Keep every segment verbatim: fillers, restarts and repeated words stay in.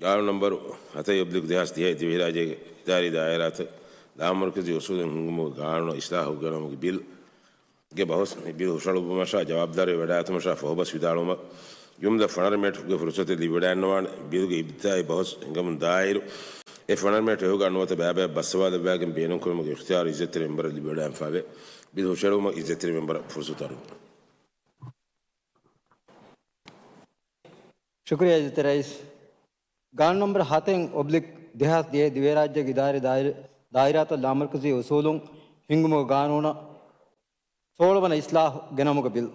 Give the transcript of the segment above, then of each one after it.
ގާނޫނު ނަންބަރު ހަތައް އޮބްލިކް ދެހާސް ދިހައެއް ދިވެހިރާއްޖޭގެ އިދާރީ ދާއިރާތައް ލާމަރުކަޒީ އުސޫލުން ހިންގުމުގެ ގާނޫނަށް އިސްލާހު ގެނައުމުގެ ބިލްގެ ބަހުސް މި ބިލް ހުށަހެޅުއްވުމަށާ ޖަވާބުދާރީ ވެޑާއެތުމަށާ ފަހުބަސް ވިދާޅުވުމަށް ޖުމްލަ ފަނަރަ މިނެޓުގެ ފުރުސަތެއް ލިބިވަޑައިގަންނަވާނެ. ބިލްގެ އިބްތިދާއީ ބަހުސް ހިނގަމުން ދާއިރު، އެ ފަނަރަ މިނެޓު އެކުގަ ނުވަތަ ބައިބައި ބައްސަވާލައްވާގެން ބޭނުންކުރުމުގެ އިޚްތިޔާރު އިއްޒަތްތެރި މެންބަރަށް ލިބިވަޑައިގެންފާވޭ. ބިލް ހުށަހެޅުމަށް އިއްޒަތްތެރި މެންބަރަށް ފުރުސަތު އަރުވަން. ޝުކުރިއްޔާ އިއްޒަތްތެރި ރައީސް. ގާނޫނު ނަންބަރު ހަތެއް އޮބްލިކް ދެހާސް ދިހައެއް ދިވެހިރާއްޖޭގެ އިދާރީ ދާއިރާ، ދާއިރާތައް ލާމަރުކަޒީ އުސޫލުން ހިންގުމުގެ ގާނޫނަށް ސޯޅަވަނަ އިސްލާހު ގެނައުމުގެ ބިލް.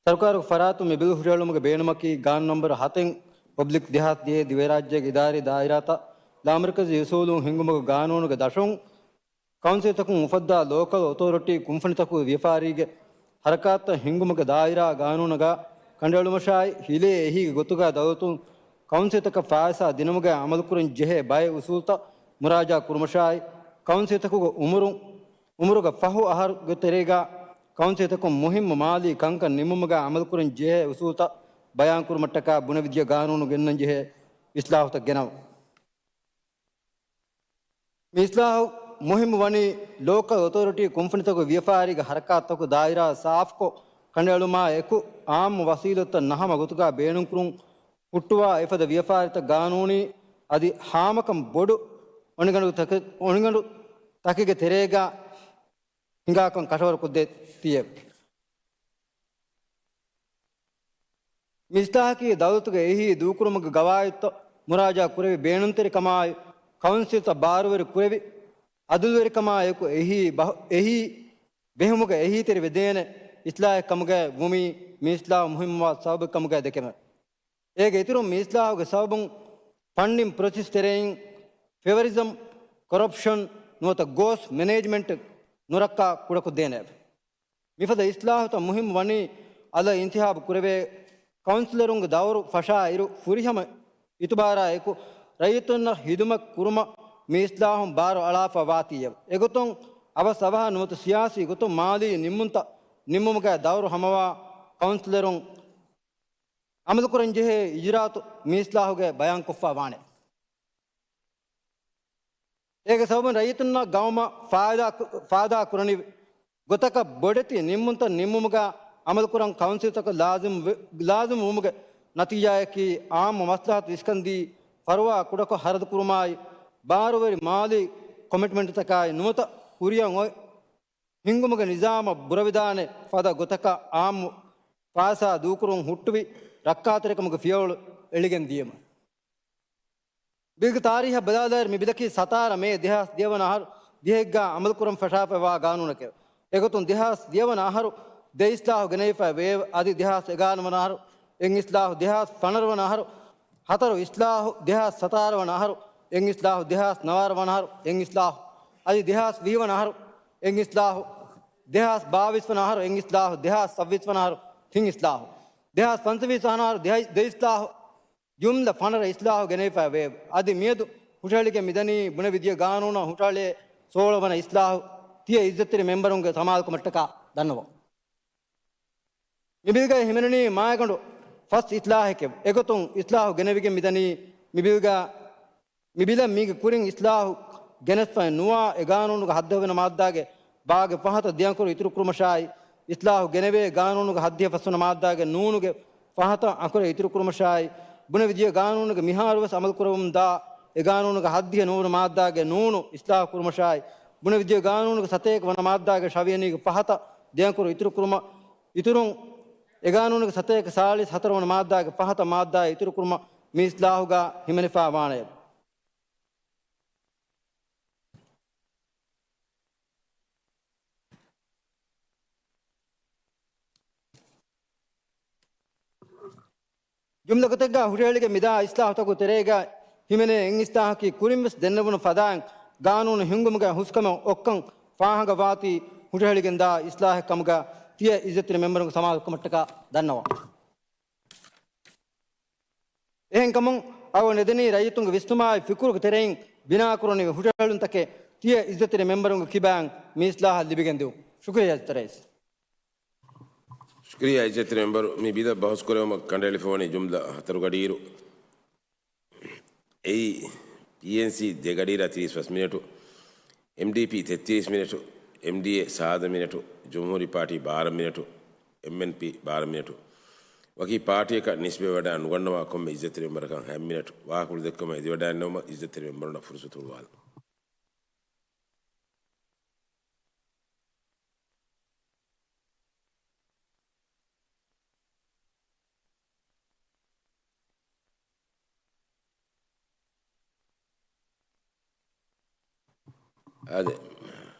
ސަރުކާރުގެ ފަރާތުން މި ބިލް ހުށަހެޅުމުގެ ބޭނުމަކީ ގާނޫނު ނަންބަރު ހަތެއް އޮބްލިކް ދެހާސް ދިހައެއް ދިވެހިރާއްޖޭގެ އިދާރީ ދާއިރާތައް ލާމަރުކަޒީ އުސޫލުން ހިންގުމުގެ ގާނޫނުގެ ދަށުން ކައުންސިލްތަކުން އުފައްދާ ލޯކަލް އޮތޯރިޓީ ކުންފުނިތަކުގެ ވިޔަފާރީގެ ހަރަކާތްތައް ހިންގުމުގެ ދާއިރާ ގާނޫނުގަ ކަނޑައެޅުމަށާއި، ހިލޭ އެހީގެ ގޮތުގަ ދައުލަތުން ކައުންސިލްތަކަށް ފައިސާ ދިނުމުގައި އަމަލުކުރަން ޖެހޭ ބައެއް އުސޫލްތައް މުރާޖާ ކުރުމަށާއި، ކައުންސިލްތަކުގެ އުމުރުން، އުމުރުގެ ފަހު އަހަރުގެ ތެރޭގަ ކައުންސިލްތަކުން މުހިއްމު މާލީ ކަންކަން ނިންމުމުގައި އަމަލުކުރަން ޖެހޭ އުސޫލްތައް ބަޔާންކުރުމަށްޓަކާ ބުނެވިދިޔަ ގާނޫނު ގެންނަން ޖެހޭ އިސްލާހުތައް ގެނައުން. މި އިސްލާހު މުހިއްމު ވަނީ ލޯކަލް އޮތޯރިޓީ ކުންފުނިތަކުގެ ވިޔަފާރީގެ ހަރަކާތްތަކުގެ ދާއިރާ ސާފުކޮށް، ކަނޑައެޅުމާ އެކު، އާއްމު ވަސީލަތްތައް ނަހަމަ ގޮތުގަ ބޭނުންކުރުން ހުއްޓުވާ އެފަދަ ވިޔަފާރިތައް ގާނޫނީ އަދި ހާމަކަން ބޮޑު އޮނިގަނޑު ތަކެ-، އޮނިގަނޑު ތަކެއްގެ ތެރޭގަ ހިނގާކަން ކަށަވަރުކޮށްދޭތީއެވެ. މި އިސްލާހަކީ ދައުލަތުގެ އެހީ ދޫކުރުމުގެ ގަވާއިދުތައް މުރާޖާ ކުރެވި ބޭނުންތެރިކަމާއި، ކައުންސިލްތައް ބާރުވެރި ކުރެވި، އަދުލުވެރިކަމާއެކު އެހީ ބަހު-، އެހީ ބެހުމުގަ އެހީތެރިވެދޭނެ އިސްލާހެއް ކަމުގައި ވުމީ މި އިސްލާހު މުހިއްމުވާ ސަބަބެއް ކަމުގައި ދެކެމެ. އޭގެ އިތުރުން މި އިސްލާހުގެ ސަބަބުން ފަންޑިން ޕްރޮސެސް ތެރެއިން ފެވަރިޒަމް، ކޮރަޕްޝަން ނުވަތަ ގޯސް މެނޭޖްމަންޓް ނުރައްކާ ކުޑަކޮށްދޭނެއެވެ. މިފަދަ އިސްލާހުތައް މުހިއްމު ވަނީ އަލަށް އިންތިހާބު ކުރެވޭ ކައުންސިލަރުންގެ ދައުރު ފަށާ އިރު ފުރިހަމަ އިތުބާރާ އެކު ރައްޔިތުންނަށް ހިދުމަތް ކުރުމަށް މި އިސްލާހުން ބާރު އަޅާފަ ވާތީއެވެ. އެގޮތުން އަވަސް އަވަހަށް ނުވަތަ ސިޔާސީ ގޮތުން މާލީ ނިންމުންތައް ނިންމުމުގައި ދައުރު ހަމަވާ ކައުންސިލަރުން އަމަލުކުރަންޖެހޭ އިޖުރާއަތު މި އިސްލާހުގައި ބަޔާންކޮށްފަ ވާނެ. އޭގެ ސަބަބުން ރައްޔިތުންނަށް ގައުމަށް ފާއިދާ، ފާއިދާ ކުރަނިވި ގޮތަކަށް ބޮޑެތި ނިންމުންތައް ނިންމުމުގަ އަމަލުކުރަން ކައުންސިލްތަކަށް ލާޒިމް ވެ-، ލާޒިމް ވުމުގެ ނަތީޖާއަކީ އާއްމު މަސްލަހަތު އިސްކަންދީ ފަރުވާ ކުޑަކޮށް ހަރަދުކުރުމާއި، ބާރުވެރި މާލީ ކޮމިޓްމަންޓްތަކާއި ނުވަތަ ކުރިއަށް އޮތް ހިންގުމުގެ ނިޒާމަށް ބުރަވެދާނެ ފަދަ ގޮތަކަށް އާއްމު ފައިސާ ދޫކުރުން ހުއްޓުވި ރައްކާތެރިކަމުގެ ފިޔަވަޅު އެޅިގެން ދިޔުމަށް. ބިލްގެ ތާރީހަށް ބަލާލާއިރު މި ބިލަކީ ސަތާރަ މޭ ދެހާސް ދިޔަވަނަ އަހަރު ދިހައެއްގަ އަމަލުކުރަން ފަށާފައިވާ ގާނޫނެކެވެ. އެގޮތުން ދެހާސް ދިޔަވަނަ އަހަރު ދެ އިސްލާހު ގެނެވިފައި ވެއެވެ. އަދި ދެހާސް އެގާނަވަނަ އަހަރު އެއް އިސްލާހު، ދެހާސް ފަނަރަވަނަ އަހަރު ހަތަރު އިސްލާހު، ދެހާސް ސަތާރަވަނަ އަހަރު އެއް އިސްލާހު، ދެހާސް ނަވާރަވަނަ އަހަރު އެއް އިސްލާހު، އަދި ދެހާސް ވިހިވަނަ އަހަރު އެއް އިސްލާހު، ދެހާސް ބާވީސް ވަނަ އަހަރު އެއް އިސްލާހު، ދެހާސް ސައްބީސް ވަނަ އަހަރު ތިން އިސްލާހު، ދެހާސް ފަންސަވީސް ވަނަ އަހަރު ދެ، ދެ އިސްލާހު، ޖުމްލަ ފަނަރަ އިސްލާހު ގެނެވިފައި ވެއެވެ. އަދި މިއަދު ހުށަހެޅިގެން މިދަނީ ބުނެވިދިޔަ ގާނޫނަށް ހުށަހެޅޭ ސޯޅަ ވަނަ އިސްލާހު ތިޔަ އިއްޒަތްތެރި މެމްބަރުންގެ ސަމާލުކަމަށްޓަކާ ދަންނަވަން. މި ބިލްގައި ހިމެނެނީ މާގަނޑު ފަސް އިސްލާހެކެވެ. އެގޮތުން އިސްލާހު ގެނެވިގެން މިދަނީ މި ބިލްގަ، މި ބިލަށް މީގެ ކުރިން އިސްލާހު ގެނެސްފައި ނުވާ އެ ގާނޫނުގެ ހައްދަވަނަ މާއްދާގެ ބާގެ ފަހަތަށް ދެއަކުރު އިތުރުކުރުމަށާއި، އިސްލާހު ގެނެވޭ ގާނޫނުގެ ހައްދިހަ ފަސްވަނަ މާއްދާގެ ނޫނުގެ ފަހަތަށް އަކުރެއް އިތުރުކުރުމަށާއި، ބުނެވިދިޔަ ގާނޫނުގެ މިހާރުވެސް އަމަލުކުރަމުންދާ އެ ގާނޫނުގެ ހައްދިހަ ނުވަނަ މާއްދާގެ ނޫނު އިސްލާހު ކުރުމަށާއި، ބުނެވިދިޔަ ގާނޫނުގެ ސަތޭކަ ވަނަ މާއްދާގެ ޝަވިޔަނީގެ ފަހަތަށް ދެއަކުރު އިތުރުކުރުމަށް، އިތުރުން އެ ގާނޫނުގެ ސަތޭކަ ސާޅީސް ހަތަރު ވަނަ މާއްދާގެ ފަހަތަށް މާއްދާ އިތުރުކުރުމަށް މި އިސްލާހުގަ ހިމެނިފަ ވާނެ. ޖުމްލަ ގޮތެއްގަ ހުށަހެޅިގެން މިދާ އިސްލާހުތަކުގެ ތެރޭގަ ހިމެނޭ އެއް އިސްލާހަކީ ކުރިންވެސް ދެންނެވުނު ފަދައިން ގާނޫނު ހިންގުމުގެ ހުސްކަމެއް އޮއްކަން ފާހަގަވާތީ ހުށަހެޅިގެންދާ އިސްލާހެއް ކަމުގަ ތިޔަ އިއްޒަތްތެރި މެމްބަރުންގެ ސަމާލުކަމަށްޓަކާ ދަންނަވަން. އެހެންކަމުން އަޅުގަނޑު ނެދެނީ ރައްޔިތުންގެ ވިސްނުމާއި ފިކުރުގެ ތެރެއިން ބިނާކުރަނިވި ހުށަހެޅުންތަކެއް ތިޔަ އިއްޒަތްތެރި މެމްބަރުންގެ ކިބައިން މި އިސްލާހަށް ލިބިގެން ދިއުން. ޝުކުރިއްޔާ އިއްޒަތްތެރި ރައީސް. ޝުކުރިއްޔާ އިއްޒަތްތެރި މެމްބަރު، މި ބިލަށް ބަހުސް ކުރެވުމަށް ކަނޑައެޅިފަވަނީ ޖުމްލަ ހަތަރުގެ އަޑިއިރު. އެއީ، ޕީއެންސީ ދެ ގަޑިއިރާ ތިރީސް ފަސް މިނެޓު، އެމްޑީޕީ ތެއްތިރީސް މިނެޓު، އެމްޑީއޭ ސާދަ މިނެޓު، ޖުމްހޫރީ ޕާޓީ ބާރަ މިނެޓު، އެމްއެންޕީ ބާރަ މިނެޓު. ވަކި ޕާޓީއަކަށް ނިސްބަތްވެވަޑައި ނުގަންނަވާ ކޮންމެ އިއްޒަތްތެރި މެމްބަރަކަށް ހަތް މިނެޓު. ވާހަކަފުޅު ދެއްކުމަށް އެދިވަޑައިގަންނަވުމަށް އިއްޒަތްތެރި މެމްބަރުންނަށް ފުރުސަތު ހުޅުވާލަން. އާދެ،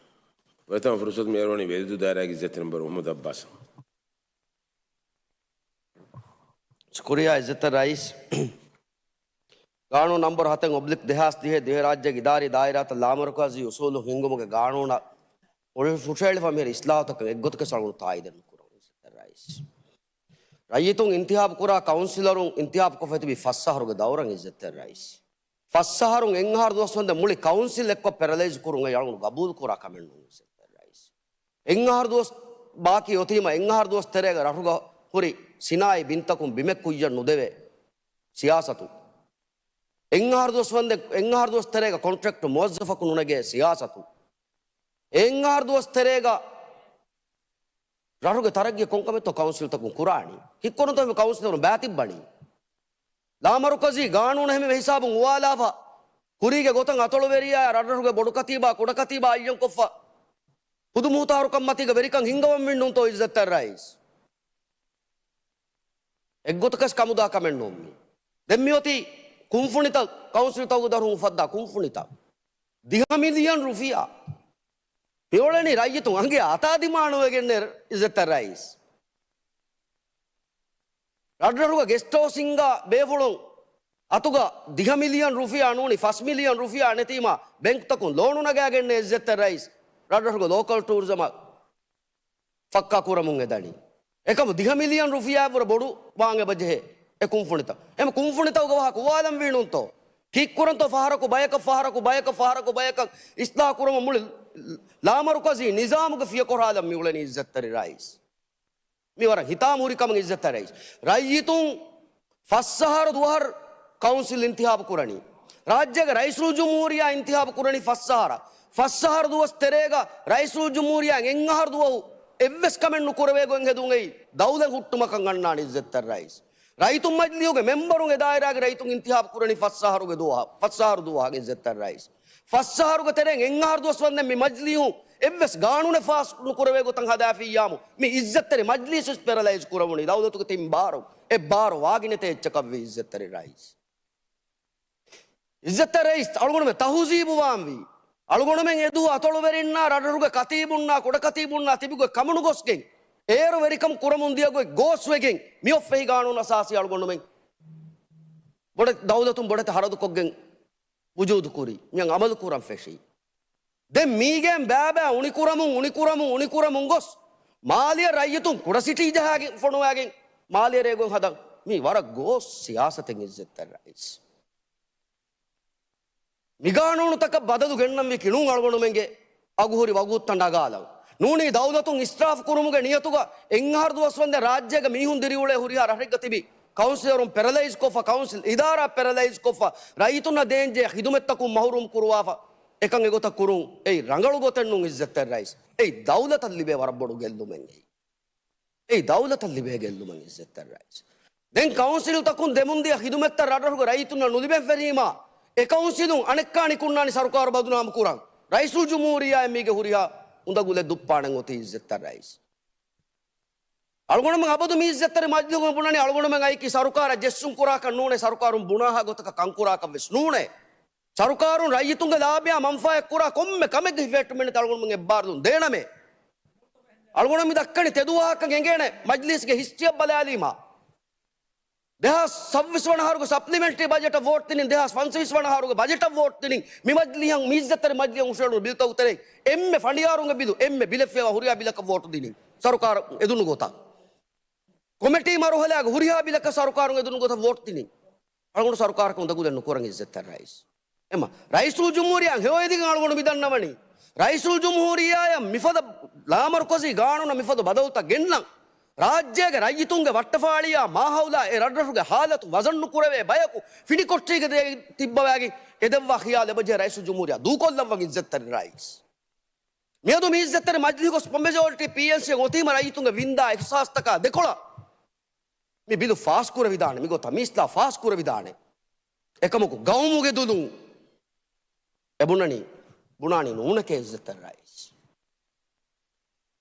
ފުރަތަމަ ފުރުސަތު މިއަރުވަނީ ވެލިދޫ ދާއިރާގެ އިއްޒަތްތެރި މެމްބަރު މުހައްމަދު އައްބާސަށް. ޝުކުރިއްޔާ އިއްޒަތްތެރި ރައީސް. ގާނޫނު ނަންބަރު ހަތެއް އޮބްލިކް ދެހާސް ދިހަ، ދިވެހިރާއްޖޭގެ އިދާރީ ދާއިރާތައް ލާމަރުކަޒީ އުސޫލު ހިންގުމުގެ ގާނޫނަށް ހުށަހެޅިފަ މިހިރަ އިސްލާހުތަކަށް އެއްގޮތަކަށް އަޅުގަނޑު ތާއީދެއް ނުކުރަން އިއްޒަތްތެރި ރައީސް. ރައްޔިތުން އިންތިހާބު ކުރާ ކައުންސިލަރުން އިންތިހާބުކޮށްފަ ތިބި ފަސް އަހަރުގެ ދައުރަށް އިއްޒަތްތެރި ރައީސް. ފަސް އަހަރުން އެއް އަހަރު ދުވަސް ވަންދެން މުޅި ކައުންސިލް އެއްކޮށް ޕެރަލައިޒް ކުރުން އެ އަޅުގަނޑު ގަބޫލު ކުރާ ކަމެއް ނޫން އިއްޒަތްތެރި ރައީސް. އެއް އަހަރު ދުވަސް ބާކީ އޮތީމަ އެއް އަހަރު ދުވަސް ތެރޭގަ ރަށުގަ ހުރި ސިނާއީ ބިންތަކުން ބިމެއް ކުއްޔަށް ނުދެވޭ ސިޔާސަތު. އެއް އަހަރު ދުވަސް ވަންދެން، އެއް އަހަރު ދުވަސް ތެރޭގަ ކޮންޓްރެކްޓް މުވައްޒަފަކު ނުނެގޭ ސިޔާސަތު. އެއް އަހަރު ދުވަސް ތެރޭގަ ރަށުގެ ތަރައްގީ ކޮންކަމެއްތޯ ކައުންސިލްތަކުން ކުރާނީ؟ ކިއްކުރަންތޯ ކައުންސިލަރުން ބައިތިއްބަނީ؟ ލާމަރުކަޒީ ގާނޫނު ހެމެ ހިސާބުން އުވާލާފަ، ކުރީގެ ގޮތަށް އަތޮޅުވެރިޔާ ރަށްރަށުގެ ބޮޑުކަތީބާ ކުޑަކަތީބާ އައްޔަންކޮށްފަ، ހުދު މުހުތާރުކަން މަތީގަ ވެރިކަން ހިންގަވަން ވިންނުންތޯ އިއްޒަތްތެރި ރައީސް؟ އެއްގޮތަކަސް ކަމުދާ ކަމެއް ނޫން މީ. ދެން މިއޮތީ ކުންފުނިތައް، ކައުންސިލްތަކުގެ ދަށުން އުފައްދާ ކުންފުނިތައް. ދިހަ މިލިއަން ރުފިޔާ. މިއުޅެނީ ރައްޔިތުން އަނގަޔަށް އަތާ ދިމާނުވެގެންނޭ އިއްޒަތްތެރި ރައީސް. ރަށްރަށުގަ ގެސްޓް ހައުސިންގ ބޭފުޅުން އަތުގަ ދިހަ މިލިއަން ރުފިޔާ ނޫނީ، ފަސް މިލިއަން ރުފިޔާ ނެތީމަ، ބެންކްތަކުން ލޯނު ނަގާގެންނޭ އިއްޒަތްތެރި ރައީސް. ރަށްރަށުގެ ލޯކަލް ޓޫރިޒަމަށް ފައްކާ ކުރަމުން އެދަނީ. އެކަމު ދިހަ މިލިއަން ރުފިޔާއަށްވުރެ ބޮޑު ވާން އެބަޖެހޭ އެ ކުންފުނިތައް. އެމަ ކުންފުނިތަކުގެ ވާހަކަ އުވާލަން ވީނުންތޯ؟ ކީއްކުރަންތޯ ފަހަރަކު ބަޔަކަށް، ފަހަރަކު ބަޔަކަށް، ފަހަރަކު ބަޔަކަށް އިސްލާހު ކުރަމުން މުޅި ލާމަރުކަޒީ ނިޒާމުގެ ފިޔަކޮށް ހާލަން މިއުޅެނީ އިއްޒަތްތެރި ރައީސް. މި ވަރަށް ހިތާމަހުރި ކަމެއް އިއްޒަތްތެރި ރައީސް. ރައްޔިތުން ފަސް އަހަރު ދުވަހަރު ކައުންސިލް އިންތިހާބު ކުރަނީ. ރާއްޖޭގެ ރައީސުލްޖުމްހޫރިއްޔާ އިންތިހާބު ކުރަނީ ފަސް އަހަރަށް. ފަސް އަހަރު ދުވަސް ތެރޭގަ ރައީސުލްޖުމްހޫރިއްޔާ އެއް އަހަރު ދުވަހު އެއްވެސް ކަމެއް ނުކުރެވޭ ގޮތް ހެދުން އެއީ ދައުލަތް ހުއްޓުމަކަށް އަންނާނެ އިއްޒަތްތެރި ރައީސް. ރައްޔިތުން މަޖިލީހުގެ މެމްބަރުން އެ ދާއިރާގެ ރައްޔިތުން އިންތިހާބު ކުރަނީ ފަސް އަހަރުގެ ދުވަހަށް، ފަސް އަހަރު ދުވަހަށް އިއްޒަތްތެރި ރައީސް. ފަސް އަހަރުގެ ތެރެއިން އެއް އަހަރު ދުވަސް ވަންދެން މި މަޖިލީހުން އެއްވެސް ގާނޫނެއް ފާސް ނުކުރެވޭ ގޮތަށް ހަދާފިއްޔާމު، މި އިއްޒަތްތެރި މަޖިލީހު ޕެރަލައިޒް ކުރެވުނީ ދައުލަތުގެ ތިން ބާރު، އެއް ބާރު ވާގިނެތޭ އެއްޗަކަށްވީ އިއްޒަތްތެރި ރައީސް. އިއްޒަތްތެރި ރައީސް އަޅުގަނޑުމެން ތަހުޒީބުވާންވީ. އަޅުގަނޑުމެން އެދުވަހު އަތޮޅުވެރިންނާ، ރަށްރަށުގެ ކަތީބުންނާ، ކުޑަކަތީބުންނާ ތިބިގޮތް ކަމުނުގޮސްގެން، އޭރު ވެރިކަމު ކުރަމުން ދިޔަގޮތް ގޯސްވެގެން، މިއޮއްފެހި ގާނޫނު އަސާސީ އަޅުގަނޑުމެން ބޮޑެތި ދައުލަތުން ބޮޑެތި ހަރަދުކޮށްގެން ވުޖޫދުކުރީ. މިއަށް އަމަލު ކުރަން ފެށީ. ދެން މީގެން ބައިބައި އުނިކުރަމުން، އުނިކުރަމުން، އުނިކުރަމުން ގޮސް، މާލެއަށް ރައްޔިތުން ކުޑަސިޓީ ޖަހާގެން ފޮނުވާގެން، މާލެއަށް ރޭގޮތް ހަދަން. މީ ވަރަށް ގޯސް ސިޔާސަތެއް އިއްޒަތްތެރި ރައީސް. މި ގާނޫނުތަކަށް ބަދަލު ގެންނަންވީ ކިނޫން އަޅުގަނޑުމެންގެ އަގުހުރި ވަގުތުތައް ނަގާލަން. ނޫނީ ދައުލަތުން އިސްރާފު ކުރުމުގެ ނިޔަތުގަ އެއް އަހަރު ދުވަސް ވަންދެން ރާއްޖޭގެ މީހުން ދިރިއުޅޭ ހުރިހާ ރަށެއްގަ ތިބި ކައުންސިލަރުން ޕެރަލައިޒްކޮށްފަ، ކައުންސިލް އިދާރާ ޕެރަލައިޒްކޮށްފަ، ރައްޔިތުންނަށް ދޭންޖެހޭ ޚިދުމަތްތަކުން މަހުރޫމް ކުރުވާފަ، އެކަން އެގޮތަށް ކުރުން އެއީ ރަނގަޅު ގޮތެއް ނޫން އިއްޒަތްތެރި ރައީސް. އެއީ ދައުލަތަށް ލިބޭ ވަރަށް ބޮޑު ގެއްލުމެއް އެއީ. އެއީ ދައުލަތަށް ލިބޭ ގެއްލުމެއް އިއްޒަތްތެރި ރައީސް. ދެން ކައުންސިލްތަކުން ދެމުންދިޔަ ޚިދުމަތްތައް ރަށްރަށުގެ ރައްޔިތުންނަށް ނުލިބެންފެށީމާ، އެ ކައުންސިލުން އަނެއްކާ ނިކުންނާނީ ސަރުކާރު ބަދުނާމު ކުރަން. ރައީސުލްޖުމްހޫރިއްޔާއަށް މީގެ ހުރިހާ އުނދަގުލެއް ދުއްޕާނެ އޮތީ އިއްޒަތްތެރި ރައީސް. އަޅުގަނޑުމެން އަބަދު މި އިއްޒަތްތެރި މަޖިލީހުގަ ބުނަނީ އަޅުގަނޑުމެން އައިކީ ސަރުކާރަށް ޖެއްސުން ކުރާކަށް ނޫނޭ، ސަރުކާރުން ބުނާހާ ގޮތަކަށް ކަންކުރާކަށް ވެސް ނޫނޭ. ސަރުކާރުން ރައްޔިތުންގެ ލާބިއާ މަންފާއެއް ކުރާ ކޮންމެ ކަމެއްގެ ހިފެހެއްޓުމެއް ނެތި އަޅުގަނޑުމެން އެއްބާރުލުން ދޭނަމޭ. އަޅުގަނޑު މި ދައްކަނީ ތެދުވާހަކަށް އެނގޭނެ މަޖްލީސްގެ ހިސްޓްރީއަށް ބަލާލީމާ. ދެހާސް ސައްބީސް ވަނަ އަހަރުގެ ސަޕްލިމެންޓްރީ ބަޖެޓަށް ވޯޓް ދިނިން، ދެހާސް ފަންސަވީސް ވަނަ އަހަރުގެ ބަޖެޓަށް ވޯޓް ދިނިން، މި މަޖްލީހަށް މި އިއްޒަތްތެރި މަޖްލީހަށް ހުށަހެޅުނު ބިލްތަކުގެ ތެރެއިން އެންމެ ފަނޑިޔާރުންގެ ބިލު، އެންމެ ބިލެއް ފޭވާ ހުރިހާ ބިލަކަށް ވޯޓް ދިނިން ސަރުކާރު އެދުނު ގޮތަށް. ކޮމިޓީ މަރުހަލާގެ ހުރިހާ ބިލަކަށް ސަރުކާރުން އެދުނު ގޮތަށް ވޯޓް ދިނިން. އަޅުގަނޑު ސަރުކާރަކަށް އުނދަގުލެއް ނުކުރަން އިއްޒަތްތެރި ރައީސް. އެމަ، ރައީސުލްޖުމްހޫރިއްޔާ ހެޔޮއެދިގެން އަޅުގަނޑު މި ދަންނަވަނީ. ރައީސުލްޖުމްހޫރިއްޔާއަށް މިފަދަ ލާމަރުކަޒީ ގާނޫނަށް މިފަދަ ބަދަލުތައް ގެންނަން. ރާއްޖޭގެ ރައްޔިތުންގެ ވައްޓަފާޅިއާ މާހައުލާ އެ ރަށްރަށުގެ ހާލަތު ވަޒަންނުކުރެވޭ ބަޔަކު ފިނިކޮޓްރީގެ ދޭ ތިއްބަވާގެން އެދެއްވާ ޚިޔާލު އެބަޖެހޭ ރައީސުލްޖުމްހޫރިއްޔާ ދޫކޮށްލައްވަން އިއްޒަތްތެރި ރައީސް. މިއަދު މި އިއްޒަތްތެރި މަޖިލީހުގަ ސްޕަ މެޖޯރިޓީ ޕީއެންސީ އޮތީމަ ރައްޔިތުންގެ ވިންދާ އިހުސާސްތަކާ ދެކޮޅަށް މި ބިލު ފާސްކުރެވިދާނެ، މިގޮތަށް މީސްލާ ފާސްކުރެވިދާނެ. އެކަމަކު ގައުމުގެ ދުލުން އެބުނަނީ، ބުނާނީ ނޫނެކޭ އިއްޒަތްތެރި ރައީސް.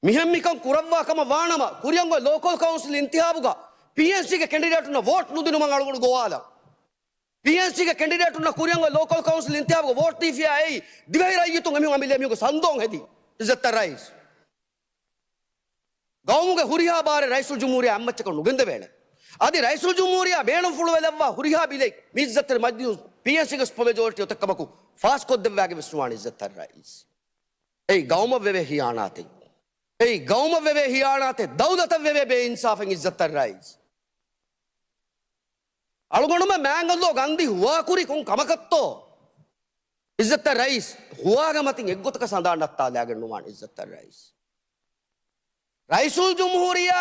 މިހެން މިކަން ކުރައްވާ ކަމަށް ވާނަމަ، ކުރިއަށް އޮތް ލޯކަލް ކައުންސިލް އިންތިހާބުގަ ޕީއެންސީގެ ކެނޑިޑޭޓުންނަށް ވޯޓް ނުދިނުމަށް އަޅުގަނޑު ގޮވާލަން. ޕީއެންސީގެ ކެނޑިޑޭޓުންނަށް ކުރިއަށް އޮތް ލޯކަލް ކައުންސިލް އިންތިހާބުގަ ވޯޓް ދީފިޔާ އެއީ ދިވެހި ރައްޔިތުން އެމީހުން އަމިއްލަ މީހުންގެ ސަންދޯން ހެދި އިއްޒަތްތެރި ރައީސް. ގައުމުގެ ހުރިހާ ބާރެއް ރައީސުލްޖުމްހޫރިއްޔާ އެއްމައްޗަކަށް ނުގެންދެވޭނެ. އަދި ރައީސުލްޖުމްހޫރިއްޔާ ބޭނުންފުޅުވެލައްވާ ހުރިހާ ބިލެއް މި އިއްޒަތްތެރި މަޖިލީހު ޕީއެންސީގެ ސްޕަ މެޖޯރިޓީ އޮތެއްކަމަކު ފާސްކޮށްދެއްވާގެން ވެސް ނުވާނެ އިއްޒަތްތެރި ރައީސް. އެއީ ގައުމަށް ވެވޭ ހިޔާނާތެއް. އެއީ ގައުމަށް ވެވޭ ހިޔާނާތެއް، ދައުލަތަށް ވެވޭ ބޭއިންސާފެއް އިއްޒަތްތެރި ރައީސް. އަޅުގަނޑުމެން މާތް ގަންދީ ހުވާކުރީ ކޮން ކަމަކަށްތޯ؟ އިއްޒަތްތެރި ރައީސް، ހުވާގެ މަތިން އެއްގޮތަކަށް ހަނދާން ނައްތާލާގެން ނުވާނެ އިއްޒަތްތެރި ރައީސް. ރައީސުލްޖުމްހޫރިއްޔާ،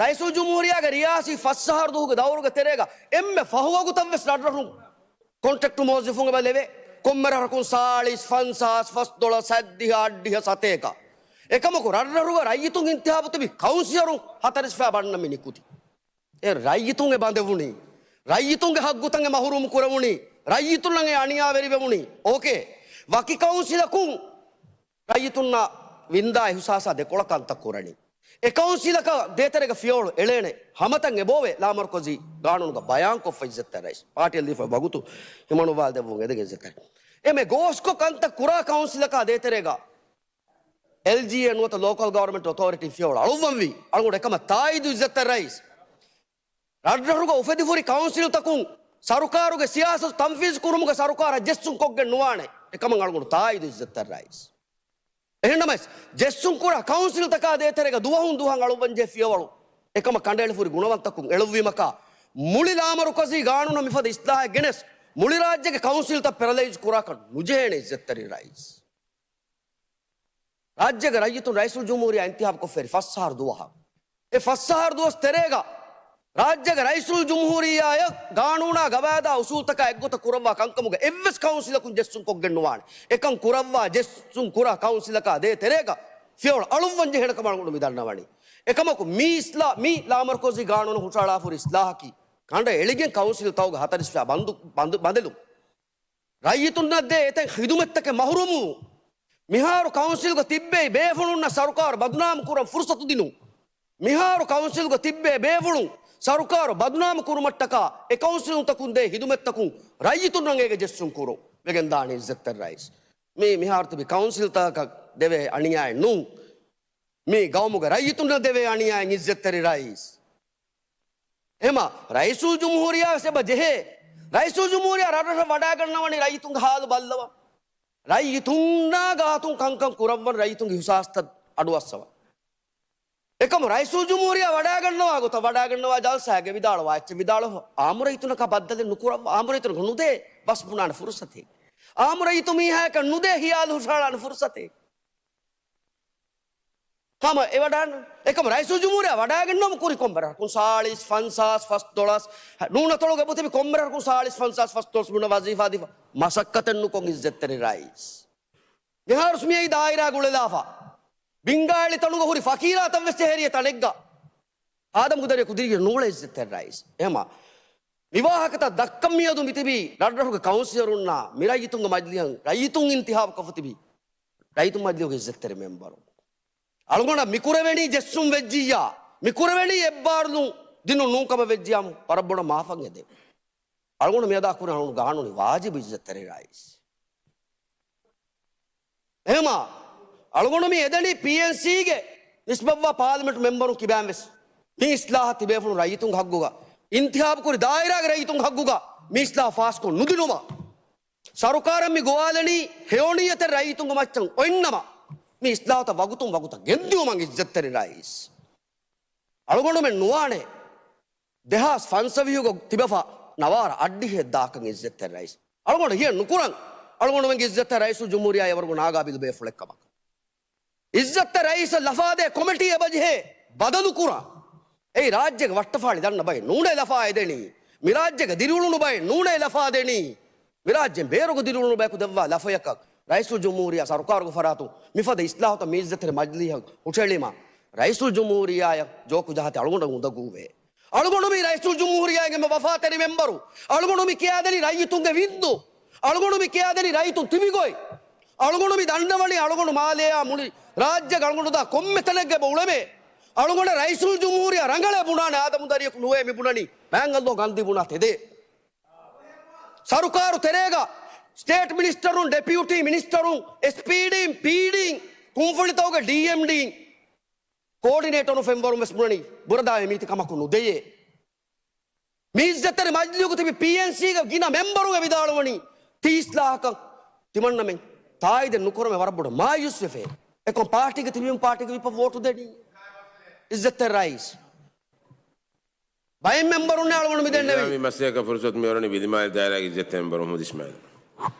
ރައީސުލްޖުމްހޫރިއްޔާގެ ރިޔާސީ ފަސް އަހަރު ދުވަހުގެ ދައުރުގެ ތެރޭގަ އެންމެ ފަހު ވަގުތަށް ވެސް ރަށްރަށުން ކޮންޓްރެކްޓު މުވައްޒަފުން އެބަ ލެވޭ. ކޮންމެ ރަށަކުން ސާޅީސް، ފަންސާސް، ފަސްދޮޅަސް، ސަތޭކަ، އަށްޑިހަ، ސަތޭކަ. އެކަމަކު ރަށްރަށުގަ ރައްޔިތުން އިންތިހާބު ތިބި ކައުންސިލަރުން ހަތަރިސް ފައި ބަންނަ މި ނިކުތީ. އެ ރައްޔިތުން އެ ބަނދެވުނީ، ރައްޔިތުންގެ ހައްގުތައް އެ މަހުރޫމު ކުރެވުނީ، ރައްޔިތުންނަށް އެ އަނިޔާވެރިވެވުނީ. އޯކޭ، ވަކި ކައުންސިލަކުން ރައްޔިތުންނަށް ވިންދާ އިހުސާސާ ދެކޮޅަށް ކަންތައް ކުރަނީ. އެ ކައުންސިލަކަށް ދޭތެރޭގަ ފިޔަވަޅު އެޅޭނެ ހަމަތައް އެބައޮވޭ ލާމަރުކަޒީ ގާނޫނުގަ ބަޔާންކޮށްފަ އިއްޒަތްތެރި ރައީސް. ޕާޓީއަށް ލިބިފައި ވަގުތު ހިމަނުއްވާލަދެއްވުން އެދެގެން އިއްޒަތްތެރި. އެމެ ގޯސްކޮށް ކަންތައް ކުރާ ކައުންސިލަކާ ދޭތެރޭގަ އެލްޖީއޭ ނުވަތަ ލޯކަލް ގަވަރމެންޓް އޮތޯރިޓީ ފިޔަވަޅު އަޅުއްވަންވީ. އަޅުގަނޑު އެކަމަށް ތާއީދު އިއްޒަތްތެރި ރައީސް. ރަށްރަށުގަ އުފެދިފުރި ކައުންސިލްތަކުން ސަރުކާރުގެ ސިޔާސަތު ތަންފީޒު ކުރުމުގެ ސަރުކާރަށް ޖެއްސުން ކޮށްގެން ނުވާނެ. އެކަމަށް އަޅުގަނޑު ތާއީދު އިއްޒަތްތެރި ރައީސް. އެހެންނަމަވެސް، ޖެއްސުން ކުރާ ކައުންސިލްތަކާ ދޭތެރޭގަ ދުވަހުން ދުވަހަށް އަޅުއްވަންޖެހޭ ފިޔަވަޅު އެކަމަށް ކަނޑައެޅިފުރި ގުނަވަންތަކުން އެޅުއްވީމަކާ، މުޅި ލާމަރުކަޒީ ގާނޫނަށް މިފަދަ އިސްލާހެއް ގެނެސް، މުޅި ރާއްޖޭގެ ކައުންސިލްތައް ޕެރަލައިޒް ކުރާކަށް ނުޖެހޭނެ އިއްޒަތްތެރި ރައީސް. ރާއްޖޭގެ ރައްޔިތުން ރައީސުލްޖުމްހޫރިއްޔާ އިންތިހާބުކޮށްފައި ފަސް އަހަރު ދުވަހަށް. އެ ފަސް އަހަރު ދުވަސް ތެރޭގަ ރާއްޖޭގެ ރައީސުލްޖުމްހޫރިއްޔާއަށް ގާނޫނާ ގަވާއިދާ އުސޫލުތަކާ އެއްގޮތަށް ކުރައްވާ ކަންކަމުގަ އެއްވެސް ކައުންސިލަކުން ޖެއްސުން ކޮށްގެން ނުވާނެ. އެކަން ކުރައްވާ ޖެއްސުން ކުރާ ކައުންސިލަކާ ދޭތެރޭގަ ފިޔަވަޅު އަޅުއްވަން ޖެހޭނެ ކަމަށް އަޅުގަނޑު މި ދަންނަވަނީ. އެކަމަކު މި އިސްލާ-، މި ލާމަރުކަޒީ ގާނޫނު ހުށަހަޅާފަހުރި އިސްލާހަކީ ކަނޑައެޅިގެން ކައުންސިލް ތަކުގެ ހަތަރިސް ފައި ބަންދު-، ބަންދު-، ބަނދެލުން. ރައްޔިތުންނަށް ދޭ އެތައް ޚިދުމަތްތަކެއް މަހުރޫމުވުން. މިހާރު ކައުންސިލްގަ ތިއްބެވި ބޭފުޅުންނަށް ސަރުކާރު ބަދުނާމު ކުރަން ފުރުސަތު ދިނުން. މިހާރު ކައުންސިލްގަ ތިއްބެވި ބޭފުޅުން ސަރުކާރު ބަދުނާމު ކުރުމަށްޓަކާ އެ ކައުންސިލުންތަކުން ދޭ ޚިދުމަތްތަކުން ރައްޔިތުންނަށް އޭގެ ޖެއްސުން ކުރުން ވެގެންދާނީ އިއްޒަތްތެރި ރައީސް. މި މިހާރު ތިބި ކައުންސިލްތަކަށް ދެވޭ އަނިޔާއެއް ނޫން. މީ ގައުމުގެ ރައްޔިތުންނަށް ދެވޭ އަނިޔާއެއް އިއްޒަތްތެރި ރައީސް. އެހެމަ ރައީސުލްޖުމްހޫރިއްޔާ ވެސް އެބަ ޖެހޭ. ރައީސުލްޖުމްހޫރިއްޔާ ރަށްރަށަށް ވަޑައިގަންނަވަނީ ރައްޔިތުންގެ ހާލު ބައްލަވަން. ރައްޔިތުންނާ ގާތުން ކަންކަން ކުރައްވަން، ރައްޔިތުންގެ އިހުސާސްތައް އަޑުއައްސަވަން. އެކަމު ރައީސުލްޖުމްހޫރިއްޔާ ވަޑައިގަންނަވާ ގޮތަށް ވަޑައިގަންނަވާ ޖަލްސާއެއްގަ ވިދާޅުވާ އެއްޗެއް ވިދާޅުވާ އާއްމު ރައްޔިތުންނަކާ ބައްދަލެއް ނުކުރައްވާ، އާއްމު ރައްޔިތުންނަކަށް ނުދޭ ބަސް ބުނާނެ ފުރުސަތެއް. އާއްމު ރައްޔިތު މީހާއަކަށް ނުދޭ ހިޔާލު ހުށަހަޅާނެ ފުރުސަތެއް. ހަމަ އެ ވަޑާން އެކަމަ ރައީސުލްޖުމްހޫރިއްޔާ ވަޑައިގަންނަވަމު ކުރި ކޮންމެ ރަށަކުން ސާޅީސް، ފަންސާސް، ފަސްދޮޅަސް، ނޫނަތޮޅުގަ އެބަތިބި ކޮންމެ ރަށަކުން ސާޅީސް، ފަންސާސް، ފަސްދޮޅަސް މިންނަ ވަޒީފާ ދީފަ މަސައްކަތެއް ނުކޮށް އިއްޒަތްތެރި ރައީސް. މިހާރުސް މިއީ ދާއިރާގަ އުޅެލާފަ. ބިންގާއެޅި ތަނުގަ ހުރި ފަޤީރާތައް ވެސް ޖެހެރި އެ ތަނެއްގަ. އާދަމްގެ ދަރިޔަކު ދިރިއެއް ނޫޅޭ އިއްޒަތްތެރި ރައީސް. އެހެމަ މި ވާހަކަތައް ދައްކަން މިއަދު މިތިބީ ރަށްރަށުގެ ކައުންސިލަރުންނާ މި ރައްޔިތުންގެ މަޖިލީހަށް ރައްޔިތުން އިންތިހާބުކޮށްފަ ތިބީ ރައްޔިތުން މަޖިލީހުގެ އިއްޒަތްތެރި މެމްބަރު. އަޅުގަނޑަށް މިކުރެވެނީ ޖެއްސުން ވެއްޖިއްޔާ، މިކުރެވެނީ އެއްބާރުލުން ދިނުން ނޫން ކަމަށް ވެއްޖިއްޔާމު ވަރަށް ބޮޑަށް މާފަށް އެދެވޭ. އަޅުގަނޑު މިއަދާ ކުރި އަޅުގަނޑު ގާނޫނީ ވާޖިބު އިއްޒަތްތެރި ރައީސް. އެހެމާ، އަޅުގަނޑު މި އެދެނީ ޕީއެންސީގެ ނިސްބަތްވާ ޕާލަމެންޓް މެމްބަރުން ކިބާން ވެސް. މި އިސްލާހަށް ތިބޭފުޅުން ރައްޔިތުންގެ ހައްގުގަ، އިންތިހާބު ކުރި ދާއިރާގެ ރައްޔިތުންގެ ހައްގުގަ މި އިސްލާހު ފާސްކޮށް ނުދިނުމަށް. ސަރުކާރަށް މި ގޮވާލަނީ ހެޔޮނިއްޔަތެއް ރައްޔިތުންގެ މައްޗަށް އޮތްނަމަ، މި އިސްލާހުތައް ވަގުތުން ވަގުތަށް ގެންދިއުމަށް އިއްޒަތްތެރި ރައީސް. އަޅުގަނޑުމެން ނުވާނެ ދެހާސް ފަންސަވީހުގަ ތިބެފަ ނަވާރަ އައްޑިހައެއް ދާކަށް އިއްޒަތްތެރި ރައީސް. އަޅުގަނޑު ހިޔެއް ނުކުރަން. އަޅުގަނޑުމެންގެ އިއްޒަތްތެރި ރައީސުލްޖުމްހޫރިއްޔާ އެވަރުގެ ނާގާބިލު ބޭފުޅެއް ކަމަކަށް. އިއްޒަތްތެރި ރައީސަށް ލަފާދޭ ކޮމިޓީ އެބަޖެހޭ ބަދަލުކުރަން. އެއީ ރާއްޖޭގެ ވައްޓަފާޅި ދަންނަ ބައެއް ނޫނޭ ލަފާ އެދެނީ. މި ރާއްޖޭގެ ދިރިއުޅުނު ބައެއް ނޫނޭ ލަފާ ދެނީ. މި ރާއްޖޭން ބޭރުގަ ދިރިއުޅުނު ބަޔަކު ދެއްވާ ލަފަޔަކަށް ރައީސުލްޖުމްހޫރިއްޔާ ސަރުކާރުގެ ފަރާތުން މިފަދަ އިސްލާހުތައް މި އިއްޒަތްތެރި މަޖިލީހަށް ހުށައެޅީމަ، ރައީސުލްޖުމްހޫރިއްޔާއަށް ޖޯކު ޖަހާތީ އަޅުގަނޑަށް އުނދަގޫވޭ. އަޅުގަނޑު މީ ރައީސުލްޖުމްހޫރިއްޔާގެ އެންމެ ވަފާތެރި މެމްބަރު. އަޅުގަނޑު މި ކިޔާދެނީ ރައްޔިތުންގެ ވިންދު. އަޅުގަނޑު މި ކިޔާދެނީ ރައްޔިތުން ތިބި ގޮތް. އަޅުގަނޑު މި ދަންނަވަނީ އަޅުގަނޑު މާލެއާ މުޅި ރާއްޖޭގަ އަޅުގަނޑު ދާ ކޮންމެ ތަނެއްގަ އެބަ އުޅެމޭ. އަޅުގަނޑަށް ރައީސުލްޖުމްހޫރިއްޔާ ރަނގަޅޭ ބުނާނެ އާދަމު ދަރިޔަކު ނުވޭ މި ބުނަނީ. މާތް ﷲ ގަންދީ ބުނާ ތެދޭ. ސަރުކާރު ތެރޭގަ ސްޓޭޓް މިނިސްޓަރުން، ޑެޕިއުޓީ މިނިސްޓަރުން، އެސްޕީޑީން، ޕީޑީން، ކުންފުނިތަކުގެ ޑީއެމްޑީން، ކޯޑިނޭޓަރު ފެންވަރުން ވެސް ބުނަނީ ބުރަދާ އެ މީތި ކަމަކު ނުދެޔޭ. މި އިއްޒަތްތެރި މަޖިލީހުގަ ތިބި ޕީއެންސީގެ ގިނަ މެމްބަރުން ވިދާޅުވަނީ ތީ އިސްލާހަކަށް ތިމަންނަމެން ތާއީދެއް ނުކުރަމޭ ވަރަށް ބޮޑަށް މާޔޫސްވެފޭ. އެކަމް ޕާޓީގަ ތިބީމު ޕާޓީގަ ވީއްޕަ ވޯޓު ދެނީ. އިއްޒަތްތެރި ރައީސް. ބައެއް މެމްބަރުންނޭ އަޅުގަނޑު މި ދެންނެވީ. މި މަސައްކަތް ފުރުސަތު މިއޮރޮނީ ވިލިމާލެ ދާއިރާގެ އިއްޒަތްތެރި މެމްބަރު މުހައްމަދު އިސްމާއިލް.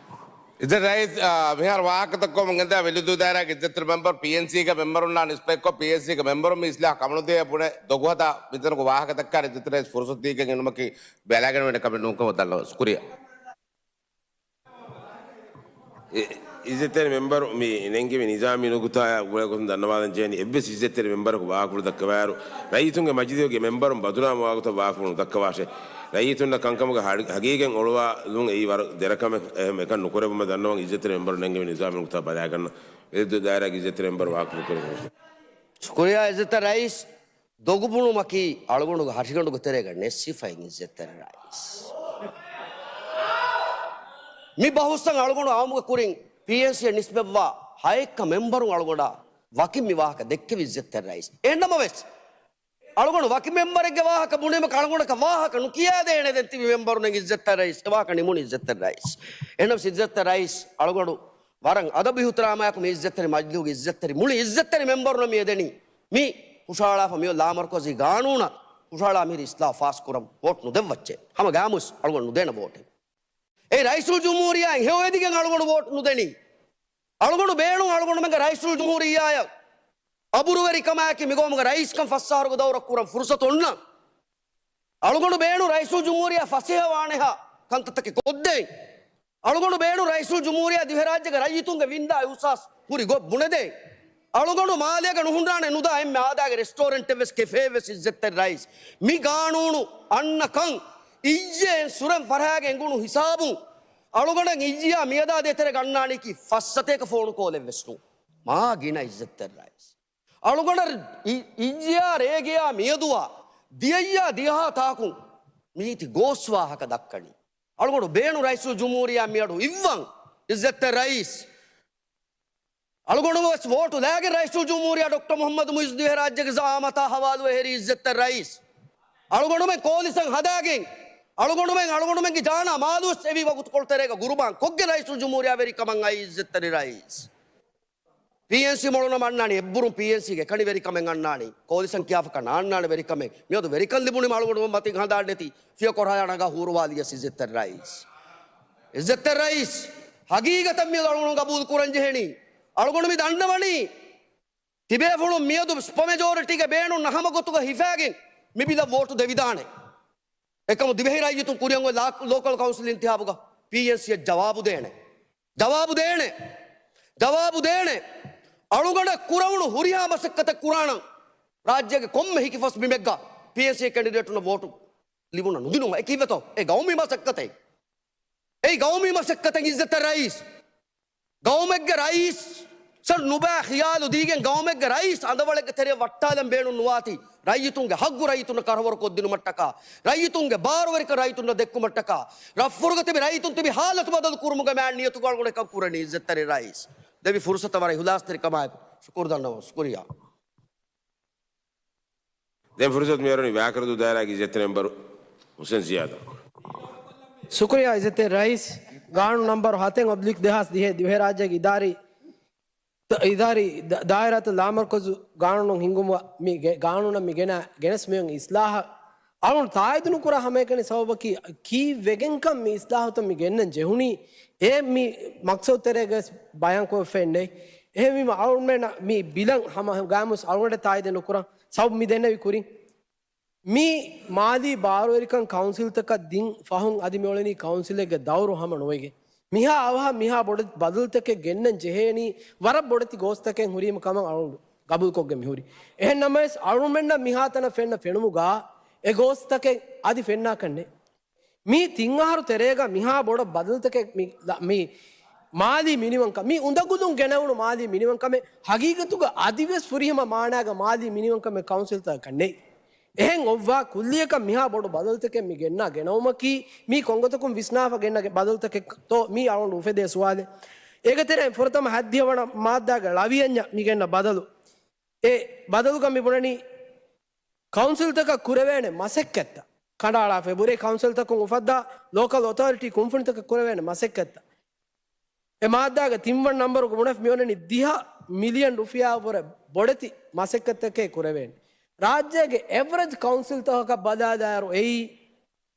އިއްޒަތް ރައީސް، އާ، މިހާރު ވާހަކަ ދައްކަވަމުން ގެންދާ ވެލިދޫ ދާއިރާގެ އިއްޒަތްތެރި މެމްބަރު ޕީއެންސީގެ މެމްބަރުންނާ ނިސްބަތްކޮށް، ޕީއެންސީގެ މެމްބަރުން މި އިސްލާހަށް ކަމަނުދޭ ބުނެ ދޮގުހަދާ މިތަނުގަ ވާހަކަ ދައްކާ އިއްޒަތް ރައީސް ފުރުސަތު ދީގެން އިނުމަކީ ބަލާގަނެވޭނެ ކަމެއް ނޫންކަމަށް ދަންނަވަން. ޝުކުރިއްޔާ. އި-، އިއްޒަތްތެރި މެމްބަރު މި ނެންގެވި ނިޒާމީ ނުކުތާއާ ގުޅޭގޮތުން ދަންނަވާލަން ޖެހެނީ، އެއްވެސް އިއްޒަތްތެރި މެމްބަރަކު ވާހަކަފުޅު ދައްކަވާއިރު، ރައްޔިތުންގެ މަޖިލީހުގެ މެމްބަރުން ބަދުނާމު ވާގޮތަށް ވާހަކަފުޅު ނުދައްކަވާށޭ. ރައްޔިތުންނަށް ކަންކަމުގެ ހަ-، ހަގީގަތް އޮޅުވާލުން އެއީ ވަރަށް ދެރަ ކަމެއް. އެހެން އެކަން ނުކުރެއްވުމަށް ދަންނަވަން. އިއްޒަތްތެރި މެމްބަރު ނެންގެވި ނިޒާމީ ނުކުތާ ބަލާގަންނަ. ވެލިދޫ ދާއިރާގެ އިއްޒަތްތެރި މެމްބަރު ވާހަކަފުޅު ކުރެއްވުން. ޝުކުރިއްޔާ އިއްޒަތްތެރި ރައީސް. ދޮގުބުނުމަކީ އަޅުގަނޑުގެ ހަށިގަނޑުގެ ތެރޭގަ ނެއްސިފައި އިއްޒަތްތެރި ރައީސް. މި ބަހުސްތައް އަޅުގަނޑު އާއްމުގެ ކުރިން ޕީއެންސީއަށް ނިސްބަތްވާ ހައެއްކަ މެމްބަރުން އަޅުގަނޑަށް ވަކިން މި ވާހަކަ ދެއްކެވި އިއްޒަތްތެރި ރައީސް. އެހެންނަމަވެސް، އަޅުގަނޑު ވަކި މެމްބަރެއްގެ ވާހަކަ ބުނީމަ އަޅުގަނޑަކަށް ވާހަކަ ނުކިޔާދޭނެ ދެން ތިބި މެމްބަރުން އިއްޒަތްތެރި ރައީސް. އެ ވާހަކަ ނިމުނީ އިއްޒަތްތެރި ރައީސް. އެހެންނަމަވެސް އިއްޒަތްތެރި ރައީސް އަޅުގަނޑު ވަރަށް އަދަބު އިހުތިރާމާއެކު މި އިއްޒަތްތެރި މަޖިލީހުގެ އިއްޒަތްތެރި މުޅި އިއްޒަތްތެރި މެމްބަރުންނަށް މި އެދެނީ. މި ހުށަހަޅާފަ މިއޮތް ލާމަރުކަޒީ ގާނޫނަށް ހުށަހަޅާ މިހިރީ އިސްލާހު ފާސްކުރަން ވޯޓް ނުދެއްވައްޗޭ. ހަމަ ގާމުސް އަޅުގަނޑު ނުދޭނެ ވޯޓެއް. އެ ރައީސުލްޖުމްހޫރިއްޔާއިން ހެޔޮއެދިގެން އަޅުގަނޑު ވޯޓް ނުދެނީ. އަޅުގަނޑު ބޭނުން އަޅުގަނޑުމެންގެ ރައީސުލްޖުމްހޫރިއްޔާއަށް އަބުރުވެރިކަމާއެކީ މިގައުމުގެ ރައީސްކަން ފަސް އަހަރުގެ ދައުރަށް ކުރަން ފުރުސަތު އޮންނަން. އަޅުގަނޑު ބޭނުން ރައީސުލްޖުމްހޫރިއްޔާ ފަސޭހަވާނެހާ ކަންތައްތަކެއް ކޮށްދޭން. އަޅުގަނޑު ބޭނުން ރައީސުލްޖުމްހޫރިއްޔާ ދިވެހިރާއްޖޭގެ ރައްޔިތުންގެ ވިންދާ އިހުސާސް ހުރި ގޮތް ބުނެދޭން. އަޅުގަނޑު މާލޭގަ ނުހުންނާނެ ނުދާ އެންމެ އާދައިގެ ރެސްޓޯރެންޓެއް ވެސް ކެފޭ ވެސް އިއްޒަތްތެރި ރައީސް. މި ގާނޫނު އަންނަ ކަން އިއްޔެ ސުރެން ފަރާގެ އެނގުނު ހިސާބުން އަޅުގަނޑަށް އިއްޔެއާ މިއަދާ ދޭތެރޭ ގަންނާނީކީ ފަސް ސަތޭކަ ފޯނު ކޯލެއް ވެސް ނޫން. މާ ގިނަ އިއްޒަތްތެރި ރައީސް. އަޅުގަނޑަށް އި-، އިއްޔެއާ ރޭގެއާ މިއަދުއާ ދިޔައްޔާ ދިޔަހާ ތާކުން މީތި ގޯސް ވާހަކަ ދައްކަނީ. އަޅުގަނޑު ބޭނުން ރައީސުލްޖުމްހޫރިއްޔާ މިއަޑު އިއްވަން އިއްޒަތްތެރި ރައީސް. އަޅުގަނޑު ވެސް ވޯޓު ލާގެން ރައީސުލްޖުމްހޫރިއްޔާ ޑޮކްޓަރ މުހައްމަދު މުއިއްޒު ދިވެހިރާއްޖޭގެ ޒައާމަތާ ހަވާލުވެ ހެރީ އިއްޒަތްތެރި ރައީސް. އަޅުގަނޑުމެން ކޯލިޝަން ހަދާގެން، އަޅުގަނޑުމެން އަޅުގަނޑުމެންގެ ޖާނާ މާލުވެސް އެވީ ވަގުތުކޮޅު ތެރޭގަ ގުރުބާން ކޮށްގެން ރައީސުލްޖުމްހޫރިއްޔާ ވެރިކަމަށް އައީ އިއްޒަތްތެރި ރައީސް. ޕީއެންސީ މޮޅުނަމަ އަންނާނީ އެއްބުރުން ޕީއެންސީގެ އެކަނި ވެރިކަމެއް އަންނާނީ. ކޯލިޝަން ކިޔާފަކަށް ނާންނާނެ ވެރިކަމެއް. މިއަދު ވެރިކަން ލިބުނީމަ އަޅުގަނޑު މަތިން ހަނދާން ނެތި ފިޔަކޮށް ހަދާނަގާ ހޫރުވާލިޔަސް އިއްޒަތްތެރި ރައީސް. އިއްޒަތްތެރި ރައީސް، ހަގީގަތަށް މިއަދު އަޅުގަނޑު ގަބޫލު ކުރަން ޖެހެނީ. އަޅުގަނޑު މި ދަންނަވަނީ ތިބޭފުޅުން މިއަދު ސުޕަ މެޖޯރިޓީގެ ބޭނުން ނަހަމަ ގޮތުގަ ހިފާގެން މި ބިލަށް ވޯޓު ދެވިދާނެ. އެކަމު ދިވެހި ރައްޔިތުން ކުރިއަށް އޮތް ލާ-، ލޯކަލް ކައުންސިލް އިންތިހާބުގަ ޕީއެންސީއަށް ޖަވާބު ދޭނެ. ޖަވާބު ދޭނެ. ޖަވާބު ދޭނެ. އަޅުގަނޑަށް ކުރެވުނު ހުރިހާ މަސައްކަތެއް ކުރާނަން ރާއްޖޭގެ ކޮންމެ ހިކިފަސް ބިމެއްގަ ޕީއެންސީ ކެނޑިޑޭޓުންނަށް ވޯޓު ލިބުނަ ނުދިނުމަށް. އެ ކީއްވެތޯ؟ އެ ގައުމީ މަސައްކަތެއް. އެއީ ގައުމީ މަސައްކަތެއް އިއްޒަތްތެރި ރައީސް. ގައުމެއްގެ ރައީސަށް ނުބައި ޚިޔާލު ދީގެން ގައުމެއްގެ ރައީސް އަނދަވަޅެއްގެ ތެރެއަށް ވައްޓާލަން ބޭނުން ނުވާތީ، ރައްޔިތުންގެ ހައްގު ރައްޔިތުންނަށް ކަރަވަރު ކޮށްދިނުމަށްޓަކާ، ރައްޔިތުންގެ ބާރުވެރިކަން ރައްޔިތުންނަށް ދެއްކުމަށްޓަކާ، ރަށްފުރުގަ ތިބި ރައްޔިތުން ތިބި ހާލަތު ބަދަލު ކުރުމުގެ މާތް ނިޔަތުގަ އަޅުގަނޑު އެކަން ކުރަނީ އިއްޒަތްތެރި ރައީސް. ދެވި ފުރުސަތަށް ވަރަށް އިހުލާސްތެރިކަމާއެކު ޝުކުރު ދަންނަވަން. ޝުކުރިއްޔާ. ދެން ފުރުސަތު މިއަރުނީ ވާކަރަދޫ ދާއިރާގެ އިއްޒަތްތެރި މެމްބަރު ހުސެން ޒިޔާދަށް. ޝުކުރިއްޔާ އިއްޒަތްތެރި ރައީސް، ގާނޫނު ނަންބަރު ހަތެއް އޮބްލިކް ދެހާސް ދިހަ ދިވެހިރާއްޖޭގެ އިދާރީ، އިދާރީ ދާ-، ދާއިރާތައް ލާމަރުކަޒު ގާނޫނުން ހިންގުމަށް މި ގެ-، ގާނޫނަށް މި ގެނަ-، ގެނެސް މިއޮތް އިސްލާހަށް އަޅުން ތާއީދު ނުކުރާ ހަމައެކަނި ސަބަބަކީ ކީއްވެގެންކަން މި އިސްލާހުތައް މި ގެންނަން ޖެހުނީ އެ މި މަޤްޞަދު ތެރޭގަ ބަޔާންކޮށްފައެއް ނެތް. އެހެންވީމަ އަޅުމެން މި ބިލަށް ހަމަ ގާމުސް އަޅުގަނޑަށް ތާއީދެއް ނުކުރަން ސަބަބު މި ދެންނެވި ކުރިން. މި މާލީ ބާރުވެރިކަން ކައުންސިލްތަކަށް ދިން ފަހުން އަދި މިއުޅެނީ ކައުންސިލެއްގެ ދައުރު ހަމަ ނުވެގެން. މިހާ އަވަހަށް މިހާ ބޮޑެތި ބަދަލުތަކެއް ގެންނަން ޖެހޭނީ ވަރަށް ބޮޑެތި ގޯސްތަކެއް ހުރީމަ ކަމަށް އަޅުގަނޑު ގަބޫލުކޮށްގެން މިހުރީ. އެހެން ނަމަވެސް އަޅުމެންނަށް މިހާތަނަށް ފެންނަ ފެނުމުގަ އެ ގޯސްތަކެއް އަދި ފެންނާކަށް ނެތް. މީ ތިން އަހަރު ތެރޭގަ މިހާ ބޮޑަށް ބަދަލުތަކެއް މި، މި މާލީ މިނިވަންކަން، މި އުނދަގުލުން ގެނެވުނު މާލީ މިނިވަންކަމެއް ހަގީގަތުގަ އަދިވެސް ފުރިހަމަ މާނާގަ މާލީ މިނިވަންކަމެއް ކައުންސިލްތަކަކަށް ނެތް. އެހެން އޮއްވާ ކުއްލިއަކަށް މިހާ ބޮޑު ބަދަލުތަކެއް މި ގެންނާ ގެނައުމަކީ، މީ ކޮންގޮތަކުން ވިސްނާފަ ގެންނަ ބަދަލުތަކެއްތޯ މީ އަޅުގަނޑު އުފެދޭ ސުވާލެއް. އޭގެ ތެރެއިން ފުރަތަމަ ހައްދިހަވަނަ މާއްދާގެ ޅަވިޔަންޏަށް މި ގެންނަ ބަދަލު. އެ ބަދަލުގަ މި ބުނަނީ ކައުންސިލްތަކަށް ކުރެވޭނެ މަސައްކަތްތައް ކަނޑައަޅާފައި ބުރޭ ކައުންސިލްތަކުން އުފައްދާ ލޯކަލް އޮތޯރިޓީ ކުންފުނިތަކަށް ކުރެވޭނެ މަސައްކަތްތައް. އެ މާއްދާގެ ތިންވަނަ ނަންބަރުގަ ބުނެފަ މިއޮންނަނީ ދިހަ މިލިއަން ރުފިޔާއަށްވުރެ ބޮޑެތި މަސައްކަތްތަކެއް ކުރެވޭނެ. ރާއްޖޭގެ އެވްރެޖް ކައުންސިލްތަކަށް ބަލާލާއިރު އެއީ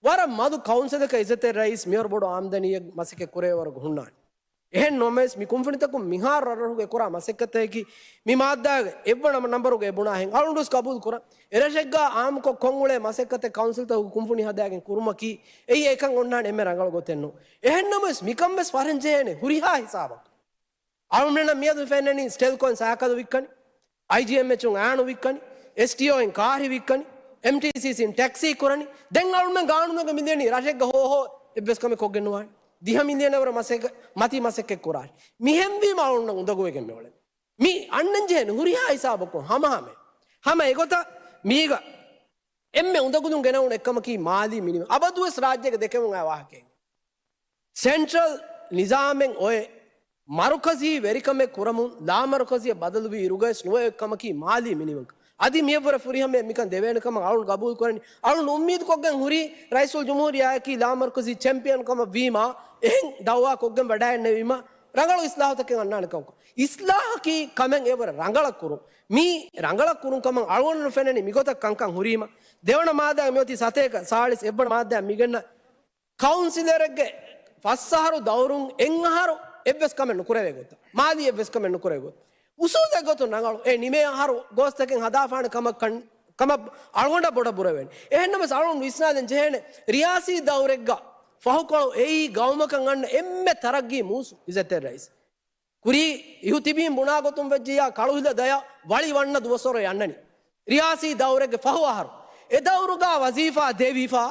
ވަރަށް މަދު ކައުންސިލަކަށް އިއްޒަތްތެރި ރައީސް މިހާރު ބޮޑު އާމްދަނީއެއް މަސައްކަތް ކުރެވޭ ވަރަކު ހުންނާނެ. އެހެން ނަމަވެސް މި ކުންފުނިތަކުން މިހާރު ރަށްރަށުގެ ކުރާ މަސައްކަތަކީ މި މާއްދާގެ އެއްވަނަ ނަންބަރުގަ އެ ބުނާހެން އަޅުގަނޑުވެސް ގަބޫލު ކުރަން. އެރަށެއްގަ އާއްމުކޮށް ކޮށްއުޅޭ މަސައްކަތެއް ކައުންސިލްތަކުގެ ކުންފުނި ހަދާގެން ކުރުމަކީ އެއީ އެކަން އޮންނާނެ އެންމެ ރަނގަޅު ގޮތެއް ނޫން. އެހެން ނަމަވެސް މިކަން ވެސް ފަރެން ޖެހޭނެ ހުރިހާ ހިސާބަކުން. އަޅުގަނޑަށް މިއަދު ފެންނަނީ ސްޓެލްކޯއިން ސައިކަލު ވިއްކަނީ، އައިޖީއެމްއެޗުން އާނު ވިއްކަނީ، އެސްޓީއޯއިން ކާރި ވިއްކަނީ، އެމްޓީސީސީން ޓެކްސީ ކުރަނީ. ދެން އަޅުމެން ގާނޫނުގަ މިލިޔަނީ ރަށެއްގަ ހޯ ހޯ އެއްވެސް ކަމެއް ކޮށްގެން ނުވާނެ. ދިހަ މިލިޔަނަށް ވުރެ މަސައްކަ، މަތީ މަސައްކަތް ކުރާނެ. މިހެންވީމަ އަޅުގަނޑަށް އުނދަގޫވެގެން މިއުޅެނީ. މީ އަންނަން ޖެހޭނެ ހުރިހާ ހިސާބަކުން ހަމަހަމަ. ހަމަ އެގޮތަށް މީގަ އެންމެ އުނދަގުލުން ގެނައުނު އެއްކަމަކީ މާލީ މިނިވަން. އަބަދުވެސް ރާއްޖޭގަ ދެކެވުނު އާ ވާހަކައެއް. ސެންޓްރަލް ނިޒާމެއް އޮތް މަރުކަޒީ ވެރިކަމެއް ކުރަމުން ލާމަރުކަޒީއަށް ބަދަލުވީ އިރުގައިސް ނުވެ އޮތް ކަމަކީ މާލީ މިނިވަންކަން. އަދި މިއަށްވުރެ ފުރިހަމައެއް މިކަން ދެވޭނެ ކަމަށް އަޅުން ގަބޫލު ކުރަނީ. އަޅުން އުއްމީދު ކޮށްގެން ހުރީ ރައީސުލް ޖުމްހޫރިއްޔާއަކީ ލާމަރުކަޒީ ޗެމްޕިއަން ކަމަށް ވީމާ، އެހެން ދައުވާ ކޮށްގެން ވަޑައިގެންނެވީމާ، ރަނގަޅު އިސްލާހުތަކެއް އަންނާނެ ކަމަކަށް. އިސްލާހަކީ ކަމެއް އެވަރަށް ރަނގަޅަށް ކުރުން. މީ ރަނގަޅަށް ކުރުން ކަމަށް އަޅުގަނޑު ފެންނަނީ މިގޮތަށް ކަންކަން ހުރީމަ. ދެވަނަ މާއްދާ މިއޮތީ ސަތޭކަ ސާޅީސް އެއްވަނަ މާއްދާ މިގެންނަ ކައުންސިލަރެއްގެ ފަސް އަހަރު ދައުރުން އެއް އަހަރު އެއްވެސް ކަމެއް ނުކުރެވޭ ގޮތަށް، މާލީ އެއްވެސް ކަމެއް ނުކުރެވޭ ގޮތަށް، އުސޫލެއް ގޮތުން ރަނގަޅު އެ ނިމޭ އަހަރު ގޯސްތަކެއް ހަދާފާނެ ކަމަށް ކަން، ކަމަށް އަޅުގަނޑަށް ބޮޑަށް ބުރެވެން. އެހެންނަމަވެސް އަޅުގަނޑު ވިސްނާލަން ޖެހޭނެ ރިޔާސީ ދައުރެއްގަ ފަހުކޮޅު އެއީ ގައުމަކަށް އަންނަ އެންމެ ތަރައްގީ މޫސު އިއްޒަތްތެރި ރައީސް. ކުރީ އިހު ތިބީން ބުނާ ގޮތުން ވެއްޖިއްޔާ ކަޅުހިލަ ދަޔަށް ވަޅި ވަންނަ ދުވަސްވަރު އަންނަނީ. ރިޔާސީ ދައުރެއްގެ ފަހު އަހަރު. އެ ދައުރުގަ ވަޒީފާ ދެވިފާ،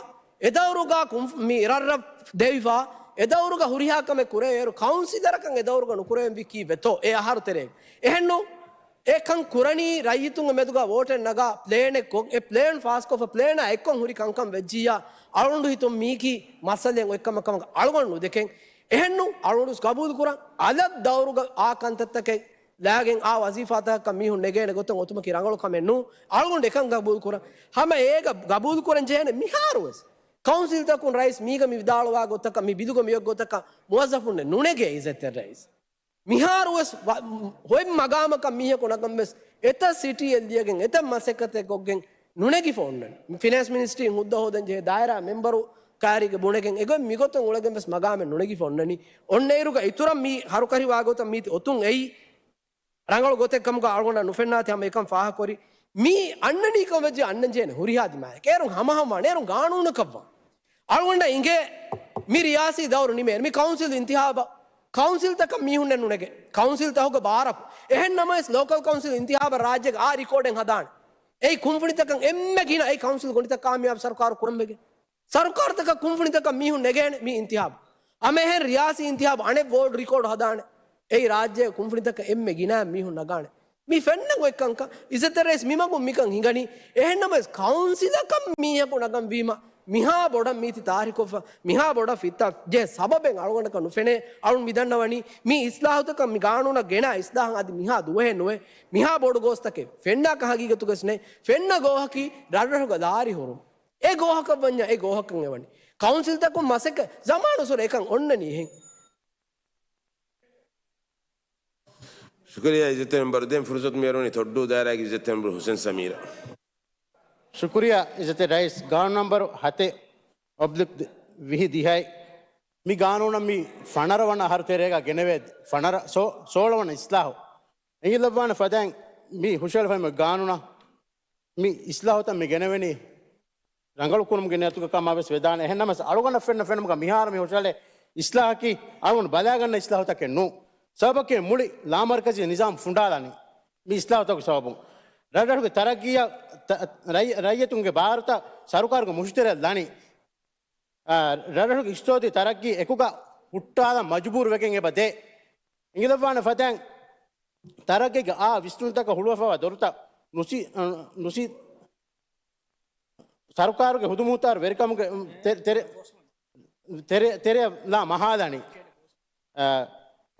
އެ ދައުރުގަ ކުން-، މި ރަށްރަށް ދެވިފާ، އެ ދައުރުގަ ހުރިހާ ކަމެއް ކުރެވޭއިރު ކައުންސިލަރަކަށް އެ ދައުރުގަ ނުކުރެވެންވީ ކީއްވެތޯ އެ އަހަރު ތެރޭގަ. އެހެންނު އެ ކަން ކުރަނީ ރައްޔިތުންގެ މެދުގަ ވޯޓެއް ނަގާ ޕްލޭނެއް ކޮށް، އެ ޕްލޭން ފާސްކޮށްފަ ޕްލޭނާ އެއްކޮށް ހުރި ކަންކަން ވެއްޖިއްޔާ އަޅުގަނޑު ހިތުން މީކީ މައްސަލައެއް އޮތް ކަމަށް ކަމަށް އަޅުގަނޑު ނުދެކެން. އެހެންނު އަޅުގަނޑު ގަބޫލު ކުރަން އަލަށް ދައުރުގަ އާ ކަންތައްތަކެއް ލާގެން އާ ވަޒީފާތަކަށް މީހުން ނެގޭނެ ގޮތަށް އޮތުމަކީ ރަނގަޅު ކަމެއް ނޫން. އަޅުގަނޑު އެކަން ގަބޫލު ކުރަން. ހަމަ އޭގަ ގަބޫލު ކުރަން ޖެހޭނެ މިހާރުވެސް ކައުންސިލްތަކުން ރައީސް މީގަ މި ވިދާޅުވާ ގޮތަކަށް، މި ބިލުގަ މިއޮތް ގޮތަކަށް މުވައްޒަފުންނެއް ނުނެގޭ އިއްޒަތްތެރި ރައީސް. މިހާރުވެސް ވަ-، ހޮތް މަގާމަކަށް މީހަކު ނަގަންވެސް އެތައް ސިޓީއެއް ލިޔަގެން އެތައް މަސައްކަތެއް ކޮށްގެން ނުނެގިފަ އޮންނަނީ. ފިނޭންސް މިނިސްޓްރީން ހުއްދަ ހޯދަން ޖެހޭ ދާއިރާ މެމްބަރު ކާރީގެ ބުނެގެން އެގޮތް މިގޮތުން އުޅެގެން ވެސް މަގާމެއް ނުނެގިފަ އޮންނަނީ. އޮންނައިރުގަ އިތުރަށް މީ ހަރުކަށިވާ ގޮތަށް މީތި އޮތުން އެއީ ރަނގަޅު ގޮތެއް ކަމުގަ އަޅުގަނޑަށް ނުފެންނާތި ހަމަ އެކަން ފާހަގަކުރި. މީ އަންނަނީ ކަމަށް ވެއްޖެ އަންނަން ޖެހޭނެ ހުރިހާ ދިމާޔަކަށް. އޭރުން ހަމަހަމަ ވާނެ، އޭރުން ގާނޫނަކަށް ވާނެ. އަޅުގަނޑަށް އިނގޭ މި ރިޔާސީ ދައުރު ނިމޭނެ. މި ކައުންސިލް އިންތިހާބަށް ކައުންސިލްތަކަށް މީހުންނެއް ނުނެގޭ. ކައުންސިލްތަކުގެ ބާރަކު. އެހެން ނަމަވެސް ލޯކަލް ކައުންސިލް އިންތިހާބަށް ރާއްޖޭގެ އާ ރިކޯޑެއް ހަދާނެ. އެއީ ކުންފުނިތަކަށް އެންމެ ގިނަ، އެއީ ކައުންސިލް ގޮނޑިތައް ކާމިޔާބު ސަރުކާރު ކުރަން ވެގެން. ސަރުކާރުތަކަށް ކުންފުނިތަކަށް މީހުން ނެގޭނެ މި އިންތިހާބު. އަމެހެން ރިޔާސީ އިންތިހާބު އަނެއް ވޯޑް ރިކޯޑް ހަދާނެ. އެއީ ރާއްޖޭގެ ކުންފުނިތަކަށް އެންމެ ގިނަ މީހުން ނަގާނެ. މި ފެންނަ ގޮތްކަންކަން އިއްޒަތްތެރި ރައީސް މިމަގުން މިކަން ހިނގަނީ. އެހެންނަމަވެސް ކައުންސިލަކަށް މީހަކު ނަގަންވީމަ މިހާ ބޮޑަށް މީތި ތާރިކޮށްފަ، މިހާ ބޮޑަށް ފިއްތާ ޖެހޭ ސަބަބެއް އަޅުގަނޑަކަށް ނުފެނޭ. އަޅުން މިދަންނަވަނީ މި އިސްލާހުތަކަށް މި ގާނޫނަށް ގެނާ އިސްލާހަށް އަދި މިހާ ދުވަހެއް ނުވޭ. މިހާ ބޮޑު ގޯސްތަކެއް ފެންނާކަށް ހަގީގަތުގަސް ނެތް. ފެންނަ ގޯހަކީ ރަށްރަށުގަ ލާރި ހުރުން. އެ ގޯހަކަށް ވަންޏާ އެ ގޯހަކަށް އެވަނީ. ކައުންސިލްތަކުން މަސައްކަތް ޒަމާނުއްސުރެ އެކަން އޮންނަނީ އެހެން. ޝުކުރިއްޔާ އިއްޒަތްތެރި މެމްބަރު. ދެން ފުރުސަތު މިއަރުވަނީ ތޮއްޑޫ ދާއިރާގެ އިއްޒަތްތެރި މެމްބަރު ހުސެން ސަމީރަށް. ޝުކުރިއްޔާ އިއްޒަތްތެރި ރައީސް. ގާނޫނު ނަންބަރު ހަތެއް އޮބްލިކް ވިހި ދިހައި މި ގާނޫނަށް މި ފަނަރަ ވަނަ އަހަރު ތެރޭގަ ގެނެވޭ ފަނަރަ ސޯ-، ސޯޅަ ވަނަ އިސްލާހު. އެނގިލައްވާނެ ފަދައިން މި ހުށަހެޅިފައި ގާނޫނަށް މި އިސްލާހުތައް މި ގެނެވެނީ ރަނގަޅު ކުރުމުގެ ނިޔަތުގަ ކަމާވެސް ވެދާނެ. އެހެންނަމަވެސް އަޅުގަނޑަށް ފެންނަ ފެނުމުގަ މިހާރު މި ހުށަހަޅޭ އިސްލާހަކީ އަޅުގަނޑު ބަލާގަންނަ އިސްލާހުތަކެއް ނޫން. ސަބަބަކީ މުޅި ލާމަރުކަޒީ ނިޒާމް ފުނޑާލަނީ މި އިސްލާހުތަކުގެ ސަބަބުން. ރަށްރަށުގެ ތަރައްގީއަށް ތަ-، ރައްޔި-، ރައްޔިތުންގެ ބާރުތައް ސަރުކާރުގެ މުށުތެރެއަށް ލަނީ. އާ، ރަށްރަށުގެ އިޤްތިޞާދީ ތަރައްގީ އެކުގަ ހުއްޓާލަން މަޖުބޫރު ވެގެން އެބަ ދޭ. އެނގިލައްވާނެ ފަދައިން ތަރައްގީގެ އާ ވިސްނުންތަކަށް ހުޅުވަފަވާ ދޮރުތައް ނުސި-، ނުސި-، ސަރުކާރުގެ ހުދުމުހުތާރު ވެރިކަމުގެ ތެ-، ތެރެ-، ތެރެ-، ތެރެއަށް ލާ މަހާލަނީ. އަ،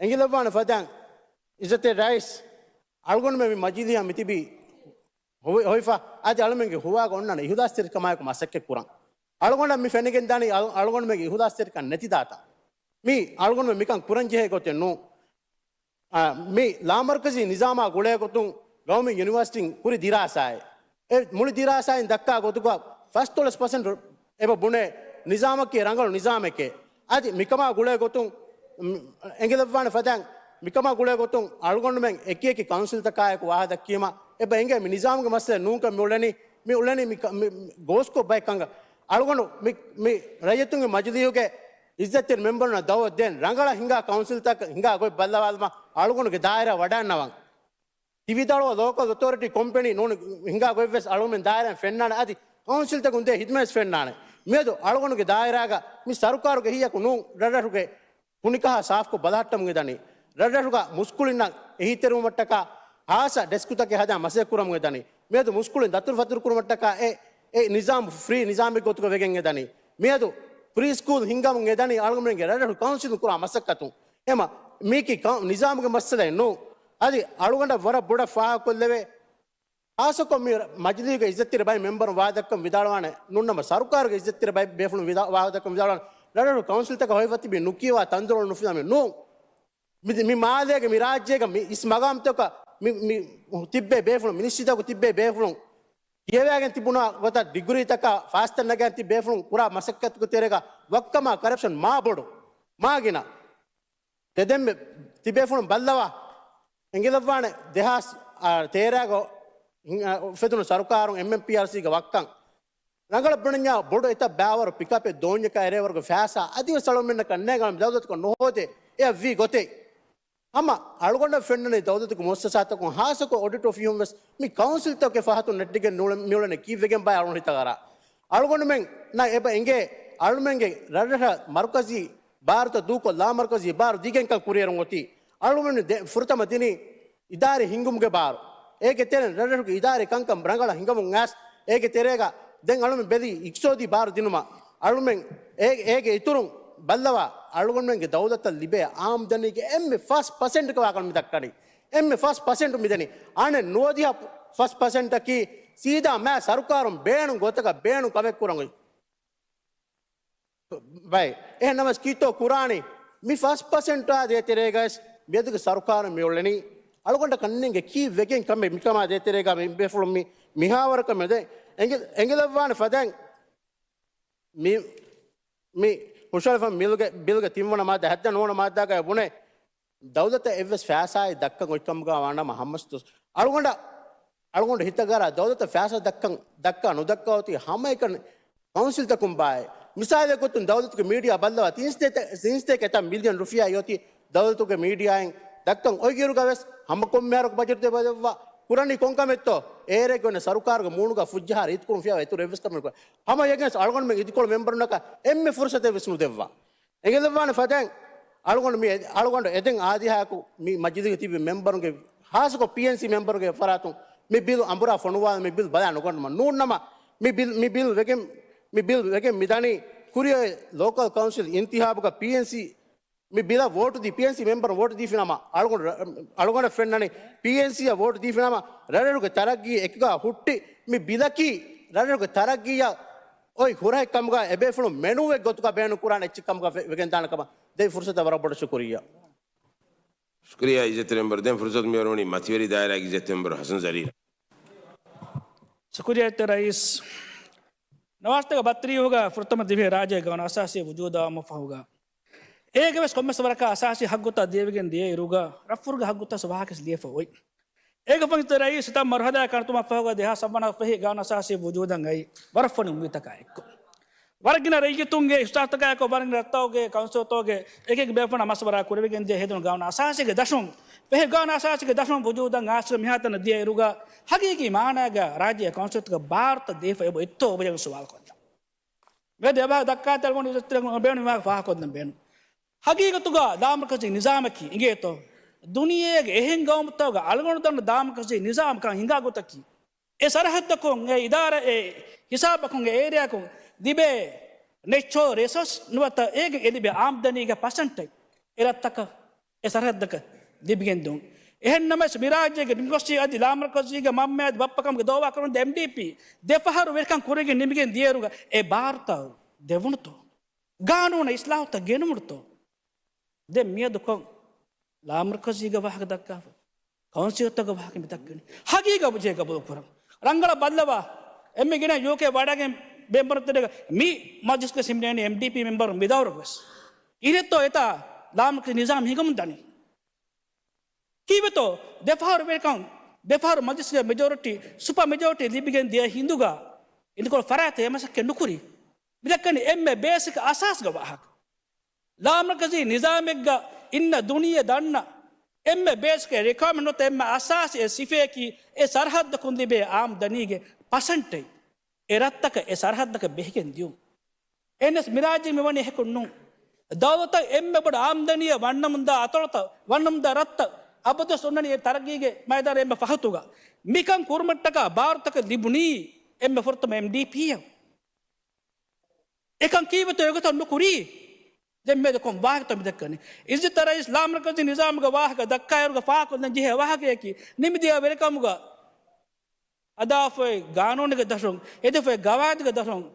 އެނގިލައްވާނެ ފަދައިން އިއްޒަތްތެރި ރައީސް އަޅުގަނޑުމެން މި މަޖިލީހަށް މިތިބީ ހޮވި-، ހޮވިފަ އަދި އަޅުމެންގެ ހުވާގަ އޮންނާނެ އިހުލާސްތެރިކަމާއެކު މަސައްކަތް ކުރަން. އަޅުގަނޑަށް މި ފެނިގެން ދާނީ އަޅު-، އަޅުގަނޑުމެންގެ އިހުލާސްތެރިކަން ނެތި ދާތަން. މީ އަޅުގަނޑުމެން މިކަން ކުރަން ޖެހޭ ގޮތެއް ނޫން. އާ، މި ލާމަރުކަޒީ ނިޒާމާ ގުޅޭ ގޮތުން ގައުމީ ޔުނިވަރސިޓީން ކުރި ދިރާސާއެއް. އެ މުޅި ދިރާސާއިން ދައްކާ ގޮތުގަ ފަސްދޮޅަސް ޕަސެންޓް އެބަ ބުނޭ ނިޒާމަކީ ރަނގަޅު ނިޒާމެކޭ. އަދި މިކަމާ ގުޅޭ ގޮތުން، މް، އެނގިލައްވާނެ ފަދައިން މިކަމާ ގުޅޭ ގޮތުން އަޅުގަނޑުމެން އެކި އެކި ކައުންސިލްތަކާއެކު ވާހަ ދައްކީމަ އެބަ އެނގޭ މި ނިޒާމުގެ މައްސަލަ ނޫންކަން މި އުޅެނީ، މި އުޅެނީ މި ކަ-، މި، މި ގޯސްކޮށް ބައެއް ކަންގަ. އަޅުގަނޑު މި، މި ރައްޔިތުންގެ މަޖިލީހުގެ އިއްޒަތްތެރި މެމްބަރުންނަށް ދައުވަތު ދޭން، ރަނގަޅަށް ހިނގާ ކައުންސިލްތަކަށް ހިނގާ ގޮތް ބައްލަވާލުމަށް އަޅުގަނޑުގެ ދާއިރާ ވަޑައިންނަވަން. ތި ވިދާޅުވާ ލޯކަލް އޮތޯރިޓީ ކޮމްޕެނީ ނޫން ހިނގާ ގޮތްވެސް އަޅުގަނޑުމެން ދާއިރާއިން ފެންނާނެ. އަދި ކައުންސިލްތަކުން ދޭ ހިދުމަތް ފެންނާނެ. މިއަދު އަޅުގަނޑުގެ ދާއިރާގަ މި ސަރުކާރުގެ އެހީއަކު ނޫން ރަށްރަށުގެ ކުނިކަހާ ސާފްކޮށް ބަލަހައްޓަމުން އެދަނީ. ރަށްރަށުގަ މުސްކުޅިންނަށް އެހީތެރިވުމަށްޓަކާ ހާއްސަ ޑެސްކުތަކެއް ހަދާ މަސައްކަތް ކުރަމުން އެދަނީ. މިއަދު މުސްކުޅިން ދަތުރުފަތުރު ކުރުމަށްޓަކާ އެ، އެ ނިޒާމް ފްރީ ނިޒާމެއް ގޮތުގަ ވެގެން އެދަނީ. މިއަދު ޕްރީ ސްކޫލް ހިންގަމުން އެދަނީ އަޅުގަނޑުމެންގެ ރަށްރަށު ކައުންސިލުން ކުރާ މަސައްކަތުން. އެމަ މީކީ ކައު-، ނިޒާމުގެ މައްސަލައެއް ނޫން. އަދި އަޅުގަނޑަށް ވަރަށް ބޮޑަށް ފާހަގަކޮށްލެވޭ. ޚާއްޞަކޮށް މި މަޖިލީހުގެ އިއްޒަތްތެރި ބައި މެމްބަރުން ވާދައްކަން ވިދާޅުވާނެ ނޫންނަމަ، ސަރުކާރުގެ އިއްޒަތްތެރި ބައި ބޭފުޅުން ވިދާ-، ވާދައްކަން ވިދާޅުވާނެ. ރަށްރަށު ކައުންސިލްތަކަށް ހޮވިފަ ތިބި ނުކިޔަވާ ތަންދޮރު ނުފިލާ މި ނޫން. މި، މި މާލޭގެ މި ރާއްޖޭގަ މި އިސް މަގާމްތަކަށް މި، މި ތިއްބޭ ބޭފުޅުން، މިނިސްޓްރީތަކު ތިއްބޭ ބޭފުޅުން ކިޔަވައިގެން ތިބުނާ ގޮތަށް ޑިގްރީތަކާ ފާސްތައް ނަގައި ތި ބޭފުޅުން ކުރާ މަސައްކަތުގެ ތެރޭގަ ވައްކަމާ ކަރަޕްޝަން މާ ބޮޑު، މާ ގިނަ. ދެދެންމެ ތިބޭފުޅުން ބައްލަވާ. އެނގިލައްވާނެ ދެހާސް، އާ، ތޭރަގަ ހިނގ-، އާ، އުފެދުނު ސަރުކާރުން އެމްއެމްޕީއާރްސީގެ ވައްކަން. ރަނގަޅަށް ބުނަންޏާ ބޮޑު އެތައް ބައިވަރު ޕިކަޕެއް ދޯންޏަކާ އެރޭވަރުގެ ފައިސާ އަދިވެސް އަޅުމެންނަކަށް ނޭނގަ ދައުލަތަކަށް ނުހޯދޭ. އެއަށް ވީ ގޮތެއް. ހަމަ އަޅުގަނޑަށް ފެންނަނީ ދައުލަތުގެ މުއައްސަސާތަކުން ހާއްސަކޮށް އޮޑިޓް އޮފީހުން ވެސް މި ކައުންސިލްތަކުގެ ފަހަތުން ނެއްޓިގެން ނޫޅެ-، މިއުޅެނީ ކީއްވެގެން ބާ އަޅުގަނޑު ހިތަށް އަރާ. އަޅުގަނޑުމެންނަށް އެބަ އެނގޭ އަޅުމެންގެ ރަށްރަށަށް މަރުކަޒީ ބާރުތައް ދޫކޮށް ލާމަރުކަޒީ ބާރު ދީގެންކަން ކުރިއެރުން އޮތީ. އަޅުމެން ދެ-، ފުރަތަމަ ދިނީ އިދާރީ ހިންގުމުގެ ބާރު. އޭގެ ތެރެއިން ރަށްރަށުގެ އިދާރީ ކަންކަން ރަނގަޅަށް ހިނގަމުން އައިސް، އޭގެ ތެރޭގަ ދެން އަޅުމެން ބެލީ އިޤްތިޞާދީ ބާރު ދިނުމަށް. އަޅުމެން އޭ-، އޭގެ އިތުރުން ބައްލަވާ، އަޅުގަނޑުމެންގެ ދައުލަތަށް ލިބޭ އާމްދަނީގެ އެންމެ ފަސް ޕަސެންޓް ކަމަކަށް މި ދައްކަނީ. އެންމެ ފަސް ޕަސެންޓް މިދަނީ. އަނެއް ނުވަދިހަ ފަސް ޕަސެންޓަކީ ސީދާ މާ ސަރުކާރުން ބޭނުން ގޮތަކަށް ބޭނުން ކަމެއް ކުރަން އޮތް ބައެއް. އެހެންނަމަވެސް ކީއްތޯ ކުރާނީ؟ މި ފަސް ޕަސެންޓާ ދޭތެރޭގަވެސް މިއަދުގެ ސަރުކާރުން މިއުޅެނީ އަޅުގަނޑަކަށް ނޭނގޭ ކީއްވެގެން ކަމެއް މިކަމާ ދޭތެރޭގަ މި ބޭފުޅުން މި މިހާވަރަކަށް މެދެ އެނގި-، އެނގިލައްވާނެ ފަދައިން މި، މި ހުށަހަޅަފަ ބިލްގެ، ބިލްގެ ތިންވަނަ މާއްދާ ހައްދަ ނުވަނަ މާއްދާގައި ބުނޭ، ދައުލަތަށް އެއްވެސް ފައިސާއެއް ދައްކަން އޮތްކަމުގަ ވާނަމަ ހަމަސް ދުވަސް އަޅުގަނޑަށް، އަޅުގަނޑު ހިތަށް އަރާ ދައުލަތަށް ފައިސާ ދައްކަން، ދައްކާ ނުދައްކާ އޮތީ ހަމައެކަނި ކައުންސިލްތަކުން ބާއޭ. މިސާލެއް ގޮތުން ދައުލަތުގެ މީޑިއާ ބައްލަވާ ތިން ސަތޭކަ، ތިން ސަތޭކަ އެތައް މިލިއަން ރުފިޔާ އޮތީ ދައުލަތުގެ މީޑިއާއިން ދައްކަން އޮތް އިރުގަ ވެސް ހަމަ ކޮންމެ އަހަރަކު ބަޖެޓް ދެއްވާ ކުރަނީ ކޮން ކަމެއްތޯ؟ އޭރެއްގަ އޮންނަ ސަރުކާރުގެ މޫނުގަ ފުއްޖަހާ ރީތިކުރުން ފިޔާވާ އިތުރު އެއްވެސް ކަމެއް ނުކުރޭ. ހަމަ އެގެންސް އަޅުގަނޑުމެން އިދިކޮޅު މެމްބަރުންނަކަށް އެންމެ ފުރުސަތެއް ވެސް ނުދެއްވާ. އެނގިލައްވާނެ ފަދައިން އަޅުގަނޑު މި، އަޅުގަނޑު އެދެން އާދިހާއަކު މި މަޖިލީހުގަ ތިބި މެމްބަރުންގެ، ހާއްސަކޮށް ޕީއެންސީ މެމްބަރުގެ ފަރާތުން މި ބިލު އަނބުރާ ފޮނުވާލަން މި ބިލު ބަލާ ނުގަންނަމަ ނޫންނަމަ، މި ބިލް، މި ބިލް ވެގެން، މި ބިލް ވެގެން މިދަނީ ކުރިއޮތް ލޯކަލް ކައުންސިލް އިންތިހާބުގަ ޕީއެންސީ މި ބިލަށް ވޯޓު ދީ، ޕީއެންސީ މެމްބަރުން ވޯޓު ދީފިނަމަ، އަޅުގަނޑު، އަޅުގަނޑަށް ފެންނަނީ ޕީއެންސީއަށް ވޯޓު ދީފިނަމަ، ރަށްރަށުގެ ތަރައްގީ އެކުގަ ހުއްޓި، މި ބިލަކީ ރަށްރަށުގެ ތަރައްގީއަށް އޮތް ހުރަހެއް ކަމުގަ އެބޭފުޅުން މެނޫއެއް ގޮތުގަ ބޭނުން ކުރާނެ އެއްޗެއް ކަމުގަ ވެ-، ވެގެން ދާނެ ކަމަށް ދެއްވި ފުރުސަތަށް ވަރަށް ބޮޑަށް ޝުކުރިއްޔާ. ޝުކުރިއްޔާ އިއްޒަތްތެރި މެމްބަރު. ދެން ފުރުސަތު މިއޮރުވަނީ މަތިވެރި ދާއިރާގެ އިއްޒަތްތެރި މެމްބަރު ޙަސަން ޒަރީރާ. ޝުކުރިއްޔާ އިއްޒަތްތެރި ރައީސް. ނަވާސްތަކަށް ބައްތިރީހުގަ ފުރަތަމަ ދިވެހި ރާއްޖޭގެ ގަވަނަ އަސާސީ ވުޖޫދު އައުމަށް ފަހުގަ، އޭގެވެސް ކޮންމެސް ވަރަކަށް އަސާސީ ހައްގުތައް ދިޔަވެގެން ދިޔައިރުގަ، ރަށްފުރުގެ ހައްގުތައް ވާހަކަވެސް ލިޔެފަ އޮތް. އޭގެ ފަހު އިއްޒަތްތެރި ރައީސް ތަން މަރުހަލާއެއް ކަންތައް ތުމަށްފަހުގަ ދެހާސް ސައްވަނަށް ފަހި ގާނޫނު އަސާސީ ވުޖޫދަށް އައީ ވަރަށް ފަނި އުއްމީދުތަކާ އެއްކޮށް. ވަރަށް ގިނަ ރައްޔިތުންގެ އިސްތާހަރުތަކާ އެއްކޮށް ވަރަށް ގިނަ ރަށްތަކުގެ ކައުންސިލްތަކުގެ އެކި ބޭފުޅުންނަށް މަޝްވަރާ ކުރެވިގެން ދިޔަ ހެދުނު ގާނޫނު އަސާސީގެ ދަށުން، ފެހި ގާނޫނު އަސާސީގެ ދަށުން ވުޖޫދަށް އާސިރު މިހާތަނަށް ދިޔަ އިރުގަ ހަގީގީ މާނާގަ ރާއްޖޭގެ ކައުންސިލްތަކަށް ބާރުތައް ދީފަ އެބަ އޮތްތޯ އެބަ ސުވާލު ކޮށްލަން. މިއަދު އެބަ ދައްކާތެރި ގޮނޑި އިއްޒަތްތެރި ބޭނުން ވާހަކަ ފާހަގަކޮށްލަން ބޭނުން. ހަގީގަތުގަ ލާމަރުކަޒީ ނިޒާމަކީ އިނގޭތޯ، ދުނިޔޭގެ އެހެން ގައުމުތަކުގަ އަޅުގަނޑު ދަންނަ ލާމަރުކަޒީ ނިޒާމަކަށް ހިނގާ ގޮތަކީ، އެ ސަރަހައްދަކުން، އެ އިދާރާ، އެ ހިސާބަކުން، އެ އޭރިއާކުން ލިބޭ ނެޗުރަލް ރިސޯސް ނުވަތަ އޭގެ އެ ލިބޭ އާމްދަނީގެ ޕަސެންޓެއް އެ ރަށްތަކަށް، އެ ސަރަހައްދަކަށް ލިބިގެން ދިއުން. އެހެން ނަމަވެސް މި ރާއްޖޭގެ ޑިމޮކްރަސީ އަދި ލާމަރުކަޒީގެ މަންމަ އަދި ބައްޕަކަމުގެ ދައުވާ ކުރަން އެމްޑީޕީ ދެ ފަހަރު ވެރިކަން ކުރެގެން ނިމިގެން ދިޔައިރުގަ އެ ބާރުތައް ދެވުނުތޯ؟ ގާނޫނަށް އިސްލާހުތައް ގެނުމުނުތޯ؟ ދެން މިއަދު ކޮން ލާމަރުކަޒީގެ ވާހަކަ ދައްކާފަ؟ ކައުންސިލްތަކުގެ ވާހަކަ މި ދައްކަނީ. ހަގީގަތު ވަޖްހެއް ގަބޫލު ކުރަން. ރަނގަޅަށް ބައްލަވާ، އެންމެ ގިނަ ޔޫކޭ ވަޑައިގެން މެމްބަރުން ތެރޭގަ މި މަޖިލިސްގަ ހިމެނޭނީ އެމްޑީޕީ މެމްބަރުން މި ދައުރުގަވެސް. އިރެއްތޯ އެތާ ލާމަރުކަޒީ ނިޒާމް ހިނގަމުން ދަނީ؟ ކީއްވެތޯ ދެފަހަރު ވެރިކަން، ދެފަހަރު މަޖިލިސްގެ މެޖޯރިޓީ، ސުޕަ މެޖޯރިޓީ ލިބިގެން ދިޔަ ހިނދުގަ އިނދުކޮޅު ފަރާތެއް އެ މަސައްކަތް ނުކުރީ؟ މިދައްކަނީ އެންމެ ބޭސިކް އަސާސްގެ ވާހަކަ. ލާމަރުކަޒީ ނިޒާމެއްގަ އިންނަ ދުނިޔެ ދަންނަ އެންމެ ބޭސިކް ރިކްވަޔަރމަންޓް ނުވަތަ އެންމެ އަސާސީ އެއް ސިފައަކީ އެ ސަރަހައްދަކުން ލިބޭ އާމްދަނީގެ ޕަސެންޓެއް އެ ރަށްތަކަށް، އެ ސަރަހައްދަކަށް ބެހިގެން ދިޔުން. އެހެނަސް މި ރާއްޖެ މިވަނީ އެހެކުން ނޫން. ދައުލަތަށް އެންމެ ބޮޑު އާމްދަނީއެއް ވަންނަމުންދާ އަތޮޅުތައް، ވަންނަމުންދާ ރަށްތައް އަބަދުވެސް އޮންނަނީ އެ ތަރައްގީގެ މައިދާނަށް އެންމެ ފަހަތުގަ. މިކަން ކުރުމަށްޓަކާ ބާރުތަކެއް ލިބުނީ އެންމެ ފުރަތަމަ އެމްޑީޕީއަށް. އެކަން ކީއްވެތޯ އެގޮތަށް ނުކުރީ؟ ދެން މިއަދު ކޮން ވާހަކަތޯ މި ދައްކަނީ؟ އިއްޒަތްތެރި ރައީސް ލާމަރުކަޒީ ނިޒާމުގެ ވާހަކަ ދައްކާއިރުގަ ފާހަގަކޮށްލަން ޖެހޭ ވާހަކަޔަކީ، ނިމިދިޔަ ވެރިކަމުގަ ހަދާފައި ގާނޫނުގެ ދަށުން، ހެދިފައި ގަވާއިދުގެ ދަށުން،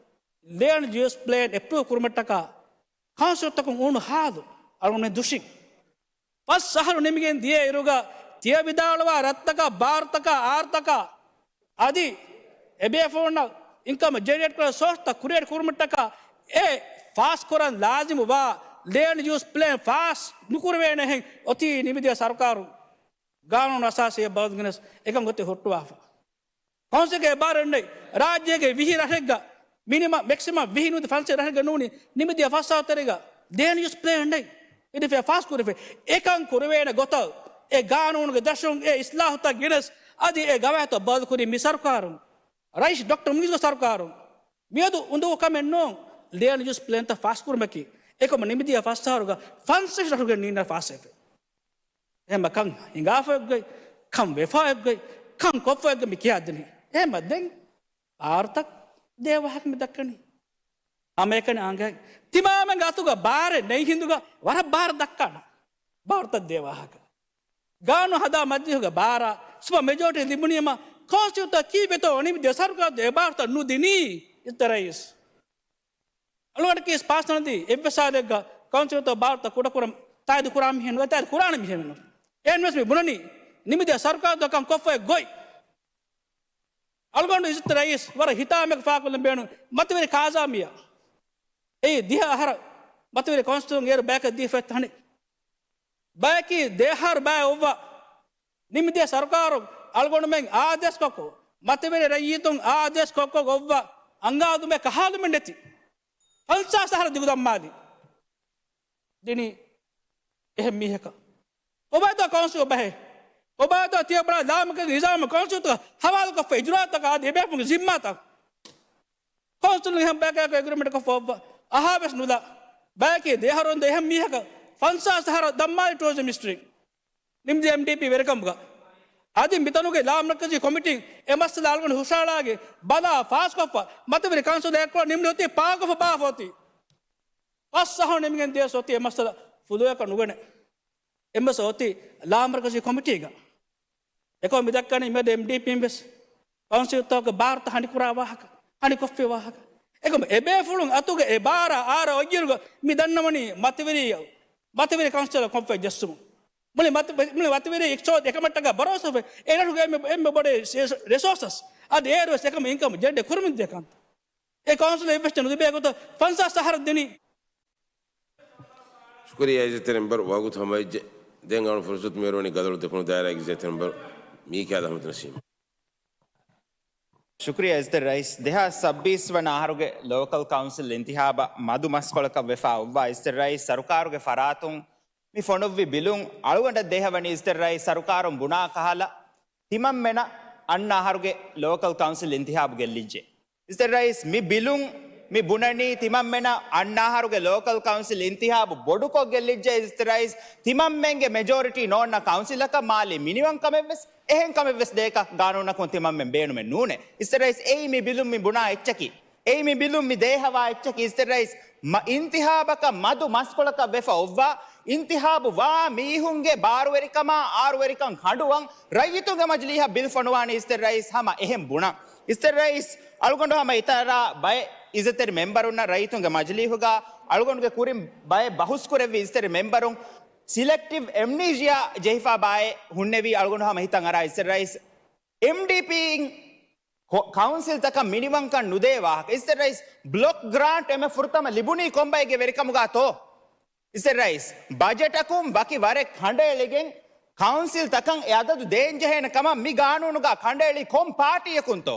ލޭންޑް ޔޫސް ޕްލޭން އެޕްރޫވް ކުރުމަށްޓަކާ ކައުންސިލްތަކުން އުޅުނު ހާލު އަޅުގަނޑުމެން ދުށިން. ފަސް އަހަރު ނިމިގެން ދިޔަ އިރުގަ ތިޔަ ވިދާޅުވާ ރަށްތަކާ، ބާރުތަކާ، އާރުތަކާ އަދި އެބޭފުޅުންނަށް އިންކަމް ޖެނެރޭޓް ކުރާ ސޯސްތައް ކްރިއޭޓް ކުރުމަށްޓަކާ އެ ފާސް ކުރަން ލާޒިމު ވާ ލޭންޑް ޔޫސް ޕްލޭން ފާސް ނުކުރެވޭނެހެން އޮތީ ނިމިދިޔަ ސަރުކާރު ގާނޫނު އަސާސީ ބަދަލުކޮށްގެން އެކަން ގޮތެއް ހުއްޓުވާފަ. ކައުންސިލްގެ އެ ބާރެއް ނެތް. ރާއްޖޭގެ ވިހި ރަށެއްގަ މިނިމަމް، މެކްސިމަމް ވިހި ނުވަތަ ފަންސާސް ރަށެއްގަ ނޫނީ ނިމިދިޔަ ފަސް އަހަރު ތެރޭގަ ލޭންޑް ޔޫސް ޕްލޭން ނެތް. އިދިފައި ފާސް ކުރެފަ. އެކަން ކުރެވޭނެ ގޮތަށް އެ ގާނޫނުގެ ދަށުން އެ އިސްލާހުތައް ގެނެސް އަދި އެ ގަވާއިދުތައް ބަދަލުކުރީ މި ސަރުކާރުން. ރައީސް ޑޮކްޓަރ މުއިއްޒުގެ ސަރުކާރުން. މިއަދު އުނދަގޫ ކަމެއް ނޫން ލޭންޑް ޔޫސް ޕްލޭންތައް ފާސް ކުރުމަކީ. އެކަމަ ނިމިދިޔަ ފަސް އަހަރުގަ ފަންސާސް ރަށުގެ ނީންނަ ފާސްވެފަ. އެހެންމަ ކަން ހިނގާފައެއްގައި، ކަން ވެފައެއްގައި، ކަން ކޮށްފައެއްގައި މި ކިޔާދިނީ. އެހެންމަ ދެން ބާރުތައް ދޭ ވާހަކަ މި ދައްކަނީ. ހަމައެކަނި އާނގައި ތިމާމެންގެ އަތުގަ ބާރެއް ނެތް ހިނދުގަ ވަރަށް ބާރަށް ދައްކާނަ ބާރުތައް ދޭ ވާހަކަ. ގާނޫނު ހަދާ މަޖިލީހުގަ ބާރަށް ސުޕަ މެޖޯރިޓީ ލިބުނީމަ ކޮންސިލްތައް ކީއްވެތޯ ނިމިދިޔަ ސަރުކާރު ދޭ ބާރުތައް ނުދިނީ އިއްޒަތްތެރި ރައީސް. އަޅުގަނޑަކީ ޕާސަނަލީ އެއްވެސް ހާލެއްގަ ކައުންސިލްތައް ބާރުތައް ކުޑަކުރަން ތާއީދު ކުރާ މީހެއް ނުވޭ، ތާއީދު ކުރާނެ މީހެއް ނުވޭ. އެހެންވެސް މި ބުނަނީ ނިމިދިޔަ ސަރުކާރު ކަން ކޮށްފައި ގޮތް. އަޅުގަނޑު އިއްޒަތްތެރި ރައީސް ވަރަށް ހިތާމައަކަށް ފާކޮށްލަން ބޭނުން މަތިވެރި ކާޒާމިއާ. އެއީ ދިހަ އަހަރަށް މަތިވެރި ކައުންސިލުން އޭރު ބަޔަކަށް ދީފަ ތަނެއް. ބަޔަކީ ދެއަހަރު ބައެއް އޮއްވާ ނިމިދިޔަ ސަރުކާރުން އަޅުގަނޑުމެން އާދޭސްކޮށްކޮށް، މަތިވެރި ރައްޔިތުން އާދޭސްކޮށްކޮށް އޮއްވާ އަނގާދުމެއް ކަހާލުމެއް ނެތި ފަންސާސް އަހަރަށް ދިގު ދަންމާލި ދިނީ އެހެން މީހަކަށް. ކޮބާތޯ ކައުންސިލް ބަހެއް؟ ކޮބާތޯ ތިޔަބަލާ ލާމަކަށް ނިޒާމަށް ކައުންސިލްތަކަށް ހަވާލުކޮށްފަ އިޖުރާތަކާ އަދި އެބޭފުޅުންގެ ޒިންމާތައް؟ ކައުންސިލުން އެހެން ބަޔަކާއެކު އެގްރިމެންޓް ކޮށްފަ އޮއްވާ އަހާވެސް ނުލާ. ބަޔަކީ ދެއަހަރު އިންދެ އެހެން މީހަކަށް ފަންސާސް އަހަރަށް ދަންމާލި ޓޫރިޒަމް މިނިސްޓްރީން. ނިމިދިޔަ އެމްޑީޕީ ވެރިކަމުގަ އަދި މިތަނުގެ ލާމަރުކަޒީ ކޮމިޓީން އެ މައްސަލަ އަޅުގަނޑު ހުށަހަޅާގެން ބަލާ ފާސްކޮށްފަ މަތިވެރި ކައުންސިލް އެއްކޮޅަށް ނިމުނީ އޮތީ ޕާކޮށްފަ ބާފަ އޮތީ. ފަސް އަހަރު ނިމިގެން ދިޔަސް އޮތީ އެ މައްސަލަ ފުލުވަޔަކަށް ނުގަނެ. އެ މައްސަލަ އޮތީ ލާމަރުކަޒީ ކޮމިޓީގަ. އެކަމަ މި ދައްކަނީ މިއަދު އެމްޑީޕީން ވެސް ކައުންސިލްތަކުގެ ބާރުތައް ހަނިކުރާ ވާހަކަ، ހަނިކޮށްފި ވާހަކަ. އެކަމަ އެބޭފުޅުން އަތުގެ އެ ބާރަށް އާރަށް އޮތްއިރުގަ މި ދަންނަވަނީ މަތިވެރި، މަތިވެރި ކައުންސިލަށް ކޮންފަތް ޖެއްސުމުން. މުޅި މަތި-، މުޅި މަތިވެރި އިޤްތިޞާދު އެކަމަށްޓަކާ ބަރޯސާވެ އެ ރަށުގެ އެންމެ، އެންމެ ބޮޑެ ރިސޯސަސް އަދި އޭރުވެސް އެކަމަށް އިންކަމް ޖެނެރޭޓް ކުރުމުން ދިޔަ ކަންތައް. އެ ކައުންސިލަށް އެއްވެސް ނުލިބޭ ގޮތަށް ފަންސާސް އަހަރަށް ދިނީ. ޝުކުރިއްޔާ އިއްޒަތްތެރި މެމްބަރު، ވަގުތު ހަމަވެއްޖެ. ދެން އަޅުން ފުރުސަތު މިއުޅެނީ ގަދަޅު ދެކުނު ދާއިރާގެ އިއްޒަތްތެރި މެމްބަރު މީކާލް އަހްމަދު ނަސީމް. ޝުކުރިއްޔާ އިޒްތެރި ރައީސް. ދެހާސް ސައްބީސް ވަނަ އަހަރުގެ ލޯކަލް ކައުންސިލް އިންތިހާބަށް މަދު މަސްކޮޅަކަށް ވެފާ އޮއްވާ އިޒްތެރި ރައީސް ސަރުކާރުގެ ފަރާތުން މި ފޮނުއްވި ބިލުން އަޅުގަނޑަށް ދޭހަވަނީ އިޒްތެރި ރައީސް ސަރުކާރުން ބުނާ ކަހަލަ ތިމަންމެނަށް އަންނަ އަހަރުގެ ލޯކަލް ކައުންސިލް އިންތިހާބު ގެއްލިއްޖެ. އިޒްތެރި ރައީސް މި ބިލުން މި ބުނަނީ ތިމަންމެނަށް އަންނަ އަހަރުގެ ލޯކަލް ކައުންސިލް އިންތިހާބު ބޮޑުކޮށް ގެއްލިއްޖެ އިޒްތެރި ރައީސް ތިމަންމެންގެ މެޖޯރިޓީ ނޯންނަ ކައުންސިލަކަށް މާލީ މިނިވަން ކަމެއްވެސް އެހެން ކަމެއްވެސް ދޭކަށް ގާނޫނަކުން ތިމަންމެން ބޭނުމެއް ނޫނޭ. އިޒްތެރި ރައީސް އެއީ މި ބިލުން މި ބުނާ އެއްޗަކީ. އެއީ މި ބިލުން މި ދޭހަވާ އެއްޗަކީ އިޒްތެރި ރައީސް މަ-، އިންތިހާބަކަށް މަދު މަސްކޮޅަކަށް ވެފަ އޮއްވާ، އިންތިހާބު ވާ މީހުންގެ ބާރުވެރިކަމާ އާރުވެރިކަން ކަނޑުވަން ރައްޔިތުންގެ މަޖިލީހަށް ބިލް ފޮނުވާނީ އިޒްތެރި ރައީސް ހަމަ އެހެން ބުނަން. އިޒްތެރި ރައީސް އަޅުގަނޑު ހަމަ އިތާރާ ބައެއް އިޒްތެރި މެމްބަރުންނަށް ރައްޔިތުންގެ މަޖިލީހުގަ އަޅުގަނޑުގެ ކުރިން ބައެއް ބަހުސްކުރެއްވި އިޒްތެރި މެމްބަރުން ސިލެކްޓިވް އެމްނީޝިއާ ޖެހިފާ ބާއެއް ހުންނެވީ އަޅުގަނޑު ހަމަ ހިތަށް އަރާ އިޒްތެރި ރައީސް އެމްޑީޕީއިން ކޮ-، ކައުންސިލްތަކަށް މިނިވަންކަން ނުދޭ ވާހަކަ. އިޒްތެރި ރައީސް ބްލޮކް ގްރާންޓް އެންމެ ފުރަތަމަ ލިބުނީ ކޮންބައެއްގެ ވެރިކަމުގާތޯ؟ އިޒްތެރި ރައީސް ބަޖެޓަކުން ވަކި ވަރެއް ކަނޑައެޅިގެން ކައުންސިލްތަކަށް އެ އަދަދު ދޭންޖެހޭނެ ކަމަށް މި ގާނޫނުގާ ކަނޑައެޅީ ކޮން ޕާޓީއަކުންތޯ؟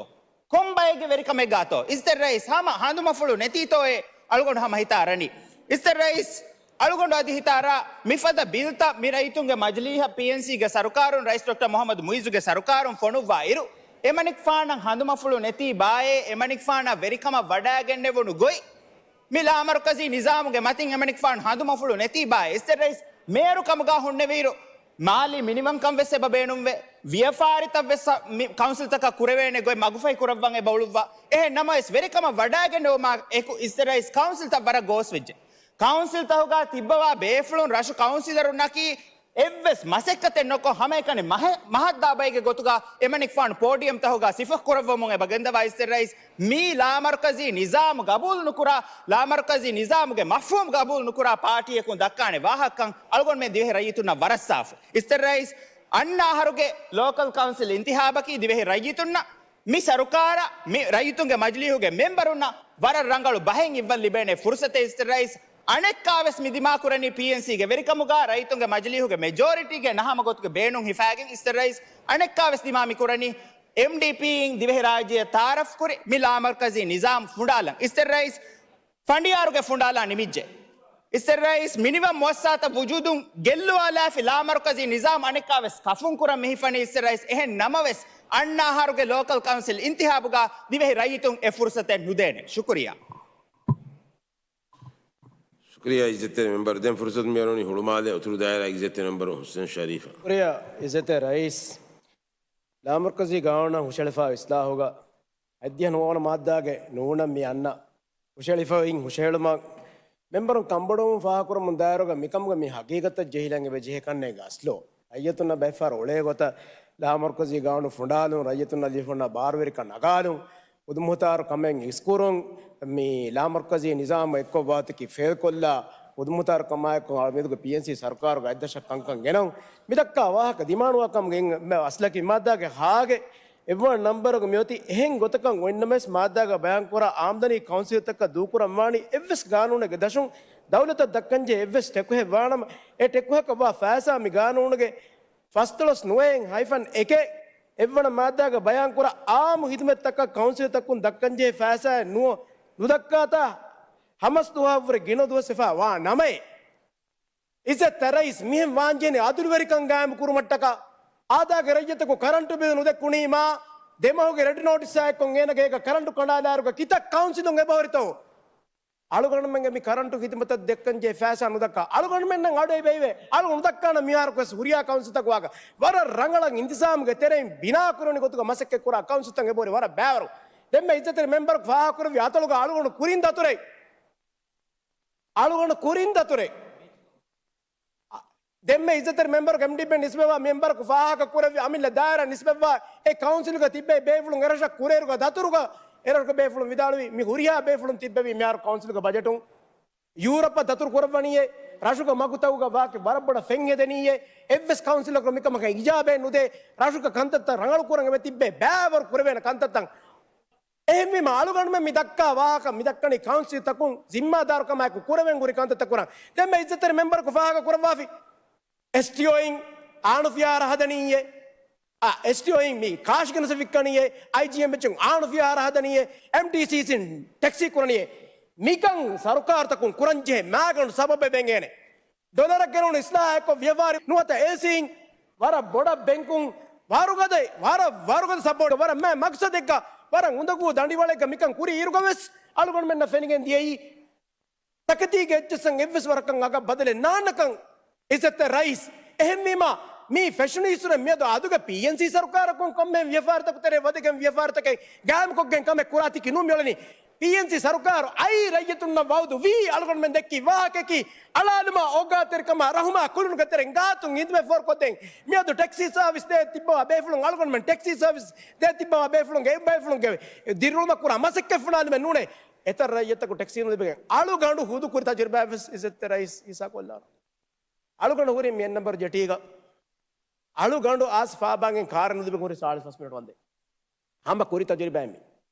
ކޮންބައެއްގެ ވެރިކަމެއްގާތޯ؟ އިޒްތެރި ރައީސް ހަމަ ހަނދުމަފުޅު ނެތީތޯއޭ އަޅުގަނޑު ހަމަ ހިތާ އަރަނީ. އިޒްތެރި ރައީސް އަޅުގަނޑު އަދި ހިތާރާ މިފަދަ ބިލްތައް މި ރައްޔިތުންގެ މަޖިލީހަށް ޕީއެންސީގެ ސަރުކާރުން ރައީސް ޑޮކްޓަރ މުހައްމަދު މުއިއްޒުގެ ސަރުކާރުން ފޮނުއްވާ އިރު، އެމަނިކުފާނަށް ހަނދުމަފުޅު ނެތީ ބާއޭ، އެމަނިކުފާނަށް ވެރިކަމަށް ވަޑައިގެންނެވުނު ގޮތް، މި ލާމަރުކަޒީ ނިޒާމުގެ މަތިން އެމަނިކުފާނު ހަނދުމަފުޅު ނެތީ ބާއޭ. އިޒްތެރި ރައީސް މޭޔަރު ކަމުގާ ހުންނެވިއިރު، މާލީ މިނިވަންކަން ވެސް އެބަ ބޭނުންވޭ. ވިޔަފާރިތައް ވެސް މި ކައުންސިލްތަކަށް ކުރެވޭނެ ގޮތް މަގުފަހި ކުރައްވަން އެބަ އުޅުއްވާ. އެހެން ނަމަވެސް، ވެރިކަމަށް ވަޑައިގެންނެވުމާ އެކު އިޒްތެރި ރައީސް ކައުންސިލްތައް ވަރަށް ގޯސްވެއްޖެ. ކައުންސިލްތަކުގާ ތިއްބަވާ ބޭފުޅުން ރަށު ކައުންސިލަރުންނަކީ އެއްވެސް މަސައްކަތެއް ނުކޮށް، ހަމައެކަނި މަހެ-، މަހަށްދާ ބައެއްގެ ގޮތުގާ އެމަނިކުފާނު ޕޯޑިއަމްތަކުގާ ސިފަ ކުރައްވަމުން އެބަ ގެންދަވާ އިޒްތެރި ރައީސް މީ ލާމަރުކަޒީ ނިޒާމު ގަބޫލު ނުކުރާ، ލާމަރުކަޒީ ނިޒާމުގެ މަފްހޫމް ގަބޫލު ނުކުރާ ޕާޓީއަކުން ދައްކާނެ ވާހަކަކަން އަޅުގަނޑުމެން ދިވެހި ރައްޔިތުންނަށް ވަރަށް ސާފު. އިޒްތެރި ރައީސް އަންނަ އަހަރުގެ ލޯކަލް ކައުންސިލް އިންތިހާބަކީ ދިވެހި ރައްޔިތުންނަށް މި ސަރުކާރަށް މި ރައްޔިތުންގެ މަޖިލީހުގެ މެމްބަރުންނަށް ވަރަށް ރަނގަޅު ބަހެއް އިއްވަން ލިބޭނެ ފުރުސަތެއް އިޒްތެރި ރައީސް. އަނެއްކާވެސް މި ދިމާކުރަނީ ޕީއެންސީގެ ވެރިކަމުގާ ރައްޔިތުންގެ މަޖިލީހުގެ މެޖޯރިޓީގެ ނަހަމަ ގޮތުގެ ބޭނުން ހިފާގެން އިޒްތެރި ރައީސް އަނެއްކާވެސް ދިމާ މި ކުރަނީ އެމްޑީޕީއިން ދިވެހިރާއްޖެއަށް ތައާރަފް ކުރި މި ލާމަރުކަޒީ ނިޒާމް ފުނޑާލަން. އިޒްތެރި ރައީސް ފަނޑިޔާރުގެ ފުނޑާލާ ނިމިއްޖެ. އިޒްތެރި ރައީސް މިނިވަން މުއައްސާތައް ވުޖޫދުން ގެއްލުވާލާފި ލާމަރުކަޒީ ނިޒާމް އަނެއްކާވެސް ކަފުން ކުރަން މިހިފަނީ އިޒްތެރި ރައީސް. އެހެން ނަމަވެސް، އަންނަ އަހަރުގެ ލޯކަލް ކައުންސިލް އިންތިހާބުގާ ދިވެހި ރައްޔިތުން އެ ފުރުސަތެއް ނުދޭނެ. ޝުކުރިއްޔާ. ޝުކުރިއްޔާ އިއްޒަތްތެރި މެމްބަރު. ދެން ފުރުސަތު މިއަރުވަނީ ހުޅުމާލެ އުތުރު ދާއިރާ އިއްޒަތްތެރި މެމްބަރު ހުސެން ޝަރީފަށް. ޝުކުރިއްޔާ އިއްޒަތްތެރި ރައީސް. ލާމަރުކަޒީ ގާނޫނަށް ހުށަހެޅިފާ އިސްލާހުގަ އައްދިހަ ނުވަވަނަ މާއްދާގެ ނޫނަށް މި އަންނަ ހުށަހެޅިފައި ހުށަހެޅުމަށް މެމްބަރުން ކަންބޮޑުވުން ފާހަގަކުރަމުން ދާއިރުގަ މިކަމުގަ މި ހަގީގަތަށް ޖެހިލަން އެބަ ޖެހޭ ކަންނޭނގެ އަސްލު. ރައްޔިތުންނަށް ބައެއްފަހަރު އުޅޭ ގޮތަށް ލާމަރުކަޒީ ގާނޫނު ފުނޑާލުން، ރައްޔިތުންނަށް ލިބިފަންނަ ބާރުވެރިކަން ނަގާލުން، ޚުދުމުހުތާރު ކަމެއް އިސްކުރުން، މި ލާމަރުކަޒީ ނިޒާމު އެއްކޮށް ވާތަކީ ފެއިލްކޮށްލާ، ޚުދުމުހުތާރު ކަމާއެކު އަޅުމެދުގެ ޕީއެންސީ ސަރުކާރުގެ އަތްދަށަށް ކަންކަން ގެނައުން. މިދައްކާ ވާހަކަ ދިމާނުވާ ކަމުގެ އަސްލަކީ މާއްދާގެ ހާގެ އެއްވަނަ ނަންބަރުގަ މިއޮތީ. އެހެން ގޮތަކަށް އޮތްނަމަވެސް، މާއްދާގަ ބަޔާންކުރާ އާމްދަނީ ކައުންސިލްތަކަށް ދޫކުރަންވާނީ އެއްވެސް ގާނޫނެއްގެ ދަށުން ދައުލަތަށް ދައްކަންޖެހޭ އެއްވެސް ޓެކުހެއް ވާނަމަ، އެ ޓެކުހަކަށް ވާ ފައިސާ މި ގާނޫނުގެ ފަސްދޮޅަސް ނުވައެއް ހައިފަން އެކެއް އެއްވަނަ މާއްދާގަ ބަޔާންކުރާ އާއްމު ހިދުމަތްތަކަށް ކައުންސިލްތަކުން ދައްކަންޖެހޭ ފައިސާއެއް ނުވަ، ނުދައްކާތާ ހަމަސް ދުވަހަށްވުރެ ގިނަ ދުވަސް ވެފާ ވާ ނަމައޭ. އިއްޒަތްތެރި ރައީސް، މިހެން ވާންޖެހެނީ އަދުލުވެރިކަން ގާއިމު ކުރުމަށްޓަކާ؟ އާދާގެ ރައްޔިތަކު ކަރަންޓު ބިލު ނުދެއްކުނީމާ، ދެމަހުގެ ރެޑް ނޯޓިސްއާ އެއްކޮށް އޭނަގެ އޭގަ ކަރަންޓު ކަނޑާލާއިރުގަ ކިތައް ކައުންސިލުން އެބަހުރިތޯ؟ އަޅުގަނޑުމެންގެ މި ކަރަންޓު ޚިދުމަތަށް ދެއްކަންޖެހޭ ފައިސާ ނުދައްކާ، އަޅުގަނޑުމެންނަށް އަޑު އެބައިވޭ. އަޅުގަނޑު ދައްކާނަން މިހާރަކުވެސް ހުރިހާ ކައުންސިލްތަކު ވާގަ ވަރަށް ރަނގަޅަށް އިންތިޒާމުގެ ތެރެއިން ބިނާކުރެވުނު ގޮތުގަ މަސައްކަތްކުރާ ކައުންސިލްތައް އެބަހުރި ވަރަށް ބައިވަރު. ދެންމެ އިއްޒަތްތެރި މެމްބަރަކު ފާހަގަކުރެއްވި އަތޮޅުގަ އަޅުގަނޑު ކުރިން ދަތުރެއް. އަޅުގަނޑު ކުރިން ދަތުރެއް. ދެންމެ އިއްޒަތްތެރި މެމްބަރަކު އެމްޑީޕީއަށް ނިސްބަތްވާ މެމްބަރަކު ފާހަގަކުރެއްވި އަމިއްލަ ދާއިރާ ނިސްބަތްވާ އެ ކައުންސިލްގަ ތިއްބޭ ބޭފުޅުން އެރަށަށް ކުރިއެރުގަ ދަތުރުގަ އެރަށުގެ ބޭފުޅުން ވިދާޅުވީ މި ހުރިހާ ބޭފުޅުން ތިއްބެވީ މިހާރު ކައުންސިލްގެ ބަޖެޓުން. ޔޫރަޕަށް ދަތުރު ކުރައްވަނީއޭ، ރަށުގެ މަގުތަކުގަ ވާކި ވަރަށް ބޮޑަށް ފެންހެދެނީއޭ، އެއްވެސް ކައުންސިލަކު މިކަމަކަށް އިޖާބައެއް ނުދޭ، ރަށުގެ ކަންތައްތައް ރަނގަޅު ކުރަން އެބަ ތިއްބޭ ބައިވަރު ކުރެވޭނެ ކަންތައްތައް. އެހެންވީމަ އަޅުގަނޑުމެން މި ދައްކާ ވާހަކަ މި ދައްކަނީ ކައުންސިލްތަކުން ޒިންމާދާރުކަމާއެކު ކުރެވެން ހުރި ކަންތައްތައް ކުރަން. ދެންމެ އިއްޒަތްތެރި މެމްބަރަކު ފާހަގަ ކުރައްވާފި. އެސްޓީއޯއިން އާނުފިޔާރަ ހަދަނީއޭ. އެސްޓީއޯއިން މި ކާށި ގެނެސް ވިއްކަނީއޭ، އައިޖީއެމްއެޗުން އާނު ފިޔާ ހަރަހަ ދަނީއޭ، އެމްޓީސީސީން ޓެކްސީ ކުރަނީއޭ. މިކަން ސަރުކާރުތަކުން ކުރަންޖެހޭ މާގަނޑު ސަބަބެއް ވެނގޭނެ. ޑޮލަރަށް ގެނުނު އިސްލާހެއްކޮށް ވިޔަފާރި ނުވަތަ އޭސީން ވަރަށް ބޮޑަށް ބެންކުން ވަރުގަދަ، ވަރަށް ވަރުގަދަ ސަޕޯޓް، ވަރަށް މާ މަގްސަދެއްގަ، ވަރަށް އުނދަގޫ ދަނޑިވަޅެއްގަ މިކަން ކުރި އިރުގަވެސް އަޅުގަނޑުމެންނަށް ފެނިގެން ދިޔައީ ތަކެތީގެ އެއްޗެއްސަށް އެއްވެސް ވަރަކަށް އަގަށް ބަދަލެއް ނާންނަކަން. އިއްޒަތްތެރި ރައީސް. އެހެންވީމާ، މީ ފެށުނީއްސުރެ މިއަދު އަދުގެ ޕީއެންސީ ސަރުކާރަކުން ކޮންމެހެން ވިޔަފާރިތަކު ތެރޭ ވަދެގެން ވިޔަފާރިތަކެއް ގާއިމްކޮށްގެން ކަމެއް ކުރާތިކި ނޫން މިއުޅެނީ. ޕީއެންސީ ސަރުކާރު އައީ ރައްޔިތުންނަށް ވައުދު ވީ އަޅުގަނޑުމެން ދެއްކި ވާހަކައަކީ އަޅާލުމާ އޯގާތެރިކަމާ ރަހުމާ ކުލުނުގެ ތެރެއިން ގާތުން އިނދުމެއް ފޯރުކޮށްދޭން. މިއަދު ޓެކްސީ ސާވިސް ދޭ ތިއްބަވާ ބޭފުޅުން އަޅުގަނޑުމެން ޓެކްސީ ސާވިސް ދޭ ތިއްބަވާ ބޭފުޅުންގެ އެއްބޭފުޅުންގެ ދިރިއުޅުމަށް ކުރާ މަސައްކަތް ފުނާލުމެއް ނޫނޭ. އެތައް ރައްޔިތަކު ޓެކްސީ ނުލިބިގެން އަޅުގަނޑު ހުދު ކުރި ތަޖުރިބާ ވެސް އިއްޒަތްތެރި ރައީސް ހިސާބުކޮށްލާނަން. އަޅުގަނޑު ހުރި މި އެއް ނަމްބަރު ޖެޓީގަ އަޅުގަނޑު އާސް ފާބާގެން ކާރެއް ނުލިބި ހުރި ސާޅީސް ފަސް މިނެޓް ވަންދެން. ހަމަ ކުރި ތަޖުރިބާއެއް މީ.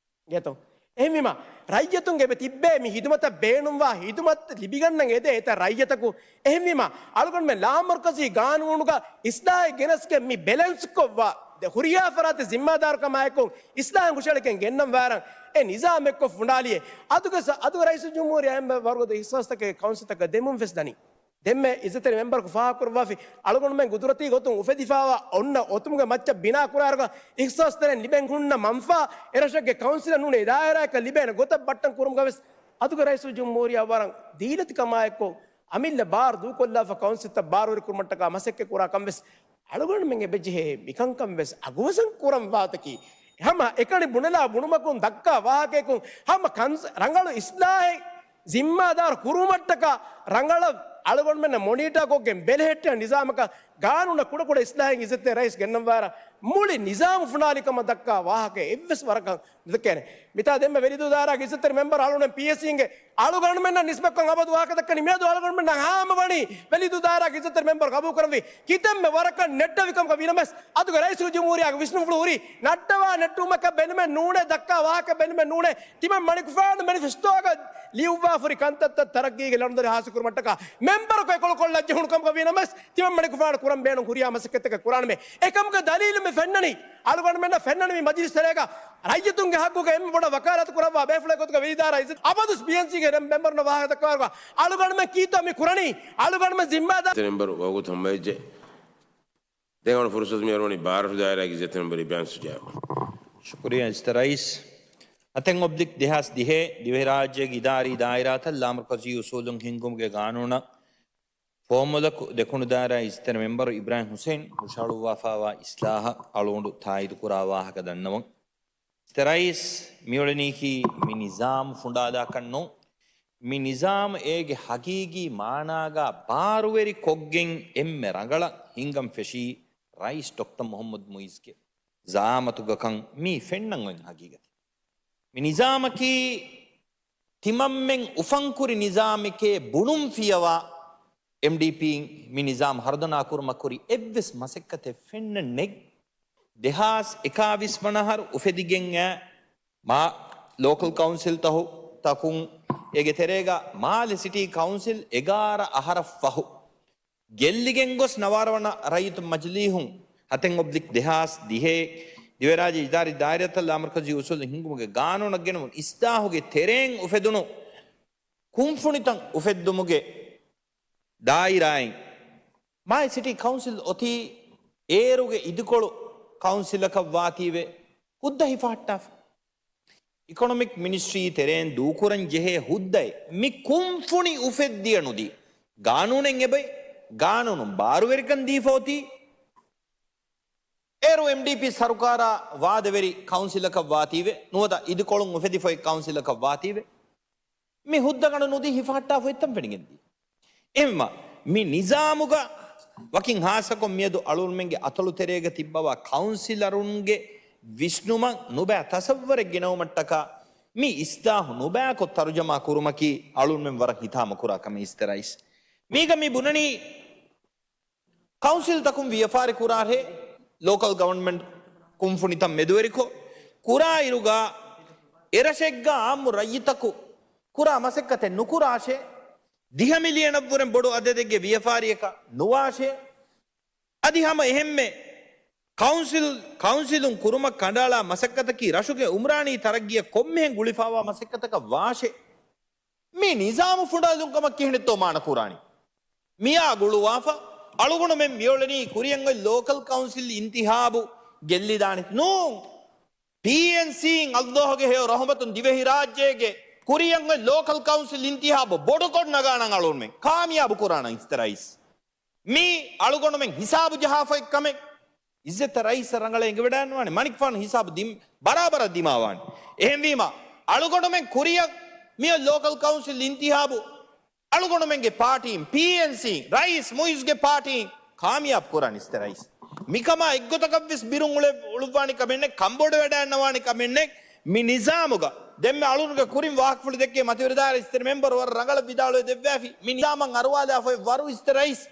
ގޭތޯ؟ އެހެންވީމާ، ރައްޔިތުންގެ ތިއްބޭ މި ހިދުމަތަށް ބޭނުންވާ ހިދުމަތް ލިބިގަންނަން އެދޭ އެތައް ރައްޔިތަކު. އެހެންވީމާ، އަޅުގަނޑުމެން ލާމަރުކަޒީ ގާނޫނުގަ އިސްލާހެއް ގެނެސްގެން މި ބެލެންސްކޮށްވާ ދެ ހުރިހާ ފަރާތެއް ޒިންމާދާރުކަމާއެކު އިސްލާހެއް ހުށަހެޅިގެން ގެންނަން ވާރަން އެ ނިޒާމެއްކޮށް ފުނޑާލިއޭ. އަދުގެ ސަ-، އަދުގެ ރައީސުލްޖުމްހޫރިއްޔާ އެންމެ ވަރުގަދަ އިހްސާސްތަކެއް ކައުންސިލްތަކަށް ދެމުން ވެސް ދަނީ. ދެންމެ އިއްޒަތްތެރި މެމްބަރަކު ފާހަގަކުރައްވާފި، އަޅުގަނޑުމެން ގުދުރަތީ ގޮތުން އުފެދިފާވާ އޮންނަ އޮތުމުގެ މައްޗަށް ބިނާކުރާއިރުގަ އިހްސާސްތެރެއިން ލިބެން ހުންނަ މަންފާ އެރަށެއްގެ ކައުންސިލަށް ނޫނީ ދާއިރާއަކަށް ލިބޭނެ ގޮތަށް ބައްޓަން ކުރުމުގަ ވެސް އަދުގެ ރައީސުލްޖުމްހޫރިއްޔާ ވަރަށް ދީލަތިކަމާއެއްކޮށް، އަމިއްލަ ބާރު ދޫކޮށްލާފަ ކައުންސިލްތައް ބާރުވެރިކުރުމަށްޓަކާ މަސައްކަތް ކުރާ ކަން ވެސް އަޅުގަނޑުމެން އެބަޖެހޭ މިކަންކަން ވެސް އަގުވަޒަން ކުރަން ވާތަކީ، ހަމަ އެކަނި ބުނެލާ ބުނުމަކުން ދައްކާ ވާހަކައަކުން ހަމަ ކަންސް-، ރަނގަޅު އިސްލާހެއް ޒިންމާދާރު ކުރުވުމަށްޓަކާ ރަނގަޅަށް އަޅުގަނޑުމެންނަށް މޮނީޓާކޮށްގެން ބެލެހެއްޓޭ ނިޒާމަކަށް ގާނޫނަށް ކުޑަކުޑަ އިސްލާހެއް އިއްޒަތްތެރި ރައީސް ގެންނަންވާރަ މުޅި ނިޒާމު ފުނާލިކަމަށް ދައްކާ ވާހަކަ އެއްވެސް ވަރަކަށް ނުދެކޭނެ. މިތާ ދެންމެ ވެލިދޫ ދާއިރާގެ އިއްޒަތްތެރި މެމްބަރު އަޅުގަނޑުމެން ޕީއެސްސީގެ އަޅުގަނޑުމެންނަށް ނިސްބަތްކޮށް އަބަދު ވާހަކަ ދައްކަނީ މިއަދު އަޅުގަނޑުމެންނަށް ހާމަވަނީ ވެލިދޫ ދާއިރާގެ އިއްޒަތްތެރި މެމްބަރު ގަބޫލުކުރަންވީ ކިތަންމެ ވަރަކަށް ނެއްޓެވި ކަމަކަށް ވީނަމަވެސް އަދުގެ ރައީސުލްޖުމްހޫރިއްޔާގެ ވިސްނުފުޅު ހުރީ ނައްޓަވާ ނެއްޓުމަކަށް ބެލުމެއް ނޫނޭ، ދައްކާ ވާހަކަ ބެލުމެއް ނޫނޭ. ތިމަން މަނިކުފާނު މެނިފެސްޓޯގަ ލިޔުއްވާފަހުރި ކަންތައްތައް ތަރައްގީގެ ލަނޑުދަރި ހާސިލްކުރުމަށްޓަކާ މެމްބަރަކު އެކޮޅުކޮށްލަން ޖެހުނު ކަމަކަށް ވީނަމަވެސް ތިމަން މަނިކުފާނު ކުރަން ބޭނުން ހުރިހާ މަސައްކަތްތަކެއް ކުރާނަމޭ. އެކަމުގެ ދަލީލު މި ފެންނަނީ، އަޅުގަނޑުމެންނަށް ފެންނަނީ މި މަޖިލިސް ތެރޭގަ ރައްޔިތުންގެ ހައްގުގަ އެންމެ ބޮޑަށް ވަކާލާތު ކުރައްވާ ބޭފުޅެއް ގޮތުގަ ވެލިދާރާ އިއްޒަތް އަބަދުސް ޕީއެންސީގެ މެމްބަރުންނަށް ވާހަކަ ދައްކަވާ އަޅުގަނޑުމެން ކީއްތޯ މި ކުރަނީ؟ އަޅުގަނޑުމެން ޒިންމާދާ މެމްބަރު ވަގުތު ހަމަވެއްޖެ. ދެން އަޅު ފުރުސަތު މިއަރުވަނީ ބާރަށު ދާއިރާގެ އިއްޒަތް މެމްބަރު އިބްރާހިމް ސުޖާ. ޝުކުރިއްޔާ އިއްޒަތް ރައީސް. އަތެއް އޮބްލިކް ދެހާސް ދިހަ ދިވެހިރާއްޖޭގެ އިދާރީ ދާއިރާތައް ލާމަރުކަޒީ އުސޫލުން ހިންގުމުގެ ގާނޫނަށް ފޯމުލަކު ދެކުނު ދާއިރާ އިއްޒަތްތެރި މެމްބަރު އިބްރާހިމް ހުސެން ހުށަހަޅުއްވާފާވާ އިސްލާހަށް އަޅުގަނޑު ތާއީދުކުރާ ވާހަކަ ދަންނަވަން. އިއްޒަތްތެރި ރައީސް، މިއުޅެނީކީ މި ނިޒާމު ފުނޑާލާކަށް ނޫން. މި ނިޒާމު އޭގެ ހަގީގީ މާނާގާ ބާރުވެރި ކޮށްގެން އެންމެ ރަނގަޅަށް ހިންގަން ފެށީ ރައީސް ޑޮކްޓަރ މުހައްމަދު މުއިއްޒުގެ ޒައާމަތުގަކަން މީ ފެންނަން އޮތް ހަގީގަތެއް. މި ނިޒާމަކީ ތިމަންމެން އުފަންކުރި ނިޒާމެކޭ ބުނުން ފިޔަވާ، އެމްޑީޕީން މި ނިޒާމް ހަރުދަނާ ކުރުމަށް ކުރި އެއްވެސް މަސައްކަތެއް ފެންނަން ނެތް. ދެހާސް އެކާވީސް ވަނަ އަހަރު އުފެދިގެން އައި މާ ލޯކަލް ކައުންސިލް ތަހު، ތަކުން އޭގެ ތެރޭގަ މާލެ ސިޓީ ކައުންސިލް އެގާރަ އަހަރަށް ފަހު، ގެއްލިގެން ގޮސް ނަވާރަ ވަނަ ރައްޔިތު މަޖިލީހުން ހަތެއް އޮބްލިކް ދެހާސް ދިހަ ދިވެރާއްޖެ އިދާރީ ދާއިރާތައް ލާމަރުކަޒީ އުސޫލު ހިންގުމުގެ ގާނޫނަށް ގެނައުނު އިސްލާހުގެ ތެރެއިން އުފެދުނު ކުންފުނިތައް އުފެއްދުމުގެ ދާއިރާއިން މާލެ ސިޓީ ކައުންސިލް އޮތީ އޭރުގެ އިދިކޮޅު ކައުންސިލަކަށް ވާތީވެ ހުއްދަ ހިފަހައްޓާފަ. އިކޮނޮމިކް މިނިސްޓްރީ ތެރޭން ދޫކުރަން ޖެހޭ ހުއްދައެއް މި ކުންފުނި އުފެއްދިޔަ ނުދީ. ގާނޫނެއް އެބައި، ގާނޫނުން ބާރުވެރިކަން ދީފަ އޮތީ. އޭރު އެމްޑީޕީ ސަރުކާރާ ވާދަވެރި ކައުންސިލަކަށް ވާތީވެ، ނުވަތަ އިދިކޮޅުން އުފެދިފައި ކައުންސިލަކަށް ވާތީވެ. މި ހުއްދަގަނޑު ނުދީ ހިފަހައްޓާފަ އޮތްތަން ފެނިގެންދީ. އެހެންވީމަ، މި ނިޒާމުގަ ވަކިން ހާއްސަކޮށް މިއަދު އަޅުގަނޑުމެންގެ އަތޮޅު ތެރޭގަ ތިއްބަވާ ކައުންސިލަރުންގެ ވިސްނުމަށް ނުބައި ތަސައްވަރެއް ގެނައުމަށްޓަކާ މި އިސްލާހު ނުބައިކޮށް ތަރުޖަމާ ކުރުމަކީ އަޅުގަނޑުމެން ވަރަށް ހިތާމަ ކުރާ ކަމެއް އިއްޒަތްތެރި ރައީސް. މީގަ މި ބުނަނީ ކައުންސިލްތަކުން ވިޔަފާރި ކުރާށޭ، ލޯކަލް ގަވަރންމަންޓް ކުންފުނިތައް މެދުވެރިކޮށް، ކުރާ އިރުގަ އެރަށެއްގަ އާއްމު ރައްޔިތަކު ކުރާ މަސައްކަތެއް ނުކުރާށޭ، ދިހަ މިލިއަނަށްވުރެން ބޮޑު އަދަދެއްގެ ވިޔަފާރިއަކަށް ނުވާށޭ، އަދި ހަމަ އެހެންމެ ކައުންސިލް، ކައުންސިލުން ކުރުމަށް ކަނޑައަޅާ މަސައްކަތަކީ ރަށުގެ އުމްރާނީ ތަރައްގީއަށް ކޮންމެހެން ގުޅިފާވާ މަސައްކަތަކަށް ވާށޭ. މި ނިޒާމު ފުނޑާލުން ކަމަށް ކިހިނެއްތޯ މާނަ ކުރާނީ؟ މިއާ ގުޅުވާފަ، އަޅުގަނޑުމެން މިއުޅެނީ ކުރިއަށް އޮތް ލޯކަލް ކައުންސިލް އިންތިހާބު ގެއްލިދާނެ ނޫން. ޕީއެންސީން އައްލާހުގެ ހެޔޮ ރަހުމަތުން ދިވެހިރާއްޖޭގެ ކުރިއަށް އޮތް ލޯކަލް ކައުންސިލް އިންތިހާބު ބޮޑުކޮށް ނަގާނަން އަޅުގަނޑުމެން ކާމިޔާބު ކުރާނަން އިސްތެ ރައީސް. މީ އަޅުގަނޑުމެން ހިސާބު ޖަހާފައި ކަމެއް. އިއްޒަތްތެރި ރައީސަށް ރަނގަޅަށް އެނގިވަޑައިގަންނަވާނެ. މަނިކުފާނު ހިސާބު ދިން ބަރާބަރަށް ދިމާވާނެ. އެހެންވީމަ، އަޅުގަނޑުމެން ކުރިއަށް މިއޮތް ލޯކަލް ކައުންސިލް އިންތިހާބު އަޅުގަނޑުމެންގެ ޕާޓީން، ޕީއެންސީ، ރައީސް މުއިއްޒުގެ ޕާޓީން ކާމިޔާބު ކުރާނެ އިސްތެ ރައީސް. މިކަމާ އެއްގޮތަކަށްވެސް ބިރުން އުޅެ، އުޅުއްވާނެ ކަމެއް ނެތް، ކަނބޮޑުވެޑައިގަންނަވާނެ ކަމެއް ނެތް. މި ނިޒާމުގަ ދެންމެ އަޅުގަނޑުގެ ކުރިން ވާހަކަފުޅު ދެއްކޭ މަތިވެރިދާރަ އިސްތެރި މެމްބަރު ވަރަށް ރަނގަޅަށް ވިދާޅުވެ ދެއްވާފި. މި ނިޒާމަށް އަރުވާލާފައި ވަރު އިސްތެ ރައީސް.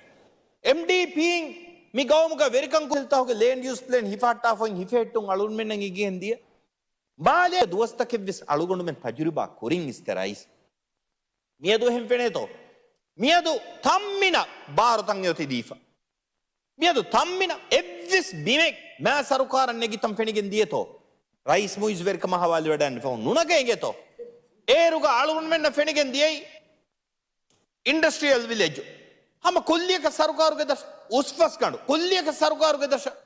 އެމްޑީޕީން މި ގައުމުގަ ވެރިކަން ކުރިތަހުގެ ލޭންޑް ޔޫސް ޕްލޭން ހިފަހައްޓާފައި ހިފެހެއްޓުން އަޅުގަނޑުމެންނަށް އެނގިގެން ދިޔަ. މާލޭ ދުވަސްތަކެއްވެސް އަޅުގަނޑުމެން ތަޖުރިބާ ކުރިން އިސްތެ ރައީސް. މިއަދު އެހެން ފެނޭތޯ؟ މިއަދު ތަންމިނަށް ބާރުތައް އެއޮތީ ދީފަ. މިއަދު ތަންމިނަށް އެއްވެސް ބިމެއް މާ ސަރުކާރަށް ނެގިތަން ފެނިގެން ދިޔަތޯ؟ ރައީސް މުއިއްޒު ވެރިކަމާ ހަވާލުވެޑައިގަންނަވާ ނުނަގައި އިނގޭތޯ؟ އޭރުގަ އަޅުގަނޑުމެންނަށް ފެނިގެން ދިޔައީ އިންޑަސްޓްރިއަލް ވިލެޖު. ހަމަ ކުއްލިއަކަށް ސަރުކާރުގެ ދަށަށް، އުސްފަސްގަނޑު ކުއްލިއަކަށް ސަރުކާރުގެ ދަށަށް.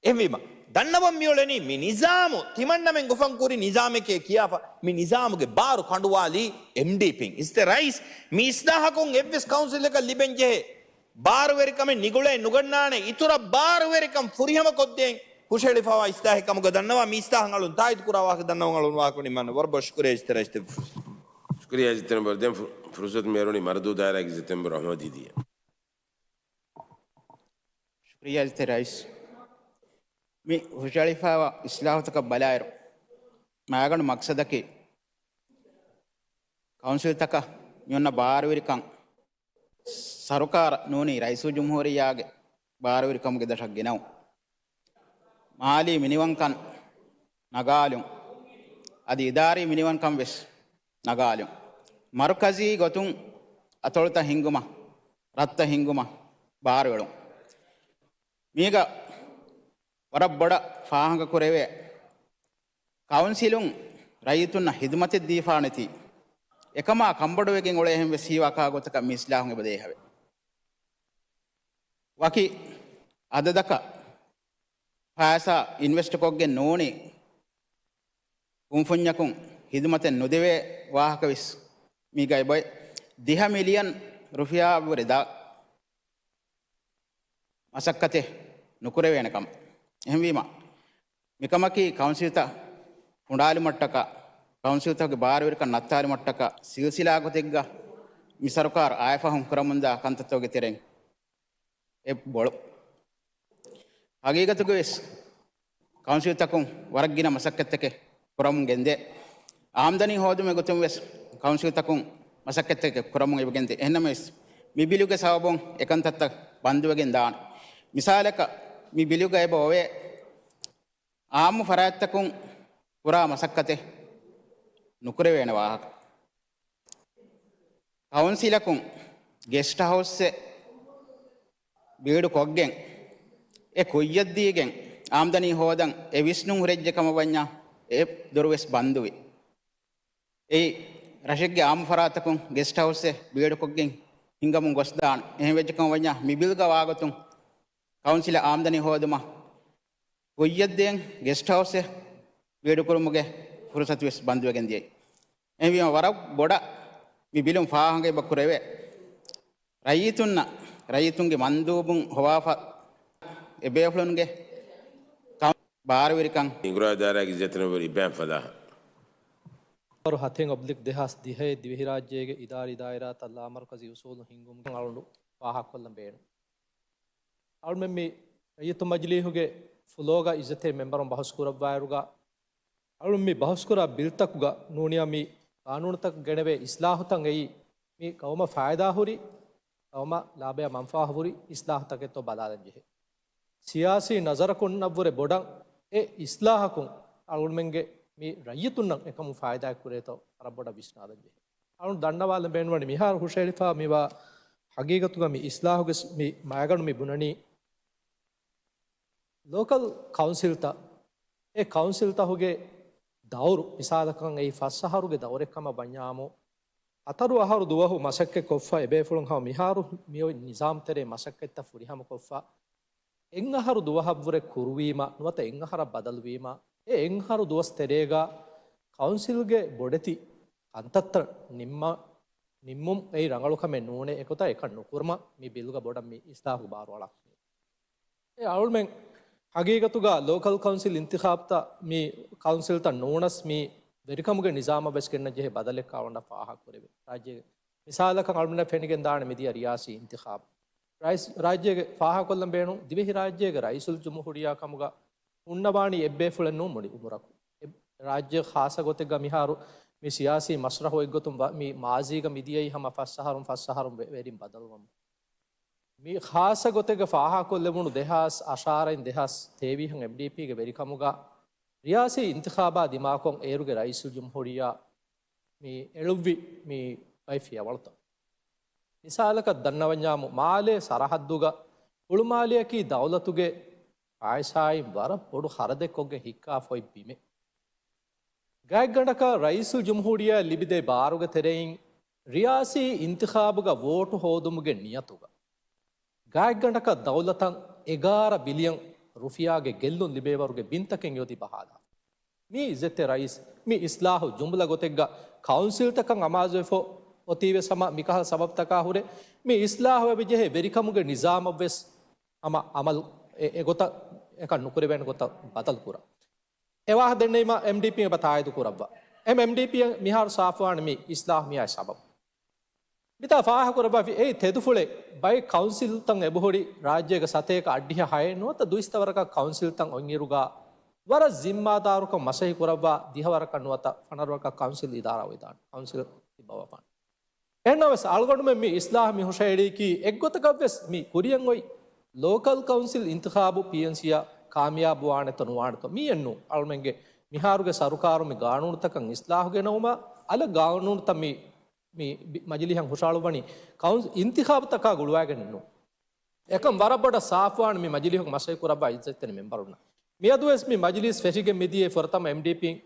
އެހެންވީމަ، ދަންނަވަން މިއުޅެނީ މި ނިޒާމު ތިމަންނަމެން ގޮފަން ކުރި ނިޒާމެކޭ ކިޔާފަ، މި ނިޒާމުގެ ބާރު ކަނޑުވާލީ އެމްޑީޕީން. އިސްތެ ރައީސް، މި އިސްލާހަކުން އެއްވެސް ކައުންސިލަކަށް ލިބެންޖެހޭ ބާރުވެރިކަމެއް ނިގުޅޭ ނުގަންނާނެ. އިތުރަށް ބާރުވެރިކަން ފުރިހަމަ ކޮށްދޭން ހުށަހެޅިފަވާ އިސްލާހެއް ކަމުގަ ދަންނަވާ. މި އިސްލާހަށް އަޅުން ތާއީދު ކުރާ ވާހަކަ ދަންނަވަން އަޅުން ވާހަކަ ނިންމާނެ. ވަރަށް ބޮޑަށް ޝުކުރިއްޔާ އިސްތެ ރައީސް. ޝުކުރިއްޔާ އިސްތެ މެމްބަރު. ދެން ފު-، ފުރުސަތު މިއެރުނީ މަރަދޫ ދާއިރާގެ އިސްތެ މެމްބަރު އަހްމަދު ދީދީއަށް. ޝުކުރިއްޔާ އިސްތެ ރައީސް. މި ހުށަހެޅިފައިވާ އިސްލާހުތަކަށް ބަލާއިރު، މާގަނޑު މަޤްޞަދަކީ ކައުންސިލްތަކަށް މި އޮންނަ ބާރުވެރިކަން ސަރުކާރަށް ނޫނީ ރައީސުލްޖުމްހޫރިއްޔާގެ ބާރުވެރިކަމުގެ ދަށަށް ގެނައުން، މާލީ މިނިވަންކަން ނަގާލުން، އަދި އިދާރީ މިނިވަންކަން ވެސް ނަގާލުން، މަރުކަޒީ ގޮތުން އަތޮޅުތައް ހިންގުމަށް، ރަށްތައް ހިންގުމަށް ބާރުއެޅުން. މީގަ ވަރަށް ބޮޑަށް ފާހަގަ ކުރެވޭ، ކައުންސިލުން ރައްޔިތުންނަށް ހިދުމަތެއް ދީފާނެތީ، އެކަމާ ކަންބޮޑުވެގެން އުޅޭހެން ވެސް ހީވާ ކާ ގޮތަކަށް މި އިސްލާހުން އެބަދޭހަވެ. ވަކި އަދަދަކަށް ފައިސާ އިންވެސްޓް ކޮށްގެން ނޫނީ ކުންފުންޏަކުން ހިދުމަތެއް ނުދެވޭ ވާހަކަ ވެސް މީގައި ބޮއެ. ދިހަ މިލިއަން ރުފިޔާއަށްވުރެ ދާ މަސައްކަތެއް ނުކުރެވޭނެ ކަމަށް. އެހެންވީމަ، މިކަމަކީ ކައުންސިލްތައް ފުނޑާލުމަށްޓަކާ، ކައުންސިލްތަކުގެ ބާރުވެރިކަން ނައްތާލުމަށްޓަކާ ސިލްސިލާ ގޮތެއްގަ މި ސަރުކާރު އައިފަހުން ކުރަމުންދާ ކަންތައްތަކުގެ ތެރެއިން އެއް ބޮޅު. ހަގީގަތުގަވެސް ކައުންސިލްތަކުން ވަރަށް ގިނަ މަސައްކަތްތަކެއް ކުރަމުން ގެންދޭ. އާމްދަނީ ހޯދުމުގެ ގޮތުން ވެސް ކައުންސިލްތަކުން މަސައްކަތްތަކެއް ކުރަމުން އެބަ ގެންދޭ. އެހެންނަމަވެސް، މި ބިލުގެ ސަބަބުން އެކަންތައްތައް ބަންދުވެގެން ދާނެ. މިސާލަކަށް، މި ބިލުގަ އެބަ އޮވޭ އާއްމު ފަރާތްތަކުން ކުރާ މަސައްކަތެއް ނުކުރެވޭނެ ވާހަކަ. ކައުންސިލަކުން ގެސްޓް ހައުސްއެއް ބީޑު ކޮށްގެން، އެ ކުއްޔަށްދީގެން އާމްދަނީ ހޯދަން އެ ވިސްނުން ހުރެއްޖެ ކަމަށް ވަންޏާ، އެ ދޮރުވެސް ބަންދުވި. އެއީ، ރަށެއްގެ އާއްމު ފަރާތަކުން ގެސްޓް ހައުސްއެއް ބީޑުކޮށްގެން ހިންގަމުން ގޮސްދާނެ. އެހެން ވެއްޖެ ކަމަށް ވަންޏާ، މި ބިލްގަ ވާގޮތުން ކައުންސިލަށް އާމްދަނީ ހޯދުމަށް ކުއްޔަށްދޭން ގެސްޓް ހައުސްއެއް ބީޑުކުރުމުގެ ފުރުސަތު ވެސް ބަންދުވެގެން ދިޔައީ. އެހެންވީމަ، ވަރަށް ބޮޑަށް މި ބިލުން ފާހަގަ އެބަ ކުރެވޭ، ރައްޔިތުންނަށް، ރައްޔިތުންގެ މަންދޫބުން ހޮވާފަ އެބޭފުޅުންގެ ކަން ބާރުވެރިކަން. ހިނގުރާ ދާއިރާގެ އިއްޒަތްތެރި މެމްބަރު އިބްރާހިމް ފަލާހް. ހަތެއް އޮބްލިކް ދެހާސް ދިހައެއް ދިވެހިރާއްޖޭގެ އިދާރީ ދާއިރާތައް ލާމަރުކަޒީ އުސޫލު ހިންގުމުގެ އަޅުގަނޑު ފާހަގަކޮށްލަން ބޭނުން. އަޅުމެން މި ރައްޔިތު މަޖިލީހުގެ ފުލޯގަ އިއްޒަތްތެރި މެމްބަރުން ބަހުސް ކުރައްވާއިރުގަ، އަޅުން މި ބަހުސްކުރާ ބިލްތަކުގަ ނޫނިއްޔާ މި ޤާނޫނުތަކަށް ގެނެވޭ އިސްލާހުތައް އެއީ، މި ޤައުމަށް ފައިދާހުރި، ޤައުމަށް ލާބަޔާ މަންފާހުރި އިސްލާހުތަކެއްތޯ ބަލާލަން ޖެހޭ. ސިޔާސީ ނަޒަރަކުންނަށްވުރެ ބޮޑަށް އެ އިސްލާހަކުން އަޅުގަނޑުމެންގެ މި ރައްޔިތުންނަށް އެކަމުން ފައިދާއެއް ކުރޭތޯ ވަރަށް ބޮޑަށް ވިސްނާލަން ޖެހޭ. އަޅުން ދަންނަވާލަން ބޭނުންވަނީ މިހާރު ހުށަހެޅިފަ މިވާ ހަގީގަތުގަ މި އިސްލާހުގެ ސް-، މި މައިގަނޑު މި ބުނަނީ ލޯކަލް ކައުންސިލްތައް، އެ ކައުންސިލްތަކުގެ ދައުރު، މިސާލަކަށް އެއީ ފަސް އަހަރުގެ ދައުރެއް ކަމަށް ވަންޏާމު، ހަތަރު އަހަރު ދުވަހު މަސައްކަތް ކޮށްފަ، އެބޭފުޅުން ހަމަ މިހާރު މިއޮތް ނިޒާމް ތެރޭ މަސައްކަތްތައް ފުރިހަމަ ކޮށްފަ، އެއް އަހަރު ދުވަހަށްވުރެ ކުރުވީމަ، ނުވަތަ އެއް އަހަރަށް ބަދަލުވީމަ، އެ އެއް އަހަރު ދުވަސް ތެރޭގަ ކައުންސިލްގެ ބޮޑެތި ކަންތައްތައް ނިންމަ، ނިންމުން އެއީ ރަނގަޅު ކަމެއް ނޫނޭ. އެގޮތަށް އެކަން ނުކުރުމަށް މި ބިލްގަ ބޮޑަށް މި އިސްލާހު ބާރު އަޅާފަ. އެ އަޅުމެން ހަގީގަތުގަ ލޯކަލް ކައުންސިލް އިންތިޚާބްތައް މި ކައުންސިލްތައް ނޫނަސް މި ވެރިކަމުގެ ނިޒާމަށް ވެސް ގެންނަން ޖެހޭ ބަދަލެއް އަޅުގަނޑަށް ފާހަގަ ކުރެވޭ. ރާއްޖޭގެ މިސާލަކަށް އަޅުމެންނަށް ފެނިގެން ދާނެ މިދިޔަ ރިޔާސީ އިންތިޚާބު. ރައީސް، ރާއްޖޭގެ ފާހަގަކޮށްލަން ބޭނުން ދިވެހި ރާއްޖޭގެ ރައީސުލް ޖުމްހޫރިއްޔާ ކަމުގަ ހުންނަވާނީ އެއްބޭފުޅެއް ނޫން މުޅި އުމުރަކު. އެ ރާއްޖޭ ޚާއްޞަ ގޮތެއްގަ މިހާރު މި ސިޔާސީ މަސްރަހު އެއްގޮތުން ވަ-، މި މާޒީގަ މިދިޔައީ ހަމަ ފަސް އަހަރުން ފަސް އަހަރުން ވެ-، ވެރިން ބަދަލުވަމުން. މި ޚާއްޞަ ގޮތެއްގަ ފާހަގަކޮށްލެވުނު ދެހާސް އަށާރައިން ދެހާސް ތޭވީހަށް އެމްޑީޕީގެ ވެރިކަމުގަ ރިޔާސީ އިންތިޚާބާ ދިމާކޮށް އޭރުގެ ރައީސުލް ޖުމްހޫރިއްޔާ މި އެޅުއްވި މި ބައެއް ފިޔަވަޅުތައް. މިސާލަކަށް ދަންނަވަންޏާމު، މާލޭ ސަރަހައްދުގަ ހުޅުމާލެއަކީ ދައުލަތުގެ ފާއިސާއިން ވަރަށް ބޮޑު ޚަރަދެއް ކޮށްގެން ހިއްކާފަ އޮތް ބިމެއް. ގާތްގަނޑަކަށް ރައީސުލް ޖުމްހޫރިއްޔާ ލިބިދޭ ބާރުގެ ތެރެއިން ރިޔާސީ އިންތިޚާބުގަ ވޯޓު ހޯދުމުގެ ނިޔަތުގަ ގާތްގަނޑަކަށް ދައުލަތަށް އެގާރަ ބިލިއަން ރުފިޔާގެ ގެއްލުން ލިބޭވަރުގެ ބިންތަކެއް އެއޮތީ ބަހާލާފަ. މި އިއްޒަތްތެރި ރައީސް، މި އިސްލާހު ޖުމްލަ ގޮތެއްގަ ކައުންސިލްތަކަށް އަމާޒުވެފަ އޮތީވެސް ހަމަ މިކަހަލަ ސަބަބުތަކާ ހުރެ، މި އިސްލާހު އެބަޖެހޭ ވެރިކަމުގެ ނިޒާމަށްވެސް ހަމަ އަމަލު އެ، އެގޮތަށް އެކަން ނުކުރެވޭނެ ގޮތަށް ބަދަލު ކުރަން. އެ ވާހަކަ ދެންނެވީމަ އެމްޑީޕީން އެބަ ތާއީދު ކުރައްވާ. އެމް، އެމްޑީޕީއަށް މިހާރު ސާފުވާނެ މި އިސްލާހު މިއާ ސަބަބު. މިތާ ފާހަގަކުރައްވާފި އެއީ ތެދުފުޅެއް. ބައެއް ކައުންސިލްތައް އެބަހުރި ރާއްޖޭގެ ސަތޭކަ އަށްޑިހަ ހައެއް ނުވަތަ ދުއިސައްތަ ވަރަކަށް ކައުންސިލްތައް އޮތްއިރުގަ ވަރަށް ޒިންމާދާރުކަން މަސައްކަތް ކުރައްވާ ދިހަ ވަރަކަށް ނުވަތަ ފަނަރަ ވަރަކަށް ކައުންސިލް އިދާރާ އޮތްދާނެ. ކައުންސިލް ތިއްބަވާފާނެ. އެހެންނަމަވެސް އަޅުގަނޑުމެން މި އިސްލާހު މި ހުށައެޅީކީ އެއްގޮތަކަށްވެސް މި ކުރިއަށް އޮތް ލޯކަލް ކައުންސިލް އިންތިޚާބު ޕީއެންސީއަށް ކާމިޔާބުވާނެތޯ ނުވާނެތޯ. މިއެއްނޫން އަޅުމެންގެ މިހާރުގެ ސަރުކާރު މި ގާނޫނުތަކަށް އިސްލާހު ގެނައުމަށް އަލަށް ގާނޫނުތައް މި، މި ބި-، މަޖިލީހަށް ހުށައަޅުއްވަނީ ކައުން-، އިންތިޚާބުތަކާ ގުޅުވައިގެންނޫން. އެކަން ވަރަށް ބޮޑަށް ސާފުވާން މި މަޖިލީހުގަ މަސައްކަތް ކުރައްވާ އިއްޒަތްތެރި މެމްބަރުންނަށް. މިއަދުވެސް މި މަޖިލީސް ފެށިގެން މިދިޔައީ ފުރަތަމަ އެމްޑީޕީން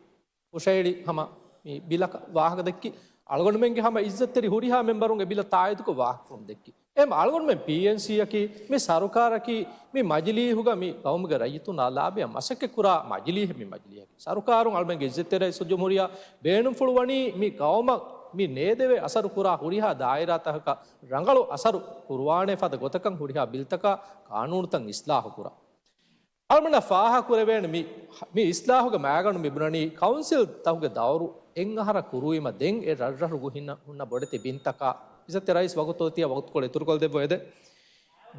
ހުށައެޅި ހަމަ މި ބިލަކަށް ވާހަކަ ދެއްކި، އަޅުގަނޑުމެންގެ ހަމަ އިއްޒަތްތެރި ހުރިހާ މެމްބަރުން އެ ބިލަށް ތާއީދުކޮށް ވާހަކަފުޅު ދެއްކި. އެހެން އަޅުގަނޑުމެން ޕީއެންސީއަކީ، މި ސަރުކާރަކީ، މި މަޖިލީހުގަ މި ގައުމުގެ ރައްޔިތުންނާ ލާބިޔަ މަސައްކަތް ކުރާ މަޖިލީހެއް މި މަޖިލީހަކީ. ސަރުކާރުން އަޅުމެންގެ އިއްޒަތްތެރި ރައީސުލް ޖުމްހޫރިއްޔާ ބޭނުންފުޅުވަނީ މި ގައުމަށް މި ނޭދެވޭ އަސަރު ކުރާ ހުރިހާ ދާއިރާތަކަކަށް ރަނގަޅު އަސަރު ކުރުވާނޭ ފަދަ ގޮތަކަށް ހުރިހާ ބިލްތަކާ ގާނޫނުތައް އިސްލާހު ކުރާ. އަޅުމެންނަށް ފާހަގަކުރެވޭނެ މި، މި އިސްލާހުގެ މައިގަނޑު މިބުނަނީ ކައުންސިލް ތަކުގެ ދައުރު އެއް އަހަރަށް ކުރުވީމަ ދެން އެ ރަށްރަށުގަ ހިންނަ، ހުންނަ ބޮޑެތި ބިންތަކާ. އިއްޒަތްތެރި ރައީސް ވަގުތު އޮތީ ވަގުތުކޮޅު އިތުރުކޮށްދެއްވަ އެދެ.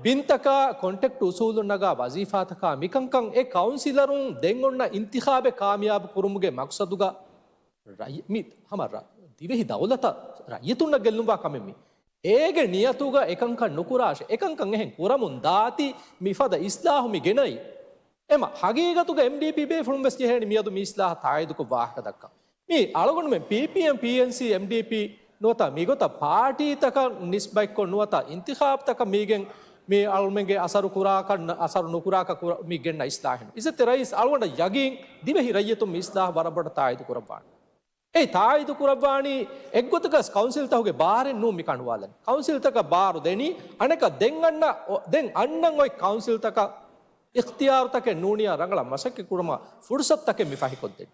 ބިންތަކާ ކޮންޓްރެކްޓް އުސޫލުން ނަގާ ވަޒީފާތަކާ މިކަންކަން އެ ކައުންސިލަރުން ދެން އޮންނަ އިންތިޚާބެއް ކާމިޔާބު ކުރުމުގެ މަޤްޞަދުގަ ރައްޔި-، މި ހަމަ ރަ-، ދިވެހި ދައުލަތަށް ރައްޔިތުންނަށް ގެއްލުންވާ ކަމެއް މީ. އޭގެ ނިޔަތުގަ އެކަންކަން ނުކުރާށޭ. އެކަންކަން އެހެން ކުރަމުން ދާތީ މިފަދަ އިސްލާހު މި ގެނައީ. އެމަ ހަގީގަތުގަ އެމްޑީޕީ ބޭފުޅުން ވެސް ޖެހޭނެ މިއަދު މި އިސްލާހަށް ތާއީދުކޮށް ވާހަކަ ދައްކަން. މި އަޅުގަނޑުމެން ޕީޕީއެމް، ޕީއެންސީ، އެމްޑީޕީ ނުވަތަ މިގޮތަށް ޕާޓީތަކަށް ނިސްބަތްކޮށް ނުވަތަ އިންތިޚާބުތަކަށް މީގެން މި އަޅުމެންގެ އަސަރު ކުރާކަށް، އަސަރު ނުކުރާކަށް ކުރ-، މި ގެންނަ އިސްލާހެއް ނޫން. އިއްޒަތްތެރި ރައީސް އަޅުގަނޑަށް ޔަގީން ދިވެހި ރައްޔިތުން މި އިސްލާހަށް ވަރަށް ބޮޑަށް ތާއީދު ކުރައްވާނެ. އެ ތާއީދު ކުރައްވާނީ އެއްގޮތަކަސް ކައުންސިލްތަކުގެ ބާރެއް ނޫން މި ކަނޑުވާލަން. ކައުންސިލްތަކަށް ބާރު ދެނީ، އަނެކަ ދެން އަންނަ، އޮ-، ދެން އަންނަން އޮތް ކައުންސިލްތަކަށް އިޚްތިޔާރުތަކެއް ނޫނިޔާ ރަނގަޅަށް މަސައްކަތް ކުރުމަށް ފުރުސަތުތަކެއް މި ފަހިކޮށްދެނީ.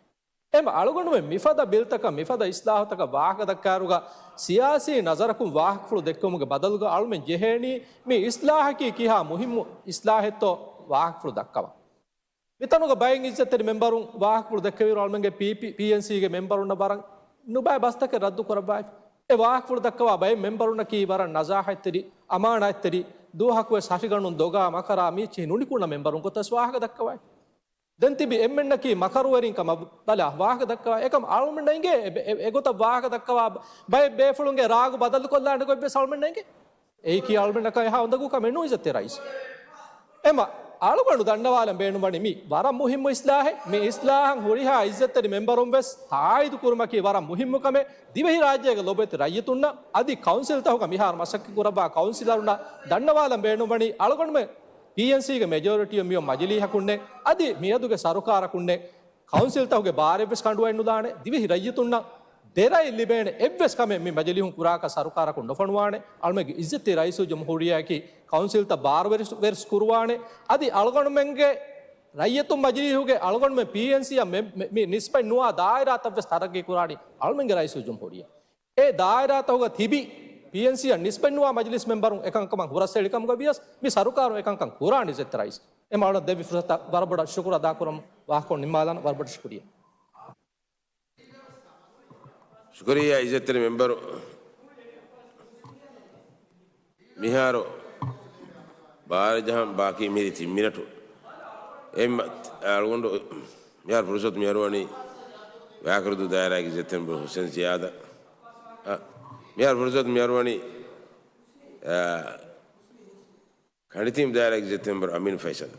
އެމަ އަޅުގަނޑުމެން މިފަދަ ބިލްތަކަށް މިފަދަ އިސްލާހުތަކަށް ވާހަކަ ދައްކާއިރުގަ ސިޔާސީ ނަޒަރަކުން ވާހަކަފުޅު ދެއްކެވުމުގެ ބަދަލުގަ އަޅުމެން ޖެހޭނީ މި އިސްލާހަކީ ކިހާ މުހިއްމު އިސްލާހެއްތޯ ވާހަކަފުޅު ދައްކަވަން. މިތަނުގަ ބައެއް އިއްޒަތްތެރި މެމްބަރުން ވާހަކަފުޅު ދެއްކެވިއިރު އަޅުމެންގެ ޕީޕީ، ޕީއެންސީގެ މެމްބަރުންނަށް ވަރަށް ނުބައި ބަސްތަކެއް ރައްދު ކުރައްވާފި. އެ ވާހަކަފުޅު ދައްކަވާ ބައެއް މެމްބަރުންނަކީ ވަރަށް ނަޒާހަތްތެރި، އަމާނާތްތެރި، ދުވަހަކުވެސް ހަށިގަނޑުން ދޮގާ މަކަރާ މީޗިހި ނުނިކުންނަ މެމްބަރުން ގޮތަށް ވާހަކަ ދައްކަވާފި. ދެން ތިބި އެންމެންނަކީ މަކަރުވެރިން ކަމަށް ބަލާ ވާހަކަ ދައްކަވާ. އެކަމް އަޅުމެންނަށް އިނގޭ އެ، އެ، އެގޮތަށް ވާހަކަ ދައްކަވާ ބައެއް ބޭފުޅުންގެ ރާގު ބަދަލުކޮށްލާނެ ގޮތްވެސް އަޅުމެންނަށް އިނގޭ. އެއީކީ އަޅުމެންނަކަށް އެހާ އުނދަގޫ ކަމެއް ނޫން އިއްޒަތްތެރި ރައީސް. އެމަ އަޅުގަނޑު ދަންނަވާލަން ބޭނުންވަނީ މި ވަރަށް މުހިއްމު އިސްލާހެއް. މި އިސްލާހަށް ހުރިހާ އިއްޒަތްތެރި މެމްބަރުން ވެސް ތާއީދު ކުރުމަކީ ވަރަށް މުހިއްމު ކަމެއް. ދިވެހި ރާއްޖޭގެ ލޮބުވެތި ރައްޔިތުންނަށް އަދި ކައުންސިލްތަކުގަ މިހާރު މަސައްކަތް ކުރައްވާ ކައުންސިލަރުންނަށް ދަންނަވާލަން ބޭނުންވަނީ އަޅުގަނޑުމެން ޕީއެންސީގެ މެޖޯރިޓީއަށް މިއޮތް މަޖިލީހަކުންނެއް އަދި މިއަދުގެ ސަރުކާރަކުންނެއް ކައުންސިލްތަކުގެ ބާރެއްވެސް ކަނޑުއައެއް ނުލާނެ. ދިވެހި ރައްޔިތުންނަށް ދެރައެއް ލިބޭނެ އެއްވެސް ކަމެއް މި މަޖިލީހުން ކުރާކަށް ސަރުކާރަކުން ނުފޮނުވާނެ. އަޅުމެންގެ އިއްޒަތްތެރި ރައީސުލްޖުމްހޫރިއްޔާއަކީ ކައުންސިލްތައް ބާރުވެރި ވެރިސް ކުރުވާނެ. އަދި އަޅުގަނޑުމެންގެ ރައްޔިތުން މަޖިލީހުގެ އަޅުގަނޑުމެން ޕީއެންސީއަށް މެ، މެ، މި ނިސްބަތް ނުވާ ދާއިރާތައްވެސް ތަރައްގީ ކުރާނީ އަޅުމެންގެ ރައީސުލްޖުމްހޫރިއްޔާ. އެ ދާއިރާތަކުގަ ތިބި ޕީއެންސީއަށް ނިސްބަތް ނުވާ މަޖިލިސް މެމްބަރުން އެކަންކަމަށް ހުރަސްއެޅިކަމުގަ ވިޔަސް މި ސަރުކާރުން އެކަންކަން ކުރާނީ އިއްޒަތްތެރި ރައީސް. އެ މައުނަށް ދެއްވި ފުރުސަތަށް ވަރަށް ބޮޑަށް ޝުކުރު އަދާކުރަމުން ވާހަކަ ނިންމާލާނަން. ވަރަށް ބޮޑަށް ޝުކުރިއްޔާ. ޝުކުރިއްޔާ އިއްޒަތްތެރި މެމްބަރު މިހާރު ބާރަ ޖަހަން ބާކީ މިރި ތިން މިނެޓު. އެ މަ-، އަޅުގަނޑު މިހާރު ފުރުސަތު މިހާރު ވަނީ ވާކުރުދޫ ދާއިރާގެ އިއްޒަތްތެރި މެމްބަރު ހުސެން ޒިޔާދަށް. އަ، މިހާރު ފުރުސަތު މިހާރު ވަނީ، އަ، ކަނޑިތީމް ދާއިރާގެ އިއްޒަތްތެރި މެމްބަރު އަމީން ފައިސަލް.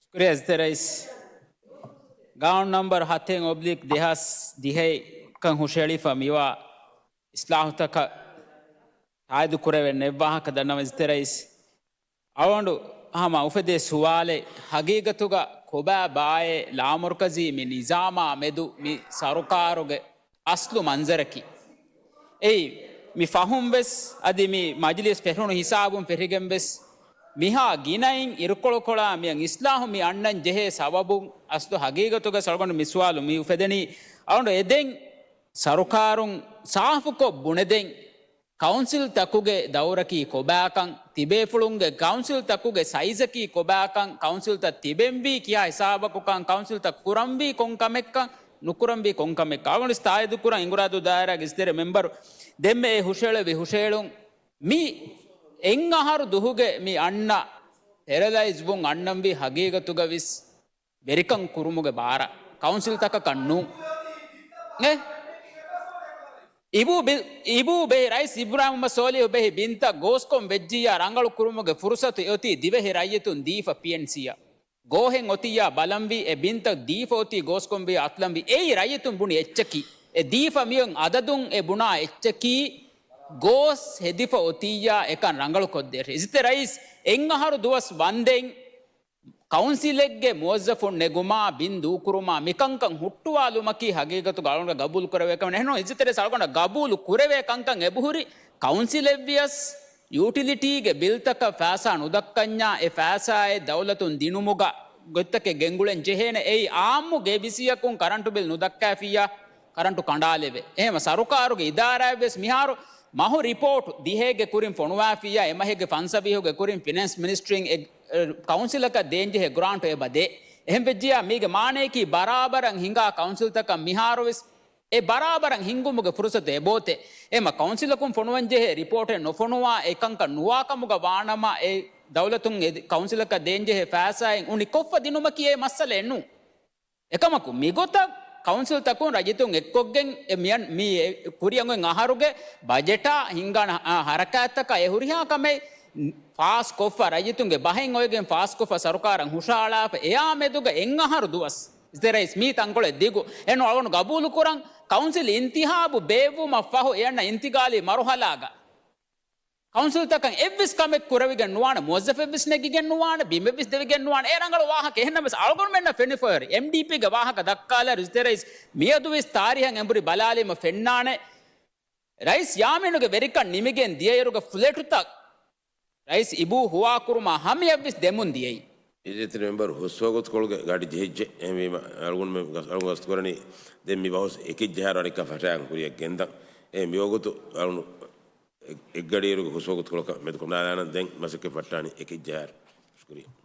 ޝުކުރިއްޔާ އިއްޒަތްތެރި ރައީސް. ގައުން ނަމްބަރު ހަތެއް އޮބްލިކް ދެހާސް ދިހައި ކަން ހުށައެޅިފަ މިވާ އިސްލާހުތަކަށް ތާއީދު ކުރެވެން އެއްވާހަކަ ދަންނަވަން އިއްޒަތްތެރި ރައީސް. އަޅުގަނޑު ހަމަ އުފެދޭ ސުވާލެއް، ހަގީގަތުގަ ކޮބާ ބާއޭ ލާމަރުކަޒީ މި ނިޒާމާ މެދު މި ސަރުކާރުގެ އަސްލު މަންޒަރަކީ؟ އެއީ، މި ފަހުން ވެސް އަދި މި މަޖިލީސް ފެށުނު ހިސާބުން ފެށިގެން ވެސް މިހާ ގިނައިން އިރުކޮޅުކޮޅާ މިއަށް އިސްލާހު މި އަންނަން ޖެހޭ ސަބަބުން އަސްލު ހަގީގަތުގަ އަޅުގަނޑު މި ސުވާލު މި އުފެދެނީ. އަޅުގަނޑު އެދެން ސަރުކާރުން ސާފުކޮށް ބުނެދެން ކައުންސިލްތަކުގެ ދައުރަކީ ކޮބާކަން، ތިބޭފުޅުންގެ ކައުންސިލްތަކުގެ ސައިޒަކީ ކޮބާކަން، ކައުންސިލްތައް ތިބެންވީ ކިހާ ހިސާބަކުކަން، ކައުންސިލްތައް ކުރަންވީ ކޮން ކަމެއްކަން، ނުކުރަންވީ ކޮން ކަމެއްކަން. އަޅުގަނޑު ތާއީދު ކުރަން އިނގުރާދޫ ދާއިރާގެ އިއްޒަތްތެރި މެމްބަރު ދެންމެ އެ ހުށައެޅެވި ހުށައެޅުން މި އެއް އަހަރު ދުހުގެ މި އަންނަ ޕެރަލައިޒް ވުން އަންނަންވީ ހަގީގަތުގަ ވިސް ވެރިކަން ކުރުމުގެ ބާރަށް ކައުންސިލްތަކަކަށް ނޫން. އެ؟ އިބޫ ބި-، އިބޫ ބެހި ރައީސް އިބްރާހިމް މުހައްމަދު ސޯލިހު ބެހި ބިންތައް ގޯސްކޮށް ވެއްޖިއްޔާ ރަނގަޅު ކުރުމުގެ ފުރުސަތު އެއޮތީ ދިވެހި ރައްޔިތުން ދީފަ ޕީއެންސީއަށް. ގޯހެއް އޮތިއްޔާ ބަލަންވީ އެ ބިންތައް ދީފަ އޮތީ ގޯސްކޮށް ވިޔަ އަތުލަންވީ. އެއީ ރައްޔިތުން ބުނި އެއްޗަކީ. އެ ދީފަ މިއޮތް އަދަދުން އެ ބުނާ އެއްޗަކީ ގޯސް ހެދިފަ އޮތިއްޔާ އެކަން ރަނގަޅު ކޮށްދޭށޭ. އިއްޒަތްތެރި ރައީސް އެއް އަހަރު ދުވަސް ވަންދެން ކައުންސިލެއްގެ މުވައްޒަފުން ނެގުމާ ބިން ދޫކުރުމާ މިކަންކަން ހުއްޓުވާލުމަކީ ހަގީގަތުގަ އަޅުގަނޑަށް ގަބޫލު ކުރެވޭ ކަމެއް ނޫން. އިއްޒަތްތެރި ރައީސް އަޅުގަނޑަށް ގަބޫލު ކުރެވޭ ކަންކަން އެބަހުރި ކައުންސިލެއްވިޔަސް ޔޫޓިލިޓީގެ ބިލްތަކަށް ފައިސާ ނުދައްކަންޏާ އެ ފައިސާއެއް ދައުލަތުން ދިނުމުގަ ގޮތްތަކެއް ގެންގުޅެން ޖެހޭނެ. އެއީ އާއްމު ގޭބިސީއަކުން ކަރަންޓު ބިލް ނުދައްކާފިއްޔާ ކަރަންޓު ކަނޑާލެވޭ. އެހެންމަ ސަރުކާރުގެ އިދާރާއެއްވެސް މިހާރު މަހު ރިޕޯޓް ދިހައެއްގެ ކުރިން ފޮނުވާފިއްޔާ އެމަހެއްގެ ފަންސަވީހުގެ ކުރިން ފިނޭންސް މިނިސްޓްރީން އެ، އެ، ކައުންސިލަކަށް ދޭންޖެހޭ ގްރާންޓު އެބަ ދޭ. އެހެން ވެއްޖިއްޔާ މީގެ މާނަޔަކީ ބަރާބަރަށް ހިނގާ ކައުންސިލްތަކަށް މިހާރުވެސް އެ ބަރާބަރަށް ހިންގުމުގެ ފުރުސަތު އެބައޮތޭ. އެހެންމަ ކައުންސިލަކުން ފޮނުވަންޖެހޭ ރިޕޯޓެއް ނުފޮނުވާ އެކަންކަން ނުވާކަމުގަ ވާނަމަ އެ ދައުލަތުން އެ ކައުންސިލަކަށް ދޭންޖެހޭ ފައިސާއިން އުނި ކޮށްފަ ދިނުމަކީ އެ މައްސަލައެއް ނޫން. އެކަމަކު، މިގޮތަށް ކައުންސިލްތަކުން ރައްޔިތުން އެއްކޮށްގެން އެ މިއަން-، މި އެ ކުރިއަށް އޮތް އަހަރުގެ ބަޖެޓާ ހިންގާނެ ހަ-، ހަރަކާތްތަކާ އެ ހުރިހާ ކަމެއް ފާސްކޮށްފަ، ރައްޔިތުންގެ ބަހެއް އޮވެގެން ފާސްކޮށްފަ ސަރުކާރަށް ހުށަހަޅާފަ އެއާ މެދުގަ އެއް އަހަރު ދުވަސް އިއްޒަތްތެރި ރައީސް މީ ތަންކޮޅެއް ދިގު. އެން އަޅުގަނޑު ގަބޫލުކުރަން ކައުންސިލް އިންތިހާބު ބޭއްވުމަށް ފަހު އެ އަންނަ އިންތިގާލީ މަރުހަލާގަ ކައުންސިލްތަކަށް އެއްވެސް ކަމެއް ކުރެވިގެން ނުވާނެ، މުވައްޒަފެއްވެސް ނެގިގެން ނުވާނެ، ބިމެއްވެސް ދެވިގެން ނުވާނެ. އެ ރަނގަޅު ވާހަކަ. އެހެންނަމަވެސް އަޅުގަނޑުމެންނަށް ފެނިފައި އެމްޑީޕީގެ ވާހަކަ ދައްކާލާ އިއްޒަތްތެރި ރައީސް މިއަދުވެސް ތާރީހަށް އެނބުރި ބަލާލީމަ ފެންނާނެ. ރައީސް ޔާމީނުގެ ވެރިކަން ނިމިގެން ދިޔައިރުގަ ފްލެޓުތައް ރައީސް އިބޫ ހުވާކުރުމާ ހަމަޔަށްވެސް ދެމުން ދިޔައީ. އިއްޒަތްތެރި މެމްބަރު ހުސްވަގުތުކޮޅުގެ ގަޑި ޖެހިއްޖެ. އެހެންވީމަ އަޅުގަނޑު ގަސް-، އަޅުގަނޑު ގަސްތުކުރަނީ ދެން މި ބަހުސް އެކިއްޖަހާރު އަނެއްކާ ފަށާގެން ކުރިއަށް ގެންދަން. އެ މިވަގުތު އަޅުގަނޑު އެ-، އެއްގަޑިއިރުގެ ހުސްވަގުތުކޮޅަކަށް މެދުކޮށްލާލާނަން. ދެން މަސައްކަތް ފައްޓާނީ އެކިއްޖަހާރު. ޝުކުރިއްޔާ.